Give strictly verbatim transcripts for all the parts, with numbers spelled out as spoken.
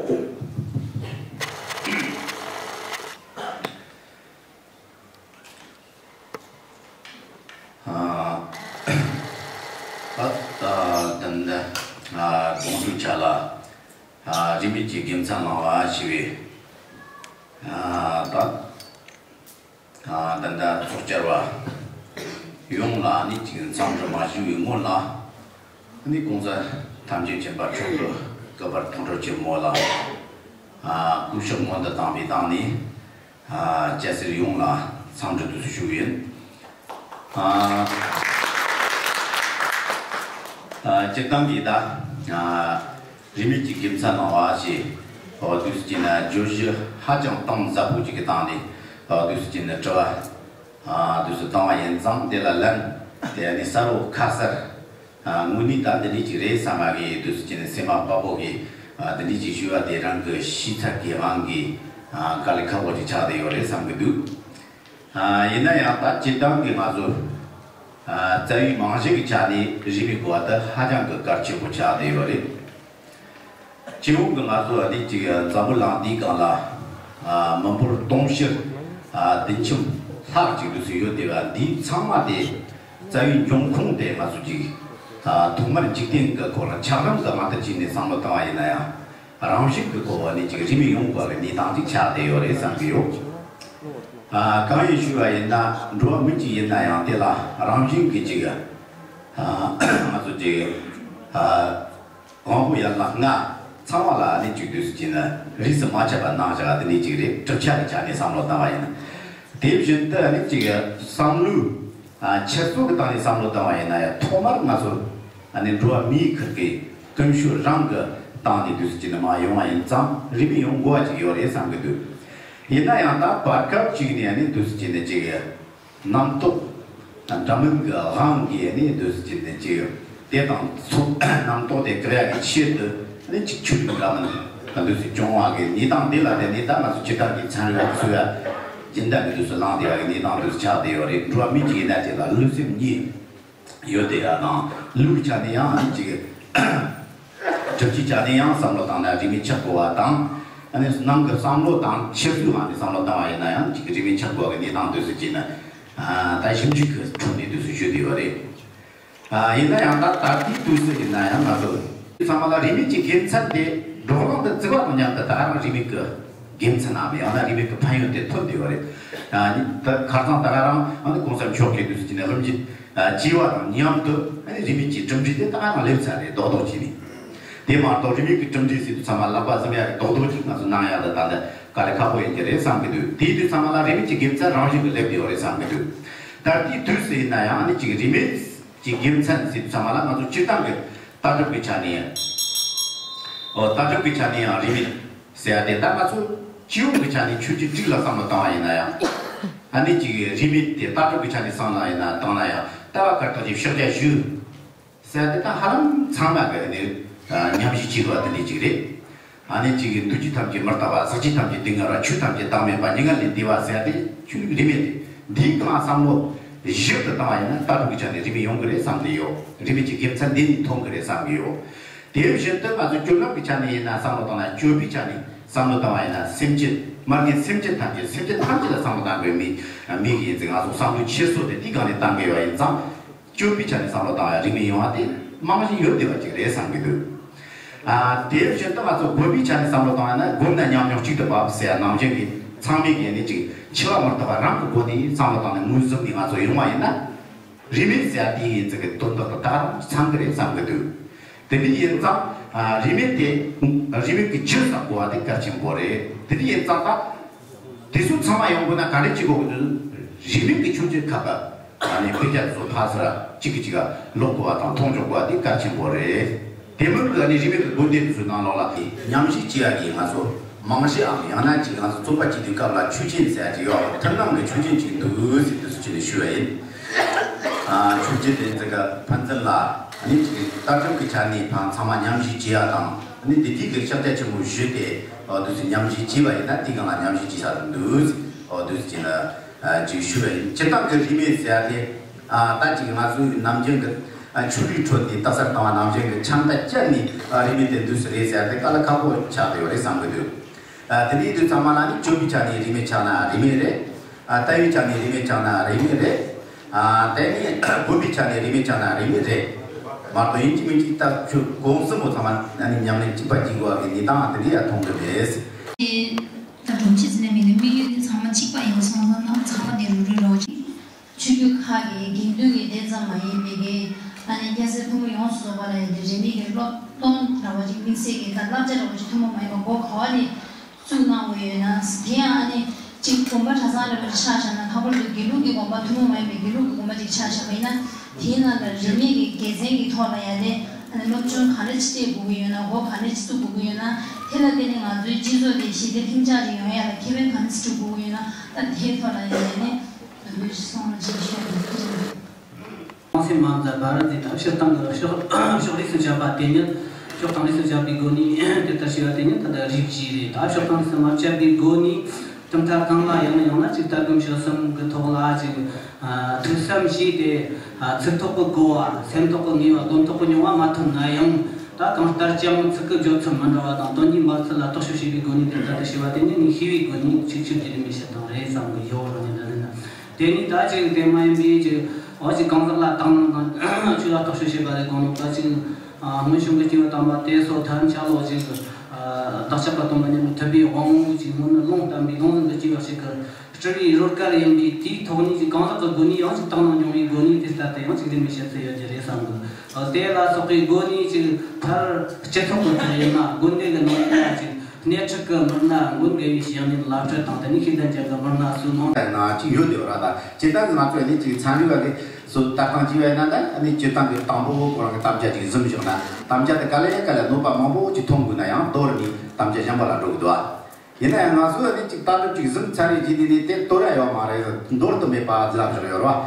ཨ། ད་ད་ད་ད་ཨ་དགོངས་ཞུ་བྱ་ལ། ཨ་རིས་མེད་ཀྱི་དགེ་མཚན་གནང་བ་ཞེས་པའི། ཨ་ད་ཨ་ད་ད་ཚོགས་བཅར་བ་ཡོངས་ལ་ནི་ཅིག་འཚམས་འདྲི་མ་ཞུ་བའི་སྔོན་ལ། ནི་གོང་ས་ཐམས་ཅད་མཁྱེན་པ་མཆོག་གི་བཀའ་དཔལ་མཐོང་གྲོལ་ཆེན་མོ་ལ། ཨ་སྐུ་ཕྱག་སྔོན་དུ་བཏང་བའི་སྟེང་ནས། ཨ་སྐྱ་སེར་ཡོངས་ལ་འཚམས་འདྲི་དུ་ཞུ་ཡིན། ཨ་ཨ་སྤྱིར་བཏང་གི་ད་ཨ་རིས་མེད་ཀྱི་དགེ་མཚན་གནང་བ་ཞེས་འོ་དུས་སུ་ཅི་ན་བརྗོད་གཞི་ཧ་ཅང་གཏིང་ཟབ་པོ་ཅིག་གི་སྟེང་ནས་འོ་དུས་སུ་ཅི་ན་དྲི་བ་ཨ་དུས་སུ་བཏང་བ་ཡིན་ཙང་དེ་ལ་ལན་དེ་ནི་གསལ་བོ་ཁ་གསལ། ཨ་དངོས་གནས་ད་འདི་འདྲས་ཅིག་རེད་བསམ་པ་གི་དུས་སུ་ཅི་ནས་སེམས་པ་དཔའ་བོ་གིས་ཨ་འདི་འདྲས་ཅིག་ཞུ་བ་དེ་རང་གི་ཤེས་ཚད་ཀྱི་དབང་གིས་ཨ་དཀའ་ལས་ཁག་པོ་ཅིག་ཆགས་བསྡད་ཡོད་རེད་བསམ་གི་འདུག་ཨ་ཡིན་ན་ཡང་ད་སྤྱིར་བཏང་གི་ང་ཚོ་ཨ་རྩ་བའི་རྨང་གཞི་གི་ཆ་ནས་རིས་མེད་དགོས་པ་དེ་ཧ་ཅང་གི་གལ་ཆེན་པོ་ཆགས་བསྡད་ཡོད་རེད། སྤྱི་ཡོངས་ཀྱི་ང་ཚོ་ཨ་ནི་གཅིག་འཛམ་བུ་གླིང་འདིའི་སྒང་ལ་ཨ་མི་འབོར་དུང་ཕྱུར་ཨ་བདུན་ཅུ་ལྷག་ཅིག་འདུག་སེ་ཡོད་དེ་བ་འདིའི་ཚང་མ་དེ་རྩ་བའི་འབྱུང་ཁུངས་དེ་ང་ཚོ་གཅིག་ཨ་ཐོག་མར་འཇིག་རྟེན་གྱི་སྐོར་ལ་ཆགས་ལམ་གྱི་དབང་དུ་བྱས་ནས་བསམ་བློ་བཏང་བ་ཡིན་ན་ཡང་རང་བཞིན་གྱི་སྐོར་བ་ནི་གཅིག་རིས་མེད་ཡོང་དགོས་པའི་གནས་སྟངས་ཅིག་ཆགས་བསྡད་ཡོད་རེད་བསམ་གྱི་ཡོད། ཨ་གང་ཡིན་ཞུས་པ་ཡིན་ན་འགྲོ་བ་མི་གཅིག་ཡིན་ན་ཡང་དེ་ལ་རང་བཞིན་གྱི་གཅིག་ཨ་ང་ཚོ་གཅིག་ཨ། དབང་པོ་ཡན་ལག་ལྔ་ཚང་མ་ལ་ནི་གཅིག་དུས་སུ་བྱས་ན་རིས་སུ་མ་ཆད་པ་གནང་བཞག་དེ་ནི་གཅིག་རེད། གྲུབ་ཆ་གི་ཆ་ནས་བསམ་བློ་བཏང་བ་ཡིན་ན། དེ་བཞིན་དུ་ནི་གཅིག་བསམ་བློའི་ཨ་འཆར་ཚུལ་གྱི་སྟེང་ནས་བསམ་བློ་བཏང་བ་ཡིན་ན་ཡང་ཐོག་མར་ང་ཚོ་ཨ་ནི་འགྲོ་བ་མིའི་ཁུར་གྱི་ཀུན་སྤྱོད་རང་གི་སྟེང་ནས་དུས་སུ་བྱས་ན་མ་ཡོང་བ་ཡིན་ཙང་རིས་མེད་ཡོང་དགོས་པ་ཅིག་ཡོད་རེད་བསམ་གྱི་འདུག་ཡིན་ན་ཡང་ད་བར་སྐབས་ཅིག་ནས་ནི་དུས་སུ་བྱས་ན་གཅིག་རྣམ་རྟོག་འདྲ་མིན་གྱི་དབང་གིས་ནི་འདུ་བྱེད་ནི་ཅི་ཡོད། དེ་དང་ཚོགས་རྣམ་རྟོག་དེ་བཀག་ཡག་གི་ཆེད་དུ་ནི་ཅིག་ཆོས་ལུགས་འདྲ་མིན་གྱི་འདུ་བྱེད་སྐྱོང་བ་གི་གནས་སྟངས་འདི་ལ་བརྟེན་ནས་ད་ང་ཚོ་སྤྱིར་བཏང་གི་ཚན་རིག་པ་ཚོས་ཡ་སྦྱིན་བདག་གི་འདུ་བྱེད་བླངས་བསྡད་པ་གི་གནས་སྟངས་འདུ་བྱེད་ཆགས་བསྡད་ཡོད་རེད། འགྲོ་བ་མི་གཅིག་ཡིན་ན་དེ་ལ་ལུས་སེམས་གཉིས་ཡོད་དེ་ཡ་དང་ལུགས་ཀྱི་ཆ་ནས་ཡང་ནི་ཅིག་སྒྲུབ་བྱེད་ཆ་ནས་ཡང་བསམ་བློ་བཏང་ན་རིས་མེད་ཆགས་དགོས་པ་དང་། ཨ་ནི་ནང་གི་བསམ་བློ་དང་འཆར་ཚུལ་ལ་ནི་བསམ་བློ་བཏང་བ་ཡིན་ན་ཡང་ཅིག་རིས་མེད་ཆགས་དགོས་པ་གི་གནས་སྟངས་འདུ་བྱེད་ཀྱི་ན། ཨ་ད་ཞིབ་འཇུག་གི་ཁྲོད་ནས་འདུ་བྱེད་ཞུ་བསྡད་ཡོད་རེད། ཨ་ཡིན་ན་ཡང་ད་ད་ལྟའི་དུས་སུ་ཡིན་ན་ཡང་ང་ཚོ་ཚང་མ་ལ་རིས་མེད་ཀྱི་དགེ་མཚན་དེ་བགྲོ་གླེང་དུ་བརྩི་བ་དང་མཉམ་དུ་ད་ག་རང་རིས་མེད་ཀྱི་དགེ་མཚན་ནམ་ཡང་ན་རིས་མེད་ཀྱི་ཕན་ཡོན་དེ་ཐོན་བསྡད་ཡོད་རེད། ཨ་ནི་ད་ཁ་སང་ད་ག་རང་ཨ་ནི་གོང་ས་མཆོག་གིས་འདུ་བྱེད་ཀྱི་ན་ལྷུམ་གྱི་ཨ་བྱས་པ་དང་མཉམ་དུ་ཨ་ནི་རིས་མེད་ཀྱི་གྲུབ་འབྲས་དེ་ད་ག་རང་སླེབས་ཚར་རེད། རྡོག་རྡོག་བྱས་ནས། དེ་མ་གཏོགས་རིས་མེད་ཀྱི་གྲུབ་འབྲས་ཟེར་དུས་ཚང་མ་ལག་པ་བཟུང་ཡག་གི་རྡོག་རྡོག་ཅིག་ང་ཚོ་གནང་ཡག་ལ་ད་ལྟ་དཀའ་ལས་ཁག་པོ་ཡིན་གྱི་རེད་བསམ་གྱི་འདུག་དེའི་དུས་ཚང་མ་ལ་རིས་མེད་ཀྱི་དགེ་མཚན་རང་བཞིན་གྱིས་སླེབས་བསྡད་ཡོད་རེད་བསམ་གྱི་འདུག་ད་ལྟའི་དུས་སུ་ཡིན་ན་ཡང་ཨ་ནི་ཅིག་རིས་མེད་ཀྱི་དགེ་མཚན་ཟེར་དུས་ཚང་མ་ལ་ང་ཚོ་སྤྱིར་བཏང་གི་ལྟ་གྲུབ་ཀྱི་ཆ་ནས་ཡང་། ཨོ་ལྟ་གྲུབ་ཀྱི་ཆ་ནས་ཡང་རིས་མེད་ཟེར་ཡ་དེ་ད་ང་ཚོ་སྤྱི་ཡོངས་ཀྱི་ཆ་ནས་ཆོས་བརྒྱུད་དྲུག་ལ་བསམ་བློ་བཏང་བ་ཡིན་ན་ཡང་། ཨ་ནི་ཅིག་རིས་མེད་དེ་ལྟ་གྲུབ་ཀྱི་ཆ་ནས་བསམ་བློ་ཡིན་ན་བཏང་ན་ཡང་ལྟ་བ་གར་སྟེགས་ཀྱི་ཕྱག་རྒྱ་ཞུ་ཟེར་ཡ་དེ་ད་ཧ་ལམ་ཚང་མ་གི་ནི་ཉམས་ཞིབ་བྱས་པ་དེ་འདྲ་ཅིག་རེད། ཨ་ནི་གཅིག་གིས་འདུས་བྱས་ཐམས་ཅད་མི་རྟག་པ། ཟག་བཅས་ཐམས་ཅད་སྡུག་བསྔལ་བ། ཆོས་ཐམས་ཅད་བདག་མེད་པ། མྱ་ངན་ལས་འདས་པ་ཟེར་ཏེ་ཆོས་ལུགས་རིས་མེད་དེ་འདིའི་སྒང་བསམ་བློ་ཞིབ་ཏུ་བཏང་བ་ཡིན་ན་ལྟ་གྲུབ་ཀྱི་ཆ་ནས་རིས་མེད་ཡོང་གི་རེད་བསམ་གྱི་ཡོད། རིས་མེད་ཀྱི་དགེ་མཚན་འདི་ནས་ཐོན་གྱི་རེད་བསམ་གྱི་ཡོད། དེ་བཞིན་དུ་ང་ཚོ་སྤྱོད་ལམ་གྱི་ཆ་ནས་ཡིན་ན་བསམ་བློ་བཏང་ན་སྤྱོད་པའི་ཆ་ནས་བསམ་བློ་བཏང་བ་ཡིན་ན་སེམས་ཅན་མ་གི་སེམས་ཅན་ཐམས་ཅད་སེམས་ཅན་ཐམས་ཅད་ལ་བསམ་བློ་བཏང་དགོས་མི་མི་ཡིན་ཚེ་ང་ཚོ་བསམ་བློ་འཁྱེར་སོ་དེ་དེའི་སྒང་ནས་བཏང་གི་ཡོད་ཡིན་ཙང་། སྤྱོད་པའི་ཆ་ནས་བསམ་བློ་བཏང་ཡ་རིགས་མི་ཡོང་བ་དེ་རྨང་གཞི་ཡོད་བསྡད་པ་ཅིག་རེད་བསམ་གྱི་འདུག་ཨ་དེ་བཞིན་དུ་ང་ཚོ་དགོན་པའི་ཆ་ནས་བསམ་བློ་བཏང་ཡ་ན་སྒོམ་ན་ཉམས་མྱོང་གཅིག་ཏུ་འབབ་ཟེར་ཡ་ནང་བཞིན་གྱི་ཚང་མས་གལ་ནི་ཅིག་འཆི་བ་མི་རྟག་པ་རང་གི་སྒོ་ནས་བསམ་བློ་བཏང་ནས་ངོས་བཟུང་ནས་ང་ཚོ་ཡོང་བ་ཡིན་ན། རིས་མེད་ཟེར་ཡ་དེ་ཡིན་ཚིག་གི་དོན་དག་ཏུ་ད་ག་རང་ཚང་གི་རེད་བསམ་གྱི་འདུག་དེ་འདྲ་ཡིན་ཙང་ཨ་རིས་མེད་དེ་རིས་མེད་ཀྱི་ཆོས་ཟེར་གོ་བ་དེ་གལ་ཆེན་པོ་རེད། དེ་འདྲ་ཡིན་ཙང་ད། དེ་ཚོ་ཚང་མ་ཡོང་དགོས་ན་ག་འདྲ་བྱེད་དགོས་ཀྱི་འདུག་རིས་མེད་ཀྱི་ཆོས་བརྒྱུད་ཁག་གི་ཨ་ནི་དཔེ་ཆ་ཚོ་ཕར་ཚུར་གཅིག་གིས་གཅིག་ལ་ཀློག་དགོས་པ་དང་མཐོང་ཆོག་དགོས་པ་དེ་གལ་ཆེན་པོ་རེད། དེ་མིན་གྱི་ཨ་ནི་རིས་མེད་ཀྱི་དགོན་སྡེ་དེ་ཚོའི་ནང་ལོགས་ལ་དེ་ཉམས་ཞིབ་བྱེད་ཡག་གི་ང་ཚོ་རྨང་གཞིའམ་ཡང་ན་ཅིག་ང་ཚོ་རྩོམ་པ་བྱེད་དུས་སྐབས་ལ་ཆོས་ཆེན་ཟེར་ཡག་ཅིག་ཡོད་པ་ཐུན་མོང་གི་ཆོས་ཆེན་ཅིག་འདུག་ཟེར་དེ་ཚོ་ཆེད་ནས་ཞུ་བ་ཡིན། ཨ་ཆོས་རྗེ་དེ་ཚོ་གི་ཕན་ཚུན་ལ་ཨ་ནི་ཅིག་ལྟ་གྲུབ་ཀྱི་ཆ་ནས་ཕན་ཚང་མ་ཉམས་ཞིབ་བྱེད་ཡག་དང་། ནི་འདི་དུས་ཀྱི་ཤཱཀྱ་ཆེན་པོ་བཞི་དེ་འོ་དུས་སུ་ཉམས་ཞིབ་བྱས་པ་ཡིན་ན་དེ་གང་ལ་ཉམས་ཞིབ་བྱེད་ས་དུ་འདུག་འོ་དུས་སུ་བྱས་ན་ཅིག་ཞུ་བ་ཡིན། སྤྱིར་བཏང་གི་རིས་མེད་ཟེར་ཡ་དེ་ད་ཅིག་ང་ཚོའི་ནམ་རྒྱུན་གྱི་ ཆུ་རུད་ཁྲོད་ནས་ལྟ་སར་བཏང་བ་ནང་བཞིན་གྱི་ཆང་རྟ་བཅད་ནས་རིན་མེད་དེ་འདུས་སུ་རེད་ཟེར་ཏེ་དཀའ་ལས་ཁག་པོ་ཆགས་ཡོད་རེད་བསམ་གྱི་འདུག་དེ་ནས་དུས་ཚང་མ་ལ་ནི་སྤྱོད་པའི་ཆ་ནས་རིན་མེད་ཆགས་ན་རིན་མེད་རེད། ལྟ་བའི་ཆ་ནས་རིན་མེད་ཆགས་ན་རིན་མེད་རེད། དེ་ནས་གོམས་པའི་ཆ་ནས་རིན་མེད་ཆགས་ན་རིན་མེད་རེད། མ་གཏོགས་ཡིན་གཅིག་མིན་གཅིག་ལྟ་ཆོས་གོང་གསུམ་པོ་ཚང་མ་ནི་ཉམས་ལེན་གཅིག་པ་གཅིག་དགོས་པའི་གནས་སྟངས་དེ་འདྲ་ཡང་མཐོང་གི་མེད། ད་སྒྲུབ་བྱེད་ཟེར་ནས་མི་ལ་དམིགས་ཡུལ་དེ་ཚང་མ་གཅིག་པ་ཡིན་སོང་ཙང་ནམ་ཚང་མ་དེ་རུ་རུ་རོགས་གཅིག་ཆོས་བརྒྱུད་ཁག་གི་དགེ་འདུན་གྱི་སྡེ་ཙམ་མ་ཡིན་པའི་གི་ཨ་ནི་སྐྱ་སེར་ཕོ་མོ་ཡོངས་སུ་རྫོགས་པ་ལ་ཡང་དེ་རིས་མེད་ཀྱི་སློབ་སྟོན་འདྲ་བ་ཅིག་དམིགས་བསལ་གྱི་ད་བསླབ་བྱ་འདྲ་བ་ཅིག་ཐུན་མོང་མ་ཡིན་པ་སྒོ་ག་བ་ནས་བཙུགས་གནང་དགོས་ཡོད་ན། དེ་ཡང་ཨ་ནི་ཅིག་དགོན་པ་གྲྭ་ཚང་འདྲ་བ་ཅིག་ཆ་བཞག་ན། ལྷག་པར་དུ་དགེ་ལུགས་ཀྱི་དགོན་པ་ཐུན་མོང་མ་ཡིན་པའི་དགེ་ལུགས་ཀྱི་དགོན་པ་ཅིག་ཆ་བཞག་པ་ཡིན་ན། དེའི་ནང་ལ་རིས་མེད་ཀྱི་དགེ་མཚན་གྱི་ཐོག་ལ་ཡང་ནི་ཨ་ནི་སློབ་སྦྱོང་ག་འདྲ་ཅིག་སྤྲད་དགོས་ཀྱི་ཡོད་ན། སྒོ་ག་འདྲ་ཅིག་བཙུགས་དགོས་ཀྱི་ཡོད་ན། དེ་ལ་བརྟེན་ནས་ང་ཚོའི་སྤྱི་ཚོགས་དེ་ཞི་བདེ་ལྷིང་འཇགས་ཅིག་ཡོང་ཡ་ལ་ཁེ་ཕན་ག་འདྲ་ཅིག་སྒྲུབ་དགོས་ཀྱི་ཡོད་ན། ད་དེའི་ཐོག་ལ་ཡང་ནི་ཡོད་སོང་ཅིག་ཤོད་དགོས་ཀྱི་རེད། གོང་གསལ་མ་མཛད་པར་དེ་ལྟར་སྤྱིར་བཏང་གི་ཕྱོགས་ཕྱོགས་རིས་སུ་བྱ་བ་དེ་ཉིད། ཕྱོགས་དང་རིས་སུ་བྱ་བའི་སྒོ་ནས་དེ་ལྟར་བྱས་པ་དེ་ཉིད་ད་ལྟ་རིགས་བཞི་རེད། ད་ཕྱོགས་དང་རིས་སུ་མ་བྱ་བའི་སྒོ་ནས་གྲུབ་མཐའ་གང་ལ་ཡང་ན་ཡང་ན་ཅིག་ལྟ་སྒོམ་སྤྱོད་གསུམ་གྱི་ཐོག་ལ་ཅིག་ཐོས་བསམ་བྱས་ཏེ། ཚིག་ཐོག་གི་གོ་བ། སེམས་ཐོག་གི་ངེས་པ། དོན་ཐོག་གི་མྱོང་བ་མ་ཐོན་ན་ཡང་། ད་གང་ལྟར་ཀྱང་ཚིག་གི་བརྗོད་ཚུལ་མི་འདྲ་བ་དང་དོན་གྱི་འབབ་ཚུལ་ལ་རྟོག་ཞིབ་བྱས་པའི་སྒོ་ནས་དེ་ལྟར་དུ་བྱས་པ་དེ་ནི་ངས་ཤེས་པའི་སྒོ་ནས་ཆིག་ཆིག་གི་རིན་མེད་བཤད་སྟངས་རེད་བསམ་གི་ཡོད། རང་ཉིད་འདྲ་ཟིན་ན། དེ་ནི་ད་ཅིག་དེ་མ་ཡིན་པའི་ཅིག་འོ་ཅིག་གང་ཟག་ལ་དག་སྣང་དང་ཆོས་ལ་རྟོག་ཞིབ་བྱེད་པ་རེད་དགོངས་ནོ། ད་ཅིག་སྔོན་བྱུང་གི་སྐྱེས་བུ་དམ་པ་དེ་ཚོ་ཐམས་ཅད་ལོ་ཅིག་བདག་ཅག་གི་སྟོན་པ་མཉམ་མེད་ཐུབ་པའི་དབང་པོ་ཅིག་སྔོན་ནས་ལུང་བསྟན་པའི་ལུང་ཟིན་དུ་སྐྱེ་བ་ཞིག་གི་སྤྲུལ་པའི་རོལ་གར་ཡིན་པས། དེའི་ཐོག་ནས་ཅིག་གང་ཟག་གི་སྒོ་ནས་ཡང་ཅིག་དག་སྣང་འབྱུང་བའི་སྒོ་ནས་དེ་ལྟར་དུ་ཡང་ཅིག་རིན་མེད་བཤད་ཚུལ་ཡོད་ཀྱི་རེད་བསམ་གི། དེ་ལ་སོགས་པའི་སྒོ་ནས་ཅིག་མཐར་སྤྱི་ཚོགས་ཀྱི་ཐོག་ཡིན་ན། དགོན་སྡེ་གི་ནང་ཡིན་ན་ཅིག་སྣེ་ཁྲིད་ཀྱི་མི་སྣ། དགོན་དགེ་བའི་བཤེས་གཉེན་བླ་སྤྲུལ་དང་དེ་ནས་ཤེས་ལྡན་ཅན་གྱི་མི་སྣ་སུ་མང་ལྟར་ན་ཅིག་ཡོད་དེ་བ་ར། ད་སྤྱིར་བཏང་གི་ང་ཚོ་ནི་ཅིག་ཚན་རིག་པ་གི་སུ་ལྟ་སྟངས་ཅིག་ཡོད་ན། ད་ནི་སྤྱིར་བཏང་གི་དང་པོ་ཁོ་རང་གི་དམ་བཅའ་ཅིག་ཟིན་བཞག་ན། དམ་བཅའ་དེ་ག་ལེ་ག་ལེ་གནོད་པ་མང་པོ་ཅིག་ཐོན་དགོས་ན་ཡང་མདོར་ནི་དམ་བཅའ་གཞན་པ་ལ་འགྲོ་གི་འདུག་ཨ། ཡིན་ན་ཡང་ང་ཚོ་ནི་ཅིག་ལྟ་གྲུབ་ཅིག་ཟིན་ཚར་བའི་རྗེས་ནས་ནི་དེ་གཏོར་ཡ་ཡོད་མ་རེད། འདོར་དུ་མེད་པ་ཟེར་ལབ་བཞག་ཡོད་རེད་བ།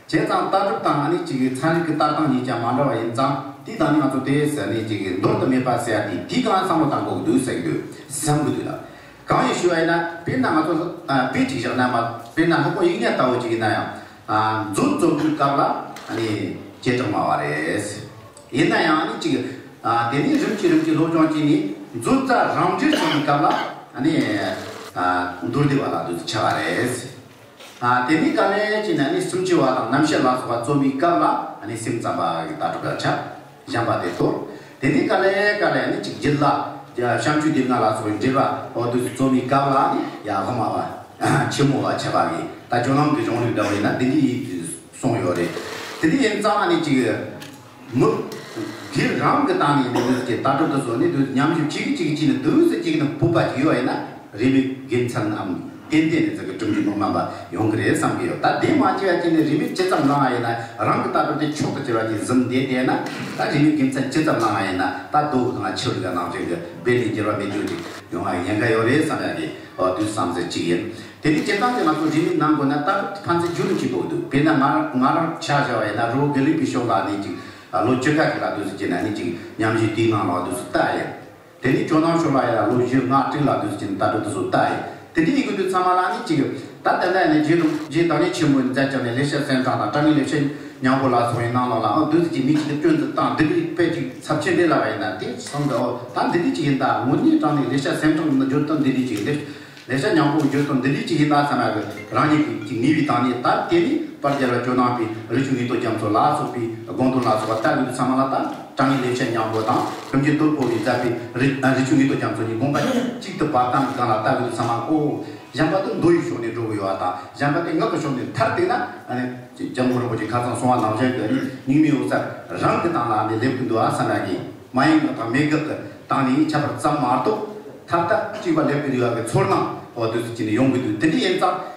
བྱས་ཙང་ལྟ་གྲུབ་དང་ཨ་ནི་ཅིག་ཚན་རིག་གི་ལྟ་སྟངས་གཉིས་ཀྱང་མ་འདྲ་བ་ཡིན་ཙང་། དེ་དང་ནི་ང་ཚོ་དེ་ཟེར་ནས་ཅིག་འདོར་དུ་མེད་པ་ཟེར་ཡ་དེ་དེ་གང་བསམ་བློ་བཏང་དགོས་ཀྱི་འདུག་ཟེར་གྱི་འདུག་བསམ་གྱི་འདུག་ལ། གང་ཡིན་ཞུ་བ་ཡིན་ན། དཔེར་ན་ང་ཚོ་ཨ་དཔེ་བྲིས་བཞག་ན་མ། དཔེར་ན་ལྷག་པར་ཡིག་རྙིང་ལྟ་བུ་ཅིག་ཡིན་ན་ཡང་། ཨ་མཛོད་བཙུགས་པའི་སྐབས་ལ་ཨ་ནི་བྱེ་བྲག་སྨྲ་བ་རེད། ཡིན་ན་ཡང་ནི་ཅིག་ཨ་དེ་ནས་རིམ་གྱིས་རིམ་གྱིས་སློབ་སྦྱོང་བྱས་ནས་མཛོད་རྩ་རང་འགྲེལ་བྱེད་པའི་སྐབས་ལ་ཨ་ནི་ཨ་མདོ་སྡེ་པ་ལ་འདུག་ཆགས་པ་རེད། ཨ་དེ་ནས་ག་ལེ་བྱས་ནས་ཨ་ནི་སུམ་ཅུ་པ་དང་རྣམ་བཤད་ལ་སོགས་པ་རྩོམ་པའི་སྐབས་ལ་ཨ་ནི་སེམས་ཙམ་པ་གི་ལྟ་གྲུབ་ལ་ཆགས། གཞན་པ་དེ་དོར། དེ་ནས་ག་ལེ་ག་ལེ་ཨ་ནི་ཅིག་རྒྱུད་ལ་བྱམས་ཆོས་སྡེ་ལྔ་ལ་སོགས་པའི་འགྲེལ་པ་འོ་འདུག་རྩོམ་པའི་སྐབས་ལ་ཨ་ནི་ཡ་དབུ་མ་པ་ཆེན་མོ་བ་ཆགས་པ་གི། ད་ཇོ་ནང་གི་གཞུང་ལུགས་འདྲ་བ་ཡིན་ན་འདི་འདྲའི་གསུངས་ཡོད་རེད། དེ་འདྲ་ཡིན་ཙང་ཨ་ནི་ཅིག་མི་སྒེར་རང་གི་སྟེང་ནས་ནི་འདུག་སེ་ལྟ་གྲུབ་དེ་ཚོ་ནི་འདུག་ཉམས་ཞིབ་བྱེད་ཀྱི་བྱེད་ཀྱི་བྱས་ནས་འདུག་སེ་བྱེད་ཀྱི་ནི་སྤོབས་པ་ཅིག་ཡོད་པ་ཡིན་ན། རིས་མེད་དགེ་མཚན་ནམ་ཏན་ཏན་ནི་ཚིག་གི་གྲུབ་འབྲས་མི་དམན་པ་ཡོང་གི་རེད་བསམ་གྱི་ཡོད། ད་དེ་མ་བྱས་པ་བྱས་ནས་རིས་མེད་ཇི་ཙམ་བླངས་པ་ཡིན་ན། རང་གི་ལྟ་གྲུབ་དེ་མཆོག་ཏུ་གྱུར་པ་ཅིག་ཟིན་བསྡད་བསྡད་ན། ད་རིས་མེད་དགེ་མཚན་ཇི་ཙམ་བླངས་པ་ཡིན་ན། ད་རྡོ་གི་ནང་ཆུ་བླུགས་པ་ནང་བཞིན་གྱི་འབད་ནས་འགྱུར་བ་མེད་རྒྱུ་ཅིག་ཡོང་བ་ཉེན་ཁ་ཡོད་རེད་བསམ་ཡ་གི་འོ་དུས་བསམ་ཚུལ་ཅིག་ཡིན། དེ་ནི་སྤྱིར་བཏང་གི་ང་ཚོ་རིས་མེད་ནང་དགོས་ན་ལྟ་གྲུབ་ཕན་ཚུན་བརྒྱུད་རིམ་གཅིག་དགོས་འདུག་དཔེར་ན་ང་ང་རང་ཆ་བཞག་པ་ཡིན་ན་རི་བོ་དགེ་ལུགས་པའི་ཕྱོགས་ལ་ནི་ཅིག་ལོ་བཅུ་ཁ་ཅིག་ལ་འདུག་སེ་བྱས་ན་ནི་ཅིག་ཉམས་ཞིབ་དེའི་ནང་ལ་འདུག་སེ་ལྟ་ཡིན། དེ་ནི་ཇོ་ནང་ཕྱོགས་ལ་ཡང་ལོ་བཞི་ལྔ་དྲུག་ལ་འདུག་སེ་བྱས་ནས་ལྟ་གྲུབ་དེ་ཚོ་ལྟ་ཡིན། དེ་འདྲ་ཡིན་དགོས་དུས་ཚང་མ་ལ་ནི་ཅིག་ད་ལྟ་ནས་རྗེ་རྗེ་བདག་ཉིད་ཆེན་པོས་མཛད་ཀྱང་ནི་ལེགས་བཤད་གསེར་ཕྲེང་དང་དྲང་ངེས་ལེགས་བཤད་སྙིང་པོ་ལ་སོགས་པའི་ནང་ལོགས་ལ་འོ་འདུག་སེ་ཅིག་མི་གཅིག་ཏུ་སྐྱོན་དུ་བཏང་འདི་འདྲའི་དཔེ་ཅིག་ཚབས་ཆེན་འདྲ་ལབ་པ་ཡིན་ན། དེ་སོང་ཙང་འོ་ད་འདི་འདྲ་ཅིག་ཡིན། ད་དངོས་གནས་དྲང་ནས་ལེགས་བཤད་གསེར་ཕྲེང་ནི་བརྗོད་དོན་འདི་འདྲ་ཅིག་ཡིན། ལེགས་བཤད་སྙིང་པོ་བརྗོད་དོན་འདི་འདྲ་ཅིག་ཡིན་ན་བསམ་ཡ་གི་རང་ཉིད་ཀྱི་ཅིག་ངེས་པའི་སྟེང་ནས། ད་དེ་ནི་དཔལ་རྒྱལ་བ་ཇོ་ནང་པའི་རི་ཆུ་ངེས་རྟོགས་རྒྱ་མཚོ་ལ་སོགས་པའི་དགོངས་དོན་ལ་སོགས་པ་ལྟ་དགོས་དུས་ཚང་མ་ལ། ད་དྲང་ངེས་ལེགས་བཤད་སྙིང་པོ་དང་ཀུན་མཁྱེན་དོལ་པོ་པས་མཛད་པའི་རི་རི་ཆུ་ངེས་རྟོགས་རྒྱ་མཚོ་གཉིས་དགོངས་པ་གཅིག་ཏུ་འབབ་སྟངས་ཀྱི་སྒང་ལ་ལྟ་དགོས་དུས་ཚང་མ་ལ། ཨོ་གཞན་པ་དེ་མདོ་ཡི་ཕྱོགས་ནས་འགྲོ་གི་ཡོད་པ་དང་། གཞན་པ་དེ་ངག་གི་ཕྱོགས་ནས་མཐར་གཏུགས་ན་ཨ་ནི་སྐྱབས་མགོན་རིན་པོ་ཆེ་ཁ་སང་གསུངས་པ་ནང་བཞིན་གྱི་ཨ་ནི་གཉུག་མའི་འོད་གསལ་རང་གི་སྟེང་ལ་ཨ་ནི་སླེབས་ཀྱི་འདུག་ཨ་བསམ་ཡ་གི། མ་ཡིན་ངག་དང་མེད་དགག་གི་སྟེང་ནས་ཁྱད་པར་ཙམ་མ་གཏོགས་མཐར་ཐུག་གཅིག་པ་སླེབས་ཀྱི་འདུག་ཡ་གི་ཚོར་སྣང་འོ་དུས་སུ་ཅི་ནས་ཡོང་གི་འདུག་དེ་འདྲ་ཡིན་ཙང་།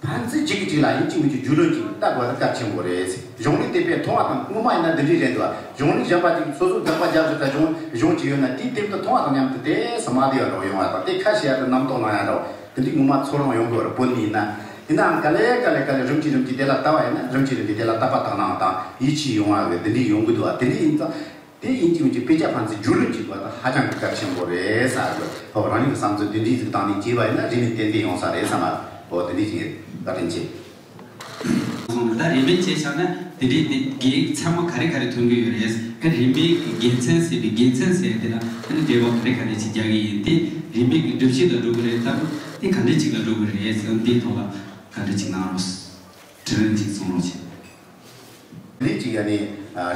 ཕན་ཚུན་གཅིག་གིས་གཅིག་ལ་ཡིན་གཅིག་མིན་གཅིག་རྒྱུས་ལོན་གཅིག་ལྟ་དགོས་ན་གལ་ཆེན་པོ་རེད། གཞུང་ལུགས་དེ་དཔེ་མཐོང་བ་དང་སྔོན་མ་ཡིན་ན་འདི་འདྲས་རེད་འདུག་གཞུང་ལུགས་གཞན་པ་ཅིག་སོ་སོ་དགག་པ་རྒྱབ་བཞག་ད་གཞུང་གཞུང་གཅིག་ཡོད་ན་དེའི་སྟེང་དུ་མཐོང་བ་དང་མཉམ་དུ་དེ་སུ་མ་བདེ་བ་འདྲ་བོ་ཡོང་བ་དང་། དེ་ཁ་ཤས་ཡ་དེ་རྣམ་རྟོག་ལངས་ཡ་འདྲ་བོ་དེ་འདྲའི་ངོ་མ་ཚོར་སྣང་ཡོང་གི་ཡོད་རེད། བོད་མི་ཡིན་ན། ཡིན་ནའང་ག་ལེ་ག་ལེ་ག་ལེ་རིམ་གྱིས་རིམ་གྱིས་དེ་ལ་ལྟ་བ་ཡིན་ན་རིམ་གྱིས་རིམ་གྱིས་དེ་ལ་དད་པ་དག་སྣང་དང་ཡིད་ཆེས་ཡོང་བ་གི་འདི་འདྲས་ཡོང་གི་འདུག་བ། དེ་འདྲས་ཡིན་ཙང་། དེ་ཡིན་གཅིག་མིན་གཅིག་དཔེ་ཆ་ཕན་ཚུན་རྒྱུས་ལོན་གཅིག་པ་དང་ཧ་ཅང་གི་གལ་ཆེན་པོ་རེད་ཟེར་གི། ཧོ་རང་ཉིད་ཀྱི་བསམ་ཚུལ་འདི་འདྲའི་ཟིག་བཏང་ནས་བྱས་པ་ཡིན་ན་རིས་མེད་ཏན་ཏན་ཡོང་ས་རེད་བསམ་པ། ཧོ་དེ་འདྲའི་ཅིག་བཀའ་དྲིན་ཆེ། ད་རིས་མེད་བྱས་བཞག་ན་ དེ་རིང་དེ་རྒན་ཚང་མ་ག་རེ་ག་རེ་ཐོན་གྱི་ཡོད་རེད། ཨ་རིན་མེད་ཀྱི་དགེ་མཚན་ཟེར་བའི་དགེ་མཚན་ཟེར་དེ་ལ་ཨ་ནི་འགྲེལ་པ་ག་རེ་ག་རེ་ཅིག་རྒྱག་གི་ཡིན། དེ་རིན་མེད་ཀྱི་སྒྲུབ་བྱེད་ལ་འགྲོ་གི་རེད། ད་དེ་ག་འདྲ་ཅིག་ལ་འགྲོ་གི་རེད། ཨ་འདིའི་ཐོག་ལ་ག་འདྲ་ཅིག་གནང་རོགས། དྲི་བ་ཅིག་གསུང་རོགས་བྱེད། རིན་མེད་ཅིག་ཡ་ནི་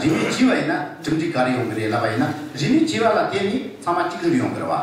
རིན་མེད་བྱས་པ་ཡིན་ན་གྲུབ་འབྲས་ག་རེ་ཡོང་གི་རེད་ལབ་པ་ཡིན་ན། རིན་མེད་བྱས་པ་ལ་བརྟེན་ནས་ཚང་མ་གཅིག་གྱུར་ཡོང་གི་རེད་བ།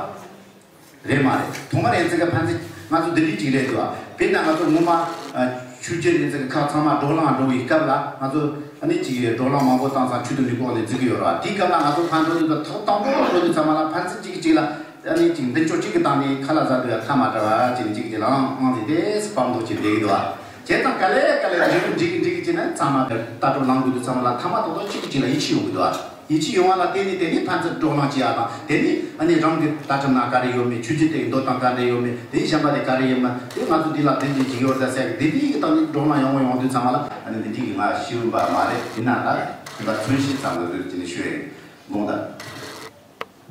རེད་མ་རེད། ཐོག་མར་ཡིན་ཙང་གི་ཕན་ཚུན་ང་ཚོ་འདི་འདྲའི་ཅིག་རེད་འདུག་ཨ། དཔེར་ན་ང་ཚོ་སྔོན་མ་ཨ་ཆོས་བརྒྱུད་ཡིན་ཙང་གི་ཁག་ཚང་མ་བགྲོ་གླེང་འགྲོ་བའི་སྐབས་ལ། ང་ཚོ་ཨ་ནི་ཅིག་བགྲོ་གླེང་མང་པོ་བཏང་ཙང་ཆོས་དང་ལུས་པོ་ནས་བརྩི་གི་ཡོད་རེད་བ། དེའི་སྐབས་ལ་ང་ཚོ་ཕར་འགྲོ་དུས་དང་ཐོག་དང་པོ་འགྲོ་དུས་ཚང་མ་ལ་ཕན་ཚུན་གཅིག་གིས་གཅིག་ལ་ཨ་ནི་ཅིག་མདུན་ཅོག་གཅིག་གི་སྟེང་ནས་ཁ་ལག་ཟ་དུས་ཡ་ཐ་མ་འདྲ་བ་ཅིག་ནས་གཅིག་གིས་ལངས་ཨང་ཟེར་ཏེ་སྤམ་མདོག་ཅིག་བསྡད་ཀྱི་འདུག་ཨ། བྱས་ཙང་ག་ལེ་ག་ལེ་འགྲིག་གི་འགྲིག་གི་འགྲིག་གི་བྱས་ན་ཚང་མ་ལྟ་གྲུབ་ལངས་དགོས་དུས་ཚང་མ་ལ་ཐ་མ་ཐོག་ཐོག་གཅིག་གིས་གཅིག་ལ་ཡིད་ཆེས་ཡོང་གི་འདུག་ཨ། ཡིད་ཆེས་ཡོང་བ་ལ་བརྟེན་ནས་དེ་ནས་ཕན་ཚུན་བགྲོ་གླེང་བྱེད་ཡ་དང་། དེ་ནས་ཨ་ནི་རང་གི་ལྟ་གྲུབ་ནང་ག་རེ་ཡོད་མེད། ཆོས་བརྒྱུད་དེ་གི་འདོད་སྟངས་ག་འདྲ་ཡོད་མེད། དེ་གཞན་པ་དེ་ག་རེ་ཡོད་མེད། དེ་ང་ཚོ་འདི་ལ་དེ་འདྲ་ཅིག་ཡོད་ད་ཟེར་གི་དེ་འདྲའི་གི་སྟེང་ནས་བགྲོ་གླེང་ཡོང་བ་ཡོང་དུས་ཚང་མ་ལ་ཨ་ནི་འདི་འདྲའི་གི་ང་ཤེས་ཡོན་པ་མ་རེད། ཡིན་ན་ད་དེ་ལ་མཚོན་བྱེད་ཙམ་ལ་རེད་ཅེས་ནས་ཤོད་ཡ་ཡིན། དགོངས་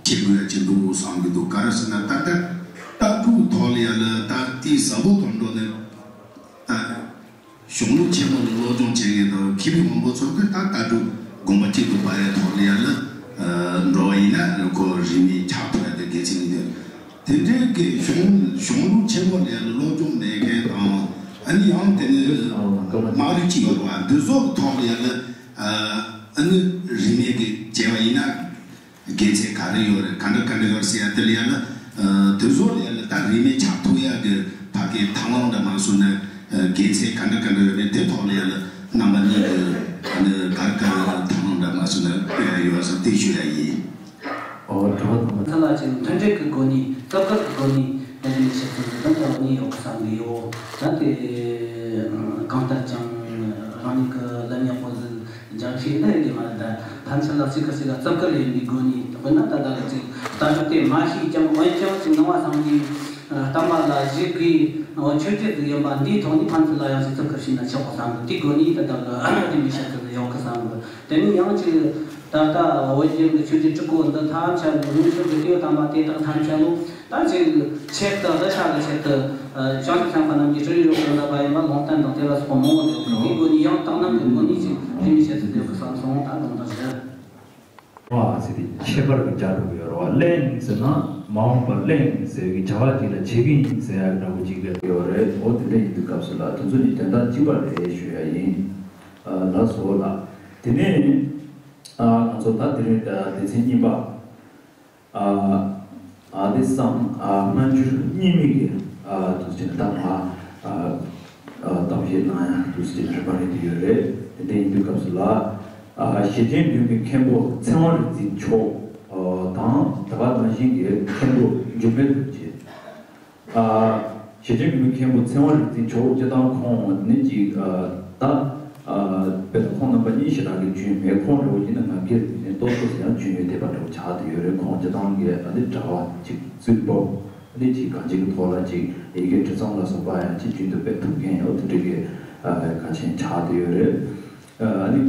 དག་བྱེད་དགོས་ཡ་ཅིག་འདུག་བསམ་གི་འདུག་ག་རེ་ཟེར་ན་ད་ལྟ་ལྟ་གྲུབ་ཐོག་ལ་ཡ་ལ་ད་དེའི་ཟབ་པོ་དང་འགྲོ་ནས་ད། གཞུང་ལུགས་ཆེན་མོ་ལ་སློབ་སྦྱོང་བྱེད་མཁན་དང་མཁས་པའི་དབང་པོ་ཚོ་གིས་ད་ལྟ་གྲུབ་དགོངས་པ་གཅིག་ཏུ་འབབ་ཡ་ཐོག་ལ་ཡ་ལ་འགྲོ་བ་ཡིན་ན་ཁོ་རིན་མེད་ཆགས་ཐུབ་ཡ་དེ་གལ་ཆེན་ཡིན་དུས། དེ་འདྲའི་གི་གཞུང་གཞུང་ལུགས་ཆེན་མོ་ལ་ཡ་ལ་སློབ་སྦྱོང་མེད་མཁན་དང་། ཨ་ནི་ཡང་དེ་ནས་དམག་རིགས་ཅིག་ཡོད་པ་འདི་ཚོ་གི་ཐོག་ལ་ཡ་ལ་ཨ་ནི་རིན་མེད་གི་བྱས་པ་ཡིན་ན། དགེ་མཚན་ག་རེ་ཡོད་རེད། ག་འདྲ་ག་འདྲ་ཡོད་རེད་ཟེར་ཡ་དེ་ལ་ཡ་ལ་ཨ་དེ་ཚོ་ལ་ཡ་ལ་ད་རིན་མེད་ཆགས་ཐུབ་ཡ་གི་ཕ་གི་ཐབས་ལམ་འདྲ་མ་སོང་ན་ཨ་དགེ་མཚན་ག་འདྲ་ག་འདྲ་ཡོད་རེད། དེ་ཐོག་ལ་ཡ་ལ་རྣམ་པ་གཉིས་ཀྱི་ཨ་ནི་ག་རེ་ག་རེ་ཐབས་ལམ་འདྲ་མ་སོང་ན་ཡོད་ས་དེ་ཞུ་ཡ་ཡིན། ཨོ་དྲི་བ་དང་། ཚ་ལ་ཅིག་མཐུན་སྒྲིལ་གྱི་སྒོ་ནས་སྐབས་འགར་གྱི་སྒོ་ནས་ཨ་ནི་ཆེད་དུ་འདི་འདྲ་གཉིས་ཡོད་གི་བསམ་གི་ཡོད། ད་དེ་གང་ལྟར་ཀྱང་རང་ཉིད་ཀྱི་ལམ་ཡག་པོ་ཟིག་སྦྱང་ཤེས་ན་ཡིན་གི་མ་རེད། ད་ཕན་ཚུན་ལ་གཅིག་གིས་གཅིག་ལ་སྐབས་འགར་ཡིན་པའི་སྒོ་ནས། དཔེར་ན་ད་ལྟ་ལ་ཅིག་ལྟ་གྲུབ་དེ་མ་ཤེས་ཀྱང་འོན་ཀྱང་ཅིག་ནང་པ་སངས་རྒྱས་བསྟན་པ་ལ་གཞིགས་དགོས། འོ་ཆོས་བརྒྱུད་ཟིག་ཡིན་པ་འདིའི་ཐོག་ནས་ཕན་ཚུན་ལ་ཡང་ཅིག་སྐབས་འགར་ཤེས་ན་ཆོག་གི་བསམ་གི། དེའི་སྒོ་ནས་ད་ལྟ་ལ་དེ་འདྲའི་བཤད་ཚུལ་ཡོད་གི་བསམ་གི། དེ་ནས་ཡང་ཅིག་ད་ལྟ་བོད་བརྒྱུད་ཀྱི་ཆོས་བརྒྱུད་དྲུག་པོ་འདི་ཐམས་ཅད་ཀྱི་སྔོན་བྱོན་གྱི་སྐྱེས་བུ་དམ་པ་དེ་དག་ཐམས་ཅད་ལོ། ད་ཅིག་ཆེད་དུ་གདུལ་བྱ་གི་ཆེད་དུ་ཨ་བྱང་ཆུབ་སེམས་དཔའ་རྣམས་ཀྱི་སྤྱོད་ཡུལ་དུ་ལ་བ་ཡིན་པ་ལུང་བསྟན་དང་དེ་ལ་སོགས་པ་མང་བོ་ཡོད་གི། དེའི་སྒོ་ནས་ཡང་དག་སྣང་གི་སྒོ་ནས་ཅིག་དེ་འདྲའི་བཤད་ཚུལ་ཡོད་གི་བསམ་སོང་། ད་དུང་ད་ཞུ། བ་ཟེར་ཏེ་ཁྱད་པར་གྱི་སྦྱར་འགྲོ་གི་ཡོད་རེད་བ། གླེང་ཟེར་ན་མ་འོངས་པར་གླེང་ཟེར་གྱི་བྱ་བ་ཅིག་ལ་བྱེད་ཀྱི་ཡིན་ཟེར་ཡག་འདྲ་བོ་ཅིག་རེད་ཡོད་རེད། འོ་དེ་འདྲ་ཡིན་དུས་སྐབས་སུ་ལ་དེ་ཚོ་ནི་དོན་དག་གཅིག་པ་རེད་ཞུ་ཡ་ཡིན། ཨ་ལགས་སོ་ལགས། དེ་ནས་ཨ་ང་ཚོ་ད་དེ་རིང་ཨ་སྡེ་ཚན་གཉིས་པ་ཨ་ཨ་དེ་སང་ཨ་སྔ་འགྱུར་རྙིང་མའི་གི་ཨ་དུས་ཆེན་ད་མ་ཨ་ཨ་གཏམ་བཤད་གནང་ཡ་དུས་ཆེན་རིམ་པ་རེད་དུ་ཡོད་རེད། དེ་འདྲ་ཡིན་དུས་སྐབས་སུ་ལ། ཨ་ཞེ་ཆེན་ལྡན་པའི་མཁན་པོ་ཚེ་དབང་རིག་འཛིན་མཆོག་ཨ་དང་། དེ་ག་ནང་བཞིན་གྱི་མཁན་པོ་འཇིགས་མེད་རྡོ་རྗེ། ཨ་ཞེ་ཆེན་ལྡན་པའི་མཁན་པོ་ཚེ་དབང་རིག་འཛིན་མཆོག་སྤྱིར་བཏང་ཁོང་ནི་ཅིག་ཨ་ད་ཨ་དཔེ་ད་ཁོང་རྣམ་པ་གཉིས་ཞེ་དྲག་གི་རྒྱུས་མེད། ཁོང་འདྲ་བོ་ཡིན་ན་ང་སྒེར་ནས་ཏོག་ཙམ་ཡང་རྒྱུས་ཡོད་བསྡད་པ་འདྲ་བོ་ཆགས་བསྡད་ཡོད་རེད། ཁོང་སྤྱིར་བཏང་གི་ཨ་ནི་དྲ་བ་ཅིག་རྩིག་པོ་ཨ་ནི་ཅིག་གང་ཅིག་གི་ཐོག་ལ་ཅིག་ཡི་གེ་འབྲི་མཚམས་ལ་སོགས་པ་ཡང་ཅིག་རྒྱུན་དུ་སྤེལ་ཐུབ་མཁན་ཡང་དེ་འདྲ་གི་ཨ་གལ་ཆེན་ཆགས་བསྡད་ཡོད་རེད། ཨ་ནི།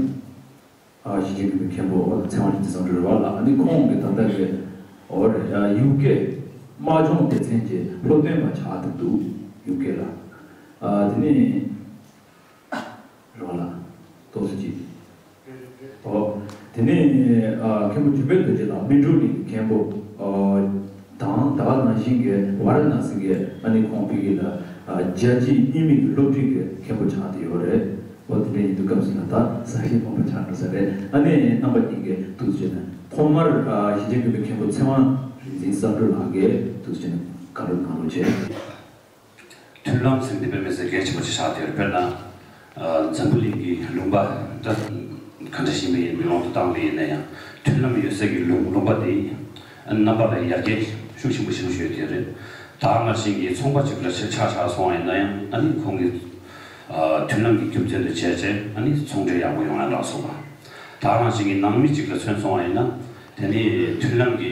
ཨ་ཞེ་ཆེན་ལྡན་པའི་མཁན་པོ་ཚེ་དབང་རིག་འཛིན་བསམ་གྲུབ་རེད་བ་ལགས། ཨ་ནི་ཁོང་གིས་ད་ལྟ་གི་འོ་རེད། ཡ་ཡུལ་སྐད་སྨྲ་སྦྱོང་སྡེ་ཚན་གྱི་སློབ་སྟོན་པ་ཆགས་བསྡད་འདུག་ཡུལ་སྐད་ལ། ཨ་དེ་ནས་རེད་བ་ལགས། ཏོག་ཙམ་ཅིག་འོ། དེ་ནས་ཨ་མཁན་པོ་འཇིགས་མེད་རྡོ་རྗེ་ལགས་སྨིན་གྲོལ་གླིང་གི་མཁན་པོ་ཨ་དང་། ད་ག་ནང་བཞིན་གྱི་ཝཱ་ར་ཎ་སི་གི་ཨ་ནི་ཁོང་ཕ་གི་ལ་ཨ་རྒྱལ་སྤྱིའི་རྙིང་མའི་སློབ་ཁྲིད་ཀྱི་མཁན་པོ་ཆགས་བསྡད་ཡོད་རེད། འོ་དེ་འདྲ་ཡིན་དུས་སྐབས་སུ་ལ་ད་ས་གཞི་སྨོན་པ་ཆགས་འགྲོ་ས་རེད། ཨ་ནི་རྣམ་པ་གཉིས་ཀྱིས་ཐུགས་རྗེ་ཆེ་ན་ཐོག་མར་ཨ་ཞེ་ཆེན་ལྡན་པའི་མཁན་པོ་ཚེ་དབང་རིག་འཛིན་བསམ་གྲུབ་ལགས་ཀྱིས་ཐུགས་རྗེ་ཆེ་ན་བཀའ་སློབ་གནང་རོགས་བྱེད། མཐུན་ལམ་ཟེར་འདི་དཔེ་མི་སྲིད་གལ་ཆེན་པོ་ཅིག་ཆགས་བསྡད་ཡོད་རེད། དཔེར་ན་ཨ་འཛམ་བུ་གླིང་གི་ལུང་པ་ད་ག་འདྲ་ཞིག་མི་ཡིན་པའི་དབང་དུ་བཏང་བ་ཡིན་ན་ཡང་མཐུན་ལམ་ཡོད་སའི་གི་ལུང་ལུང་པ་དེ་ཨ་ནི་རྣམ་པ་ལ་ཡར་རྒྱས་ཤུགས་ཆེན་པོ་ཞིག་བྱུང་ཡོད་དེ་རེད། ད་ག་ནང་བཞིན་གྱི་ཚོང་པ་གཅིག་ལ་ཆ་ཆགས་སོང་བ་ཡིན་ན་ཡང་ཨ་ནི་ཁོང་གིས་ཨ་མཐུན་ལམ་གྱི་རྒྱུ་མཚན་དུ་བྱས་བྱས་ཨ་ནི་ཚོང་འབྲེལ་ཡག་པོ་ཡོང་ཡ་ལ་སོགས་པ། ད་ག་ནང་བཞིན་གྱི་ནང་མི་གཅིག་ལ་མཚོན་སོང་བ་ཡིན་ན་དེ་ནི་མཐུན་ལམ་གྱི་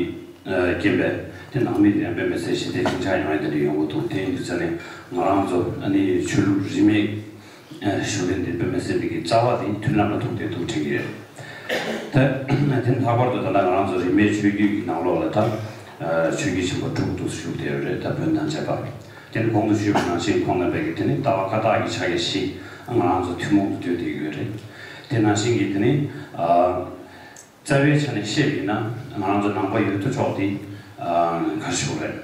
ཨ་རྐྱེན་པས་དེ་ནང་མི་དེ་ཡང་དཔེ་མི་སྲིད་ཞི་བདེ་ལྷིང་འཇགས་ཡོང་ཡ་དེ་འདྲ་ཡོང་གི་འདུག་དེ་ཡིན་དུས་ཙང་ནས་ང་རང་ཚོ་ཨ་ནི་ཆོས་ལུགས་རིས་མེད་ཨ་ཞུ་མཁན་དེ་དཔེ་མི་སྲིད་པའི་གི་རྩ་བ་དེ་མཐུན་ལམ་ལ་ཐུག་བསྡད་འདུག་དྲན་གྱི་ཡོད། ད་དེ་ལྷག་པར་དུ་ད་ལྟ་ང་རང་ཚོ་རིས་མེད་ཆོས་བརྒྱུད་ཀྱི་ནང་ལོགས་ལ་ད་ཨ་ཆོས་བརྒྱུད་ཆེན་པོ་དྲུག་ཏུ་བཞུགས་བསྡད་ཡོད་རེད། ད་བོན་དང་བཅས་པ། དེ་ནི་གོང་དུ་ཞུས་པ་ནང་བཞིན་ཁོང་རྣམ་པས་ཀྱི་དེ་ནི་ལྟ་བ་བཀའ་རྟགས་ཀྱི་ཕྱག་རྒྱ་བཞི་ང་རང་ཚོ་ཐུན་མོང་དུ་བསྡུས་བསྡད་ཡོད་རེད། དེ་ནང་བཞིན་གྱི་དེ་ནི་ཨ། རྩ་བའི་ཆ་ནས་བཤད་པ་ཡིན་ན་ང་རང་ཚོ་ནང་པ་ཡོད་དོ་ཅོག་དེ་ཨ། ག་རེ་ཞུ་དགོས་རེད།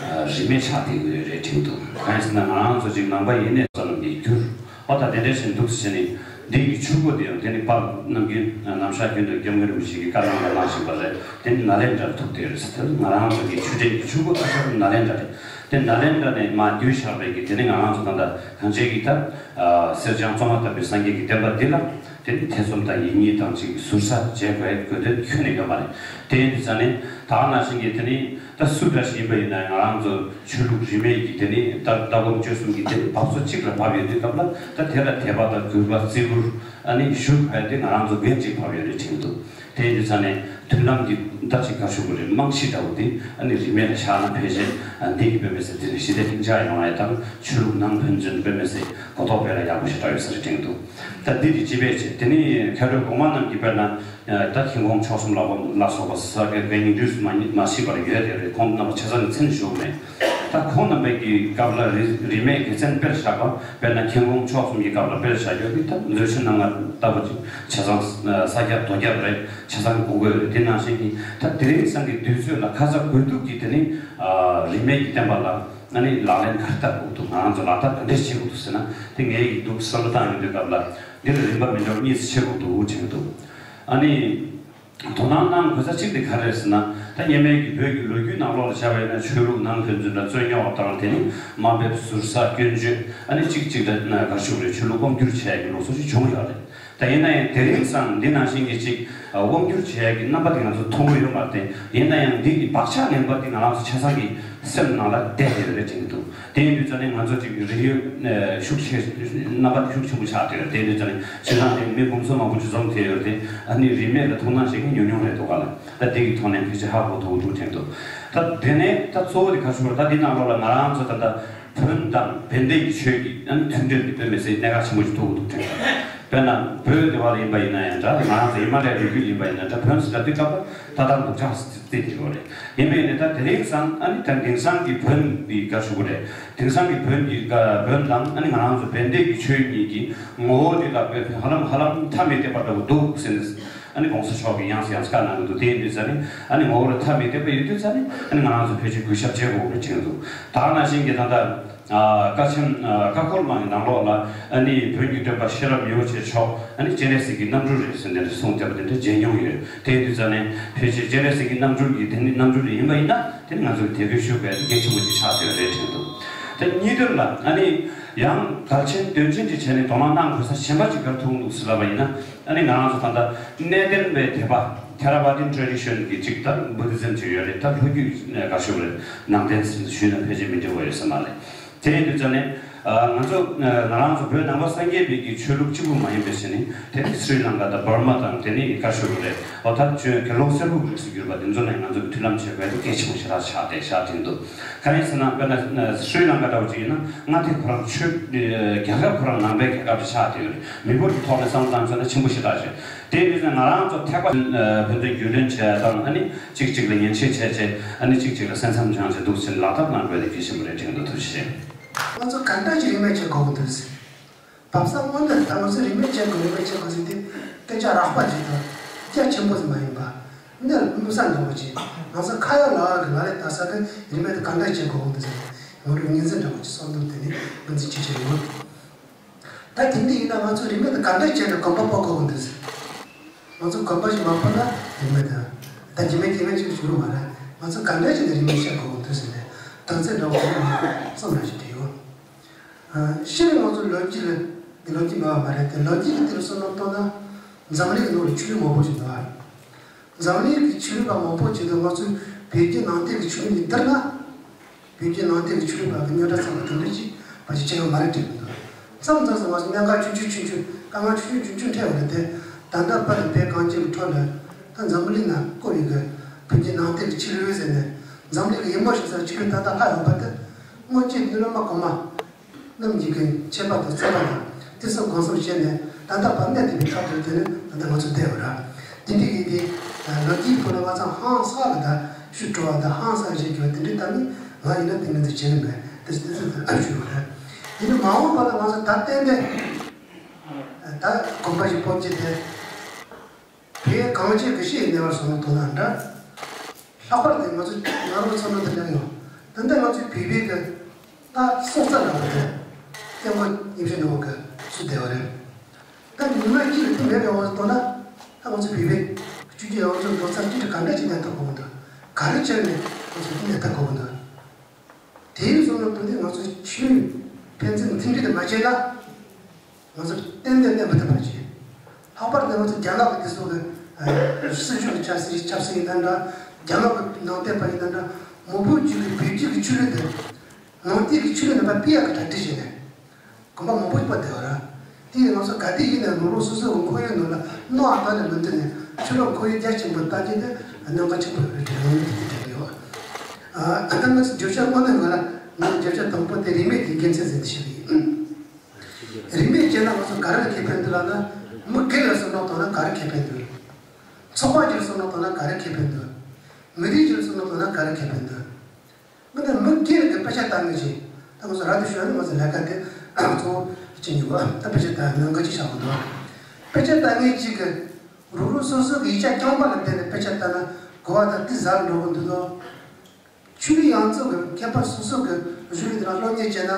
ཨ། རིས་མེད་ཆགས་བསྡད་ཀྱི་ཡོད་རེད་དྲན་འདུག་གང་ཡིན་ཟེར་ན་ང་རང་ཚོ་ཅིག་ནང་པ་ཡིན་ནས་བསམ་གྱི་འགྱུར། ཨོ་ད་དེ་འདྲ་ཞིག་འདུག་ཟེར་ནས་འདི་གི་ཆུ་བོ་དེ་ཡང་དེ་ནི་དཔལ་ནམ་རྒྱུན་ནམ་ཞག་རྒྱུན་དུ་སྐྱབས་མགོན་རིན་པོ་ཆེ་གི་བཀའ་གནང་ལ་གནང་བཞིན་པ་རེད། དེ་ནི་ནཱ་ལེནྡྲར་ཐུག་བསྡད་ཡོད་རེད་ཟེར། དེ་ང་རང་ཚོ་གི་ཆུ་ཕྲན་གྱི་ཆུ་བོ་ད་ཆ་ནཱ་ལེནྡྲ་རེད། དེ་ནཱ་ལེནྡྲ་ནས་མར་བརྒྱུད་བཞག་པའི་གི་དེ་ནི་ང་རང་ཚོ་ད་ལྟ་གངས་ཅན་གྱི་ད་གསེར་སྦྱངས་བཙོ་མ་བཏབ་པའི་སངས་རྒྱས་ཀྱི་བསྟན་པ་འདི་ལ་དེ་ནི་ཐེ་ཚོམ་དང་ཡིད་གཉིས་དང་ཅིག་ཟུར་ཟ་བྱེད་དགོས་དགོས་དོན་ཁྱོན་ནས་ཡོད་མ་རེད། དེ་ཡིན་དུས་ཙང་ནས་ད་ག་ནང་བཞིན་གྱི་དེ་ནི་ད་སུ་འདྲ་ཞིག་ཡིན་པ་ཡིན་ན་ང་རང་ཚོ་ཆོས་ལུགས་རིས་མེད་ཀྱི་དེ་ནི་ད་ལྟ་སྒོམ་སྤྱོད་གསུམ་གྱི་དེ་ནི་འབབ་ཚུགས་གཅིག་ལ་བབས་ཡོད་དུས་སྐབས་ལ་ད་དེ་ལ་དད་པ་དང་གུས་པ་བརྩི་བཀུར་ཨ་ནི་ཞུ་དགོས་དེ་ང་རང་ཚོ་འགན་གཅིག་བབས་ཡོད་རེད་དྲན་འདུག་དེ་ཡིན་དུས་ཙང་ནས་མཐུན་ལམ་གྱི་ད་ཅིག་ག་རེ་ཞུ་དགོས་རེད། རྨང་གཞི་འདྲ་བོ་དེ་ཨ་ནི་རིས་མེད་ལ་བཞག་ན་ཕལ་ཆེར་འདི་གི་དཔེ་མི་སྲིད་དེ་ནི་ཞི་བདེ་ལྷིང་འཇགས་ཡོང་ཡ་དང་ཆོས་ལུགས་ནང་ཕན་ཚུན་དཔེ་མི་སྲིད་གོ་རྟོགས་སྤེལ་ལ་ཡག་པོ་ཞེ་དྲག་ཡོད་ས་རེད་དྲན་འདུག་ད་འདི་དེ་གཅིག་པས་བྱས། དེ་ནི་མཁས་གྲུབ་གོང་མ་རྣམས་ཀྱིས་དཔེར་ན་ད་ཁྱིམ་ཁོང་མཆོག་གསུམ་ལ་ལ་སོགས་པ་ས་དགེ་དགེ་བསྙེན་བསྡུས་སུ་མ་མ་ཤེས་པར་ཡོད་དེ་རེད། ཁོང་རྣམ་པ་ཆ་ཚང་གི་མཚན་ཞུ་མེད། ད་ཁོང་རྣམ་པའི་གི་སྐབས་ལ་རིས་རིས་མེད་དགེ་མཚན་སྤེལ་བཞག་པ་དཔེར་ན་ཁྱིམ་ཁོང་མཆོག་གསུམ་གྱི་སྐབས་ལ་སྤེལ་བཞག་རྒྱུ་འདི་ད་མཛོད་ཆེན་རྣམ་ལྔ་ལྟ་བུ་ཅིག་ཆ་ཚང་ས་སྐྱ་རྡོ་རྒྱབ་རེད། ཆ་ཚང་གི་གོ་དགོས་རེད། དེ་ནང་བཞིན་གྱི་ད་དེ་རིང་སང་གི་དུས་ཚོད་ལ་ཁ་ཚ་དགོས་གཏུགས་ཀྱི་དེ་ནི་རིས་མེད་ཀྱི་བསྟན་པ་ལ། ཨ་ནི་ལག་ལེན་ག་རེ་བསྟར་དགོས་འདུག་ང་རང་ཚོ་ལག་བསྟར་ག་འདྲས་བྱེད་དགོས་འདུག་ཟེར་ན། དེ་ངས་ཡིག་འདུག་བསམ་བློ་བཏང་ཡོང་དུས་སྐབས་ལ་འདི་ལ་རིམ་པ་མི་འདྲ་བ་གཉིས་སུ་ཕྱེ་དགོས་འདུག་དྲན་འདུག་ཨ་ནི་དོ་སྣང་གནང་དགོས་ས་གཅིག་དེ་ག་རེ་རེད་ཟེར་ན། ད་སྔོན་མའི་གི་བོད་ཀྱི་ལོ་རྒྱུས་ནང་ལོགས་ལ་བྱ་བ་ཡིན་ན་ཆོས་ལུགས་ནང་ཕན་ཚུན་ལ་རྩོད་རྙོག་དང་དེ་ནི་དམའ་འབེབས་ཟུར་ཟ་སྐྱོན་བརྗོད་ཨ་ནི་གཅིག་གཅིག་ལ་ག་རེ་ཞུ་དགོས་རེད། ཆོས་ལུགས་དབང་བསྒྱུར་བྱས་ཀྱི་ལོ་ཚོད་ཅིག་བྱུང་ཡོད་རེད། ད་ཡིན་ན་ཡང་དེ་རིང་སང་འདི་ནང་བཞིན་གྱི་ཅིག་དབང་བསྒྱུར་བྱེད་ཡག་གི་རྣམ་པ་དེ་ང་ཚོ་མཐོང་གི་ཡོད་མ་རེད་དེ། ཡིན་ན་ཡང་འདི་གི་བག་ཆགས་ངན་པ་དེ་ང་རང་ཚོ་ཆ་ཚང་གི་སེམས་ནང་ལ་བསྡད་དེ་ཡོད་རེད་དྲན་གྱི་འདུག་དེ་ཡིན་དུས་ཙང་ནས་ང་ཚོ་ཅིག་རིགས་ཡོད་ཤུགས་ཆེ་རྣམ་པ་དེ་ཤུགས་ཆེན་པོ་ཆགས་བསྡད་ཡོད་རེད། དེ་ཡིན་དུས་ཙང་ནས་སྤྱིར་བཏང་དེ་མི་འབུམ་ཚོ་མང་པོ་ཅིག་འཛོམས་བསྡད་ཡོད་རེད་དེ། ཨ་ནི་རིས་མེད་ལ་ཐུགས་སྣང་བྱེད་མཁན་ཉུང་ཉུང་རེད་འདུག་ག་ལ། ད་དེ་གི་ཐོག་ནས་ཕལ་ཆེར་ཧ་གོ་ཐུབ་འདུག་དྲན་འདུག་ད་དེ་ནས་ད་གཙོ་བོ་དེ་ག་རེ་ཞུ་དགོས་རེད། ད་འདི་ནང་ལོགས་ལ་ང་རང་ཚོ་ད་ལྟ་བོན་དང་བན་དེ་གི་ཆོས་ཀྱི་ཨ་ནི་མཐུན་འབྲེལ་འདི་དཔེ་མི་སྲིད་གནད་འགག་ཆེན་པོ་ཞིག་ཐུག་གི་འདུག་དྲན། དཔེར་ན་བོད་དེ་བ་ལ་ཡིན་པ་ཡིན་ན་ཡང་འདྲ། ང་རང་ཚོ་ཧི་མ་ལ་ཡའི་རི་རྒྱུད་ཡིན་པ་ཡིན་ན་འདྲ། བོན་ཟེར་ན་དེ་སྐབས་ལ་ད་ལྟ་འདུག་ཆགས་སྲིད་དེ་དེ་ཡོད་རེད། ཡིན་པ་ཡིན་ན་ད་དེ་རིང་སང་ཨ་ནི་ད་དེང་སང་གི་བོན་འདི་ག་ཞུ་དགོས་རེད། དེང་སང་གི་བོན་གྱི་བོན་དང་ཨ་ནི་ང་རང་ཚོ་བན་དེ་གི་ཆོས་གཉིས་ཀྱི་ངོ་བོ་དེ་ལ་དཔེ་ཧ་ལམ་ཧ་ལམ་མཐའ་མི་དེད་པ་འདྲ་བོ་འདུག་ཟེར་ནས། ཨ་ནི་གོང་ས་མཆོག་གིས་ཡང་སེ་ཡང་སེ་བཀའ་གནང་གི་འདུག་དེ་ཡིན་དུས་ཙང་ནི་ཨ་ནི་ངོ་བོ་ལ་མཐའ་མི་དེད་པ་ཡོད་དུས་ཙང་ནི་ཨ་ནི་ང་རང་ཚོ་ཕལ་ཆེར་གུས་ཞབས་བྱེད་དགོས་རེད་དྲན་འདུག་ད་ག་ནང་བཞིན་གྱི་ད་ལྟ་ཨ་བཀའ་ཆེམས་ཨ་བཀའ་འཁོར་མ་གི་ནང་ལོགས་ལ་ཨ་ནི་བོན་གྱི་སྟོན་པ་ཤེས་རབ་མི་བོ་ཆེ་མཆོག་ཨ་ནི་སྤྱན་རས་གཟིགས་ཀྱི་རྣམ་སྤྲུལ་རེད་ཟེར་འདི་འདྲ་གསུངས་བསྡད་པ་དེ་འདྲ་མཇལ་མྱོང་ཡོད། དེ་ཡིན་དུས་ཙང་ནི་ཕལ་ཆེར་སྤྱན་རས་གཟིགས་ཀྱི་རྣམ་སྤྲུལ་གྱི་དེ་ནི་རྣམ་སྤྲུལ་ཡིན་པ་ཡིན་ན་དེ་ནི་ང་ཚོ་གི་དད་གུས་ཞུ་དགོས་ཡ་དེ་གལ་ཆེན་པོ་ཅིག་ཆགས་བསྡད་ཡོད་རེད་དྲན་འདུག་ད་གཉིས་དོན་ལ་ཨ་ནི་ཡང་གལ་ཆེན་དོན་ཆེན་ཅིག་བྱས་ནས་དོ་སྣང་གནང་དགོས་ས་གཞན་པ་ཅིག་ག་རེ་ཐུག་འདུག་ཟེར་ལབ་པ་ཡིན་ན། ཨ་ནི་ང་རང་ཚོ་ད་ལྟ་གནས་བརྟན་པའི་དད་པ་Theravadin tradition གི་གཅིག་ལྟར་Buddhism གཅིག་ཡོད་རེད། ད་ལྷོ་རྒྱུད་ནས་ག་ཞུ་རེད། ནང་བསྟན་ཟེར་ཞུས་ན་ཕལ་ཆེར་མི་འགྲིག་པ་ཡོད་ས་མ་རེད། དེ་ཡིན་དུས་ཙང་ནས་ང་ཚོ་ང་རང་ཚོ་བོད་ནང་པ་སངས་རྒྱས་པའི་གི་ཆོས་ལུགས་གཅིག་པུ་མ་ཡིན་པའི་ཕྱིར་ནི་དེ་ནི་སྲི་ལང་ཀ་དང་འབར་མ་དང་དེ་ནི་ག་ཞུ་རེད། འོ་ད་ཆོས་དགེ་སློང་སེར་པོ་གི་རིགས་སུ་གྱུར་པ་དེ་ཚོ་ནས་ང་ཚོ་གི་མཐུན་ལམ་བྱེད་དགོས་དེ་གལ་ཆེན་པོ་ཞེ་དྲག་ཆགས་བསྡད་ཤག་དྲན་འདུག་གང་ཡིན་ཟེར་ན་དཔེར་ན་སྲི་ལང་ཀ་འདྲ་བོ་ཅིག་ཡིན་ན་མངའ་སྡེ་ཁོ་རང་ཆོས་རྒྱལ་ཁབ་ཁོ་རང་ནང་པའི་རྒྱལ་ཁབ་ཅིག་ཆགས་བསྡད་ཡོད་རེད། མི་འབོར་གྱི་ཐོག་ནས་བསམ་བློ་བཏང་ཚར་ན་ཆེན་པོ་ཞེ་དྲག་རེད། དེ་ཡིན་དུས་ང་རང་ཚོ་ཐེག་པ་ཕན་ཚུན་རྒྱུས་ལོན་བྱས་དང་ཨ་ནི་གཅིག་གཅིག་ལ་ཡིད་ཆེས་བྱས་བྱས་ཨ་ནི་གཅིག་གཅིག་ལ་སེམས་འཚམ་སྦྱངས་བྱས་འདུག་ཟེར་ལག་བསྟར་གནང་དགོས་དེ་གལ་ཆེན་པོ་རེད་དྲན་འདུག་ཐུགས་རྗེ་ཆེ། ང་ཚོ་ག་འདྲ་ཞིག་རིས་མེད་བྱེད་དགོས་ཀྱི་འདུག་ཟེར། བབ་ས་སྔོན་འདིར་ད་ང་ཚོས་རིས་མེད་བྱེད་དགོས་རིས་མེད་བྱེད་དགོས་ཟེར་དེ་སྐད་ཆ་རགས་པ་ཞིག་དང་རྒྱ་ཆེན་པོ་ཟིག་མ་ཡིན་པ། འདིར་མི་ས་འདྲ་བོ་ཅིག་ང་ཚོ་ཁ་ཡོད་ལག་ཡོད་ཀྱི་ལ་རེ་བལྟ་ས་གི་རིས་མེད་དེ་ག་འདྲ་བྱེད་དགོས་ཀྱི་འདུག་ཟེར་ང་རང་ངོས་འཛིན་འདྲ་བོ་ཅིག་གསུངས་འདུག་དེ་ནི་ངོས་འཛིན་བྱེད་ཀྱི་ཡོད། ད་དེ་འདྲ་ཡིན་ན་ང་ཚོ་རིས་མེད་དུ་ག་འདྲ་བྱས་ནས་གོམ་པ་སྤོ་དགོས་ཀྱི་འདུག་ཟེར། ང་ཚོ་གོམ་པ་ཞིག་མ་སྤོ་ན་རིས་མེད་དུ་ད་རྗེས་མའི་སྐྱེ་བ་ཅིག་བྱུང་རུང་མ་རེད། ང་ཚོ་ག་འདྲ་བྱས་ནས་རིས་མེད་བཤད་དགོས་ཀྱི་འདུག་ཟེར་ནས་དོན་ཚན་འདྲ་བོ་དེ་ནས་གསུམ་ར་ཞིག་བྲིས་ཡོད། ཨ་ཕྱིར་ང་ཚོ་ལོ་རྒྱུས་ལ་འདི་ལོ་རྒྱུས་མེད་པ་མ་རེད་དེ། ལོ་རྒྱུས་ཀྱི་དེར་བསམ་བློ་གཏོང་ན་འཛམ་གླིང་གི་ནང་ལ་ཆོས་ལུགས་མང་པོ་ཞིག་འདུག་འཛམ་གླིང་གི་ཆོས་ལུགས་པ་མང་པོ་ཞིག་དང་ང་ཚོའི་བོད་བརྒྱུད་ནང་བསྟན་གྱི་ཆོས་ལུགས་ཀྱི་བསྡུར་ན། བོད་བརྒྱུད་ནང་བསྟན་གྱི་ཆོས་ལུགས་པ་གི་རྙོག་དྲ་ཚང་མ་དེ་འདྲ་ཅིག་བར་ཅིག་བྱས་ཡོད་མ་རེད་དྲན་གྱི་འདུག་མཚམས་མཚམས་སུ་ང་ཚོ་གནད་འགག་ཆུང་ཆུང་ཆུང་ཆུང་དཀའ་ངལ་ཆུང་ཆུང་ཆུང་ཆུང་འཕྲད་ཡོད་རེད་དེ། ད་ལྟ་བར་དུ་བོད་གངས་ཅན་གྱི་ཁྲོད་ལ་ད་འཛམ་བུ་གླིང་ན་བཀོད་ཡོད་གི་བོད་བརྒྱུད་ནང་བསྟན་གྱི་ཆོས་ལུགས་ཟེར་ནས་འཛམ་གླིང་གི་ཡིད་སྨོན་ཞུ་སའི་ཆོས་ལུགས་ད་ལྟ་ལྷག་ཡོད་པ་དེ་སྔོན་ཆད་དུས་སློབ་མ་གོང་མ། རྣམས་ཀྱི་མཁྱེན་པ་དང་བརྩེ་བ་དང་བརྩི་སེམས་གང་གསུམ་བྱས་ནས་ད་ལྟ་བར་གནས་བསྡད་པའི་ཐབས་དེ་ནི་ད་ལྟ་ང་ཚོ་བསྡད་ཡོད་ར། དེ་འདྲ་ཡིན་དེ་ལོ་རྒྱུས་ཐོག་ལ་ང་ཚོ་ཧང་སང་གི་ད་ཤུ་བྲོ་བ་དང་ཧང་སང་བྱེད་དགོས་དེ་འདྲའི་ད་ནི་ང་ཡིན་ན་དེ་ངས་ཚོ་བྱེད་ནི་མེད་དེ་དེ་ཚོ་ཨ་ཞུ་ཡོད་ར། དེ་ནི་མ་འོངས་པ་ལ་ང་ཚོ་ད་ཏན་ཏན། ད་དགོན་པ་ཞིག་སྤོ་རྒྱུ་དེ། བོད་གངས་ཅན་གྱི་གཤིས་ཡི་གནས་བབ་སོགས་ལ་དོ་སྣང་འདྲ། ལྷག་པར་དུ་ང་ཚོ་ང་རང་ཚོ་ནང་དུ་སླེབས་ཡོང་། ད་ལྟ་ང་ཚོའི་བོད་པའི་གི་ད་སྲོག་རྩ་འདྲ་བོ་དེ་སྐྱབས་མགོན་ཡིད་བཞིན་ནོར་བུ་གིས་བཟོས་བསྡད་པ་རེད། ད་ཉི་མ་གཅིག་ལ་དེ་མེད་པའི་དབང་དུ་བཏང་ན། ད་ང་ཚོ་བོད་པའི་སྤྱི་རྒྱུ་ཡང་ཚོ་འགྲོ་ཚར་གཅིག་ཏུ་ག་འདྲ་ཅིག་གནས་ཐུབ་དགོས་ཀྱི་འདུག་ག་རེ་བྱས་ནས་ང་ཚོ་འདི་གནས་ཐུབ་དགོས་ཀྱི་འདུག་དེའི་བཟོ་ལ་བསྟུན་ཏེ་ང་ཚོ་ཆོས་ཕན་ཚུན་མཐུན་སྒྲིལ་དེ་མ་བྱས་ན། ང་ཚོ་ཏན་ཏན་གནས་མི་ཐུབ་པ་ཞིག་ལྷག་པར་དུ་ང་ཚོ་རྒྱ་ནག་གི་དེ་ཚོ་གི་ཨ་སྲིད་ཇུས་ཀྱི་ཆབ་སྲིད་ཆབ་སྲིད་ཡིན་ན་འདྲ། རྒྱ་ནག་གི་ནང་བསྟན་པ་ཡིན་ན་འདྲ། མང་པོ་ཅིག་གིས་བོད་བརྒྱུད་ཀྱི་ཆོས་ལུགས་དེ་ནང་བསྟན་གྱི་ཆོས་ལུགས་རྣམ་པ་སྤེལ་ཡག་གི་གྲ་སྒྲིག་བྱས་ནས་དགོན་པ་མང་པོ་ཞིག་སྤོ་བསྡད་པ་རེད། དེ་ཡིས་ང་ཚོ་ག་དུས་ཡིན་ནའང་རང་རང་སོ་སོའི་ཁོར་ཡུག་ནང་ལ་སྣང་བ་དག་ནས་མི་འདུག་ནས་ཆོས་ལུགས་ཁོར་ཡུག་རྒྱ་ཆེན་པོ་བཏང་རྒྱུ་དེ་གནད་འགག་ཆེན་པོ་ཡོད་པའི་གྲས་ནང་ནས་དེ་དྲན་གྱི་ཡོད། ཨ་ད་ང་ཚོ་བརྗོད་བྱ་དངོས་གནས་ང་ལ་ང་བརྗོད་བྱ་དང་པོ་དེ་རིས་མེད་ཀྱི་དགེ་མཚན་ཟེར་དེ་ཞིག་ཡིན། རིས་མེད་བྱས་ན་ང་ཚོ་ག་རེ་ལ་ཁེ་ཕན་འདུག་ལབ་ན། མི་སྒེར་ལ་བསམ་བློ་བཏང་ན་ག་རེ་ཁེ་ཕན་འདུག་ཚོགས་པ་ཅིག་ལ་བསམ་བློ་བཏང་ན་ག་རེ་ཁེ་ཕན་འདུག་མི་རིགས་ཅིག་ལ་བསམ་བློ་བཏང་ན་ག་རེ་ཁེ་ཕན་འདུག་མི་དང་མི་སྒེར་གྱི་དཔེ་ཆ་ལྟ་མཁན་ཅིག་ད་ང་ཚོ་ར་དུ་ཞོན་ནས་ང་ཚོ་ལས་ཀ་དེ་གཙོ་བོ་ཅིག་ཡིན་པ། ད་དཔེ་ཆ་ལྟ་ནང་འགལ་ཅིག་བཞག་གི་འདུག་དཔེ་ཆ་ལྟ་མཁན་ཅིག་གིས་རང་རང་སོ་སོ་གི་ཡིག་ཆ་རྐྱང་པ་ལ་བརྟེན་ནས་དཔེ་ཆ་ལྟ་ན་གོ་བ་དང་ཏི་ཟ་འགྲོ་གི་འདུག་དོ། ཆོས་ལུགས་ཡོངས་རྫོགས་ཀྱི་མཁས་པ་སོ་སོ་གི་གཞུང་ལུགས་དེ་ལ་སློབ་གཉེར་བྱས་ན་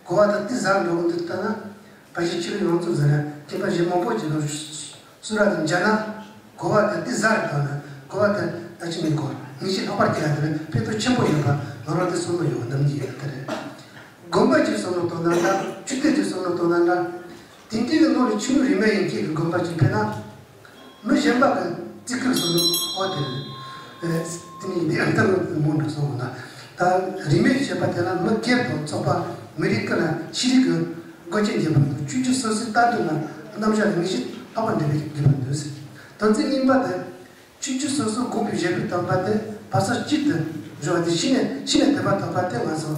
གོ་བ་དང་ཏི་ཟ་འགྲོ་གི་འདུག་ལྟ་ན། ཕལ་ཆེར་ཆོས་ལུགས་ཡོངས་རྫོགས་ཟེར་ན་མཁས་པ་གཞན་མང་པོ་ཅིག་གི་གསུང་རབ་དེ་མཇལ་ན་གོ་བ་དེ་ཏི་ཟ་རེ་བཏང་ན་གོ་བ་དེ་ད་ཅི་མིན་གོ་ངེས་ཤེས་ལྷག་པར་སྐྱེ་ཡ་དེ་ལ་ཕན་ཐོགས་ཆེན་པོ་ཡོད་པ་ང་རང་དེ་བསམ་བློ་ཡོད་པ་ནམ་རྒྱུན་ཡོད་དེ་རེད། དགོན་པ་ཅིག་བསམ་བློ་གཏོང་ན་འདྲ། ཆོས་སྡེ་ཅིག་བསམ་བློ་གཏོང་ན་འདྲ། དེ་འདྲའི་གི་ནང་ལ་ཆོས་ལུགས་རིས་མེད་ཡན་ཆད་ཀྱི་དགོན་པ་ཅིག་ཕེབས་ན། མི་གཞན་པ་གི་བརྩི་བཀུར་སོགས་ནི་ཨོ་དེ་རེད། དེ་ནི་ཡིན་ཏེ་ཨ་མཐའ་མ་མོ་འགྲོ་སོང་ན། ད་རིས་མེད་ཅེས་པ་དེ་ལ་མི་སྒེར་དང་ཚོགས་པ་མི་རིགས་ཀྱི་ལ་ཤེས་རིག་གི་སྒོ་ཆེན་རྒྱས་པ་དང་ཆོས་བརྒྱུད་སོ་སོའི་ལྟ་གྲུབ་ལ་རྣམ་གཞག་ལ་ངེས་ཤེས་ལྷག་པར་འདྲེན་པའི་དགོས་པ་འདུག་དོན་ཚན་གཉིས་པ་དེ། ཆོས་བརྒྱུད་སོ་སོའི་དགོངས་པའི་བཞེད་དགོངས་དམ་པ་དེ་བར་ས་གཅིག་ཏུ་བཞག་སྟེ་ཤི་ནས་ཤི་ནས་དེ་པར་ཐོབ་པ་དེ་ང་ཚོ་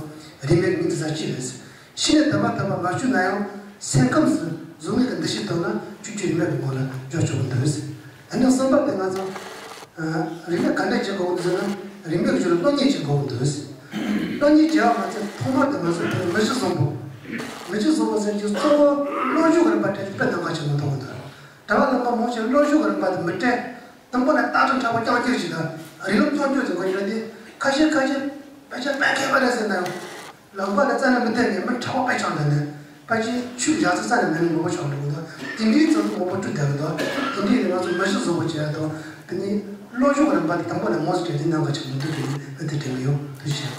རིས་མེད་ཀྱི་མིང་དུ་ཟ་ཅི་རེད། ཤི་ནས་དེ་པར་ཐོབ་པ་མ་བྱུང་ན་ཡང་སེམས་ཁམས་སུ་བཟོ་ངེས་ཀྱི་འདུ་ཤེས་བཏང་ན་ཆོས་བརྒྱུད་རིས་མེད་ཀྱི་ངོ་ལ་འཇོག་ཆོག་གི་འདུག་ཨ་ནི་གསུམ་པ་དེ་ང་ཚོ་རིས་མེད་ག་འདྲ་བྱེད་དགོས་འདུག་ཟེར་ན་རིས་མེད་ཀྱི་ཆོས་ལ་སློབ་གཉེར་བྱེད་དགོས་འདུག་སློབ་གཉེར་བྱེད་པ་མ་ཚད་ཐོག་མར་དེ་ང་ཚོ་དེ་མི་གཞི་བཟང་པོ། མི་གཞི་བཟང་པོ་ཟེར་རྒྱུ་གཙོ་བོ་སློབ་སྦྱོང་གི་རིམ་པ་དེ་དཔེ་གནད་འགག་ཆེན་པོ་མཐོང་གི་འདུག་གྲྭ་པ་རྣམ་པ་མང་ཆེ་བ་སློབ་སྦྱོང་གི་རིམ་པ་དེ་མི་སྤྲད། དང་པོ་ནས་ལྟ་གྲུབ་མཁྲེགས་པོ་རྐྱང་རྐྱང་ཞིག་དང་རིགས་ལམ་རྐྱང་རྐྱང་ཞིག་འགོ་འཁྱེར་ཏེ་ཁ་ཤས་ཁ་ཤས་དཔེ་ཆ་དཔེ་མཁས་པ་རེད་ཟེར་ན་ཡང་ལམ་ཁ་ལ་རྩ་ནས་མི་བསྡད་མཁན་མི་མཁྲེགས་པོ་དཔེ་ཆ་འདྲ་ནས་ཕལ་ཆེར་ཆོས་བཞག་ཚུལ་རྩ་ནས་མེད་མཁན་མང་པོ་ཆགས་འགྲོ་གི་འདུག་དེ་འདྲའི་ཚོགས་འདུ་མང་པོ་བསྐྲུན་བསྡད་ཀྱི་འདུག་དེ་འདྲའི་ང་ཚོ་མི་གཞི་བཟང་པོ་བྱེད་ཡ་དང་དེ་ནས་སློབ་སྦྱོང་གི་རིམ་པ་དེ་དང་པོ་ནས་མང་ཙམ་སྤྲད་དེ་གནད་འགག་ཆེན་པོ་འདུག་དེ་ནས་ང་དེ་དྲན་གྱི་ཡོད། ཐུགས་རྗེ་ཆེ།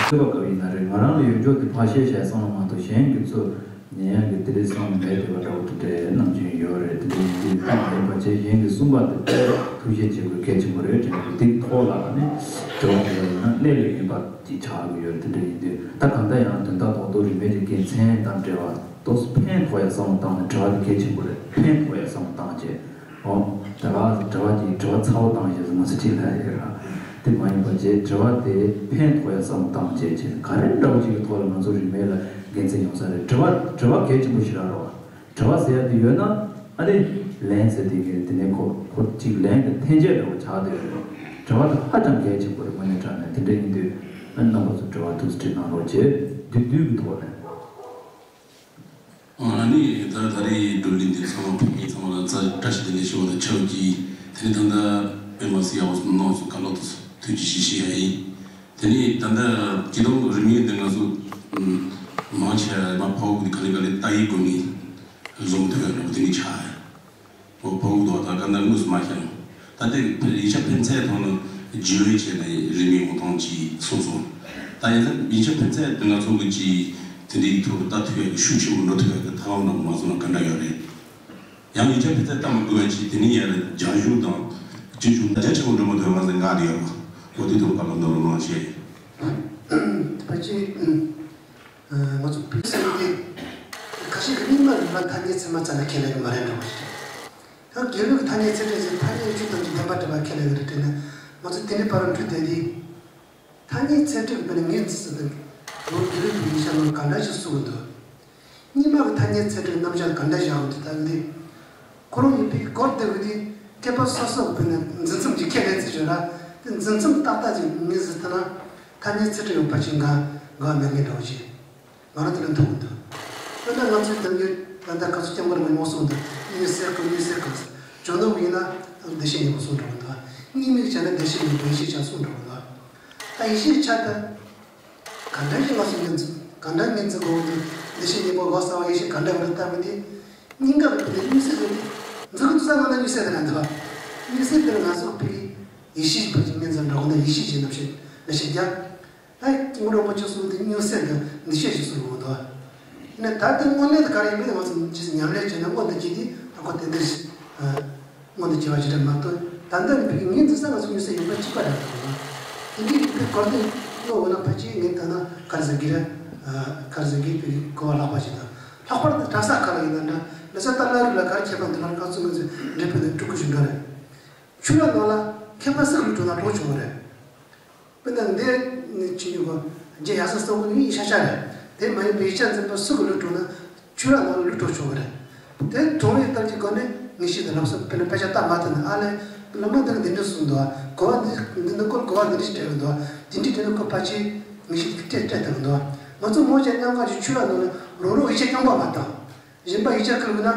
ཚོད་པ་སྐབས་ཡིན་ན་རེད། ང་རང་ལ་ཡོད་ཆོག་དེ་ཕར་བཤད་བྱས་སོང་ལ་མ་གཏོགས་གཞན་གྱི་ཚོ་ཉན་ཡག་གི་དེ་རིང་སང་མེད་དེ་བ་འདྲ་བོ་དེ་འདྲའི་ནམ་རྒྱུན་ཡོད་རེད། དེ་འདྲའི་ཡིན་དུས་ད་མ་ཡིན་པ་བྱས་གཞན་གྱི་གསུངས་པ་དེ་ཐུགས་བཞེས་བྱེད་དགོས་གལ་ཆེན་པོ་རེད་དྲན་གི། དེ་ཐོག་ལ་ནི་དྲི་བ་དེ་ཡོད་ན་གནད་ལ་ཡིན་པ་ཅིག་ཆགས་ཀྱི་ཡོད་རེད། དེ་འདྲ་ཡིན་དུས་ད་གང་ལྟར་ཡང་དོན་དག་རྡོག་རྡོག་རིས་མེད་ཀྱི་དགེ་མཚན་དང་འབྲེལ་བ་ཏོག་ཙམ་ཕན་ཐོགས་ཡ་བསམ་བློ་བཏང་ནས་དྲི་བ་དེ་གལ་ཆེན་པོ་རེད། ཕན་ཐོགས་ཡ་བསམ་བློ་བཏང་བྱས། ཨོ། དེ་ག་དྲི་བ་དེ་དྲི་བ་ཚ་བོ་བཏང་བྱས་སུ་ང་ཚོ་ཁྲིད་ལ་ཡོད་ར། དེ་མ་ཡིན་པ་བྱས་དྲི་བ་དེ་ཕན་ཐོགས་ཡ་བསམ་བློ་བཏང་བྱས་བྱས་ག་རེ་འདྲ་བོ་ཅིག་གི་ཐོག་ལ་ང་ཚོ་རིས་མེད་ལ་དགེ་མཚན་ཡོང་ས་རེད། དྲི་བ་དྲི་བ་གལ་ཆེན་པོ་ཞིག་རག་རོགས། དྲི་བ་ཟེར་ཡ་དེ་ཡོད་ན་ཨ་ནི་ལན་ཟེར་དེ་གི་དེ་ནས་ཁོ་ཁོ་ཅིག་ལན་གི་འཐེན་འབྱེད་འདྲ་བོ་ཆགས་བསྡད་ཡོད་རེད། དྲི་བ་དེ་ཧ་ཅང་གལ་ཆེན་པོ་རེད། དངོས་གནས་དྲང་གནས་དེ་འདྲ་ཡིན་དུས་ཨ་ནི་རྣམ་པ་ཚོ་དྲི་བ་ཐུགས་སུ་དྲི་གནང་རོགས་བྱས། དུས་དུས་ཀྱི་ཐོག་ནས། ཨ་ནི་ད་ད་རེས་བགྲོ་གླེང་འདི་ཚང་མ་ཕེབས་མཁན་ཚང་མ་ལ་བཀྲ་ཤིས་བདེ་ལེགས་ཞུ་བ་དང་ཆབས་ཅིག་དེ་ནས་ད་ལྟ་པད་མ་སི་ཡ་བ་སོང་གནང་སོང་། ག་ལོ་ཐུགས་རྗེ་ཆེ་ཞུ་ཡ་ཡིན། དེ་ནས་ད་ལྟ་སྤྱི་བཏང་རིམ་ཡིག་འདི་ང་ཚོ་མང་ཆེ་བ་ཕ་བོ་གི་ག་ལེ་ག་ལེ་ལྟ་ཡི་དགོས་ནི་བཟུང་ཐུབ་ཡ་འདྲ་པོ་དེ་ནི་ཆགས་ཡ། ཨོ་ཕ་བོ་དོ་ད་ག་འདྲ་དངོས་སུ་མ་ཤེས་ན། ད་ལྟའི་ཡིག་ཆ་ཕན་ཚུན་ཐོག་ནས་བརྗེ་བའི་ཆེད་ནས་རིན་མེད་འོང་ཐང་ཅིག་གསུངས་སོང་། ད་ཡིན་ན་ཡིག་ཆ་ཕན་ཚུན་དེ་ང་ཚོ་གི་ཅིག་དེ་འདྲའི་ཐོག་ལ་ལྟ་ཐུབ་ཡག་གི་ཤུགས་ཆེན་པོ་འགྲོ་ཐུབ་ཡག་གི་ཐབས་ལམ་འདྲ་མ་བཟུང་ན་ག་འདྲ་ཡོད་རེད། ཡང་ཡིག་ཆ་ཕན་ཚུན་ལྟ་མི་དགོས་པ་ཅིག་དེ་ནི་ཡར་རྒྱང་ཤུགས་དང་རྒྱུན་ཤུགས་རྒྱ་ཆེན་པོ་འགྲོ་མི་ཐུབ་ཡག་ཟེར་ང་དེ་ཡོད་རེད། འོ་དེ་ཐོག་ག་ལ་འདོར་རོགས་གནང་ཞེས། ཕལ་ཆེར། ང་ཚོ་བོད་ཟེར་བ་དེ་ཁ་ཤས་ཀྱིས་རྙིང་མ་རིག་པ་ཐ་སྙད་ཚད་མ་རྩ་ནས་ཁས་ལེན་གྱི་མ་རེད་འདྲ་བ་ཞིག་རེད། ཡང་རྒྱལ་བའི་ཐ་སྙད་ཚད་གྲས་ཟེར་ཐ་སྙད་བཅུ་ཐམ་གྱི་བདེན་པ་གྲུབ་པ་ཁས་ལེན་གྱི་རེད་དྲན་ན། ང་ཚོ་དེ་འདྲའི་བར་རུ་འཁྲུལ་བསྡད་དེ། ཐ་སྙད་ཚད་གྲས་དཔེར་ན་ངོས་འཛིན་ཟེར་དེ་ལོ་རྒྱུས་ལུགས་ཀྱི་ཡིག་ཆ་ནང་ག་འདྲ་ཞིག་གསུངས་འདུག་རྙིང་མ་གི་ཐ་སྙད་ཚད་གྲས་རྣམ་གཞག་ག་འདྲ་བཞག་འདུག་ད་འདི་ཁོ་རང་ཉིད་པའི་སྐོར་དེ་བས་དེ་མཁས་པ་སོ་སོ་དཔེར་ན་འཛིན་མཚམས་ཀྱི་ཁས་ལེན་ཚིག་བརྗོད་ལ་དེ་འཛིན་མཚམས་ཏག་ཏག་ཅིག་ངོས་འཛིན་ཐུབ་ན་ཐ་སྙད་ཚད་གྲས་ཡོད་པ་ཅིག་འགའ་འགའ་མེད་ངེས་འདྲ་བོ་ཞིག་ང་རང་དེ་ལ་མཐོང་གི་འདུག་དཔེར་ན་ང་ཚོའི་དེང་གི་ ད་ལྟ་ཁ་ཚུར་སྐྱབས་མགོན་རིན་པོ་ཆེ་གསུངས་འདུག། མྱུལ་ཟད་ཁོ་མྱུལ་ཟད་ཁོ། ཇོ་ནང་ཡིན་ན་བདེ་གཤེགས་སྙིང་པོ་གསུངས་འགྲོ་གི་འདུག། གཉིས་མེད་བྱས་ན་བདེ་གཤེགས་སྙིང་པོ་ཡེ་ཤེས་ཆགས་གསུངས་འགྲོ་གི་འདུག། ད་ཡེ་ཤེས་ཆགས་ད་ག་འདྲ་ཞིག་ང་ཚོ་ཉན་ཚུལ་ག་འདྲ་ཉན་ཚུལ་དགོས་འདུག། བདེ་གཤེགས་སྙིང་པོ་ལོ་ཙཱ་བ་ཡེ་ཤེས་ག་འདྲ་བར་ལྟ་བུ་དེ། སྙིང་ག་བར་དེ་མྱུལ་ཟད་རེད་དེ། འཛུགས་སྐྲུན་ས་ང་ན་མྱུལ་ཟད་དེ་ར་འདུག། མྱུལ་ཟད་དེ་ང་ཚོ་ཕ་གི་ཡེ་ཤེས་ཕ་གི་ཉན་ཚུལ་འགྲོ་གི་འདུག། ཡེ་ཤེས་ཀྱི་རྣམ་ཤེས་རྣམ་ཤེས་རྒྱ། ད་སྐྱབས་མགོན་རིན་པོ་ཆེ་གསུངས་དེ་མྱུལ་ཟད་དང་འདུ་ཤེས་ཤིག་གསུངས་ཡོང་འདུག། ཡིན་ན་ད་ལྟའི་དངོས་གནས་དེ་ག་རེ་ཡིན་མིན་ང་ཚོ་ཇི་སྲིད་ཉམས་ལེན་བྱས་ན་མངོན་དུ་གྱུར་ཏེ་ད་ཁོ་དེ་འདྲ་ཞིག་མངོན་དུ་གྱུར་བ་ཞིག་རེད་མ་གཏོགས། ད་ལྟ་ངོས་འཛིན་ས་ང་ཚོ་མྱུལ་ཟད་ཡོད་པ་གཅིག་པ་རེད་འདུག། དེ་འདྲའི་དཔེ་གོ་དེ་བློ་འོ་ན་ཕལ་ཆེར་ངས་ལྟ་ན་ག་རེ་ཟེར་གི་རེད། ག་རེ་ཟེར་གི་དཔེ་གོ་བ་ལྷག་པ་ཞིག་དང་། ལྷག་པར་དུ་གྲྭ་ས་ཁག་ལ་ཡིན་ན་འདྲ། ལ་ས་ཏཱ་ལ་རུ་ལ་ག་རེ་ཁྱད་པར་འདུག་ལ་ཁག་ཚོ་ངོས་འཛིན་འདྲེ་ཕུད་དེ་སྤྲུལ་སྐུ་ཞིག་འགྲོ་རེད། ཆོས་ར་ནང་ལ་མཁས་པ་སུ་ལུས་འགྲོ་ན་གྲོགས་བྱུང་བ་རེད། དཔེར་ན་འདི་ནི་ཆོས་ཉིད་ཀྱི་རྗེ་ཡབ་སྲས་སོགས་ཀྱི་ཡིན་ཤ་ཤ་རེད། དེ་མ་ཡིན་པའི་ཡིག་ཆ་འཛིན་པ་སུ་གི་ལུས་འགྲོ་ན་ཆོས་ར་ནང་ལ་ལུས་འགྲོ་ཆོག་གི་རེད། དེ་དྲང་བའི་ལྟར་གྱི་སྒོ་ནས་ངེས་ཤེས་དང་ལམ་སྲོལ་དཔེར་ན་དཔེ་ཆ་ལྟ་མ་ཐུབ་ན་ཨ་ལས་བླ་མ་འདི་གི་འདི་འདྲ་གསུངས་འདུག། གོ་བ་འདི་འདི་འདི་སྐོར་གོ་བ་འདི་འདྲ་ཞིག་སྤྲད་གི་འདུག། འདི་འདྲ་དྲན་ན་ཁོ་ཕལ་ཆེར་ངེས་ཤེས་ཀྱི་སྤྲད་སྤྲད་ཐུབ་གི་འདུག། ང་ཚོ་མོ་ཆེ་མཉམ་གང་ཞིག་ཆོས་ར་ནང་ལ་རོགས་རོགས་ཡིག་ཆ་རྐྱང་པ་མ་བཏང་། གཞན་པ་ཡིག་ཆ་ཁུར་བ་ན་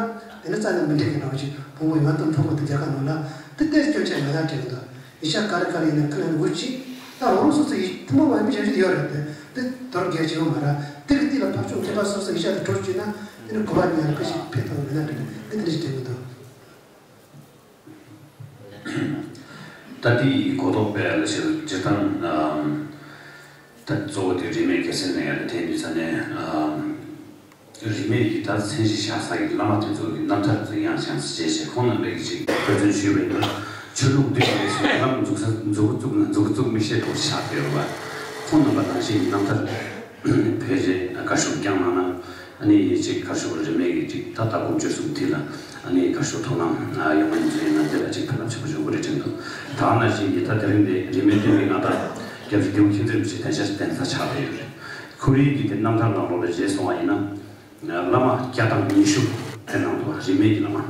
དེ་ནི་རྩ་ནས་མི་འགྲིག་གི་འདྲ་བ་ཞིག་བོང་བུ་ཡོན་ཏན་ཕྲུ་གུ་དེ་རྒྱལ་ཁ་ནང་ལ་དེ་ལྟའི་སྐྱོན་ཆ་མེད་ན་དྲན་གི་འདུག། ཡིག་ཆ་ག་རེ་ག་རེ་ཡིན་ན་ཁུར་ལེན་དགོས་ཅི། ད་རོགས་རོགས་སོ་སོ་ཡིག་ཐུན་མོང་མ་ཡིན་པའི་ཞབས་ཞུ་ཡོད་རེད་དེ། དེ་དོར་རྒྱག་བྱེད་ཡོད་མ་ར། དེ་གི་སྟེང་ལ་ཕར་ཕྱོགས་མཁས་པ་སོ་སོ་ཡིག་ཆ་དེ་གྲོགས་བྱས་ན་དེ་ནི་གོ་བ་ཉར་དཔེ་ཞིག་ཕེབས་ཐུབ་མེད་ན་དྲན་གི་འདུག། དེ་འདྲ་ཞིག་དྲན་གི་འདུག། ད་དེ་ཡི་གོ་རྟོགས་སྤེལ་ཡ་ལ་ཞེས་སྤྱིར་བཏང་། ད་གཙོ་བོ་དེ་རིས་མེད་རྒྱལ་མཚན་ལ་ཡང་དེ་དུས་ཚ་ནས། རིས་མེད་ཀྱི་ད་མཚན་གཞི་བཞག་ས་ཀྱི་བླ་མ་དེ་ཚོ་གི་རྣམ་ཐར་དེ་ཚོ་ཡང་ཞང་ཚེ་རྗེས་བྱས་ཁོང་རྣམ་པས་ཀྱི་ཅིག་དཔེ་མཚོན་ཞུས་པ་ཡིན་ན། ཆོས་ལུགས་འདི་ལས་སུ་ལམ་འཛུགས་ས་འཛུགས་འཛུགས་འཛུགས་འཛུགས་མི་ཤེས་པ་ཆགས་བསྡད་ཡོད་པ། ཁོང་རྣམ་པ་ནང་བཞིན་གྱི་རྣམ་ཐར་བོད་རྗེ་བཀའ་ཤོག་བསྐྱངས་གནང་ན། ཨ་ནི་ཅིག་ག་རེ་ཞུ་དགོས་རེད། རིས་མེད་ཀྱི་ཅིག་ད་ལྟ་དགོངས་སྤྱོད་གསུམ་མཐིལ་ལ་ཨ་ནི་ག་རེ་ཞུ་དོ་སྣང་ཡོང་བ་ཡིན་ཚུལ་ཡིན་ན་འདི་ལ་ཅིག་ཕན་ཐོགས་ཆེན་པོ་ཡོང་གི་རེད་དྲན་འདུག། ད་ནང་བཞིན་གྱི་ད་དེ་རིང་འདི་རིས་མེད་སྟོན་པའི་མངའ་བདག་སྐྱབས་རྗེ་ལྡེའུ་མཁྱེན་བརྩེ་རིན་པོ་ཆེ་གདན་ཞུ་གདན་ས་ཆགས་བསྡད་ཡོད་རེད། ཁོ་རའི་གི་དེ་རྣམ་ཐར་ནང་ལོགས་ལ་མཇལ་སོང་བ་ཡིན་ན། བླ་མ་བརྒྱ་དང་ཉི་ཤུ་དེ་ནང་དུ་རིས་མེད་ཀྱི་བླ་མ།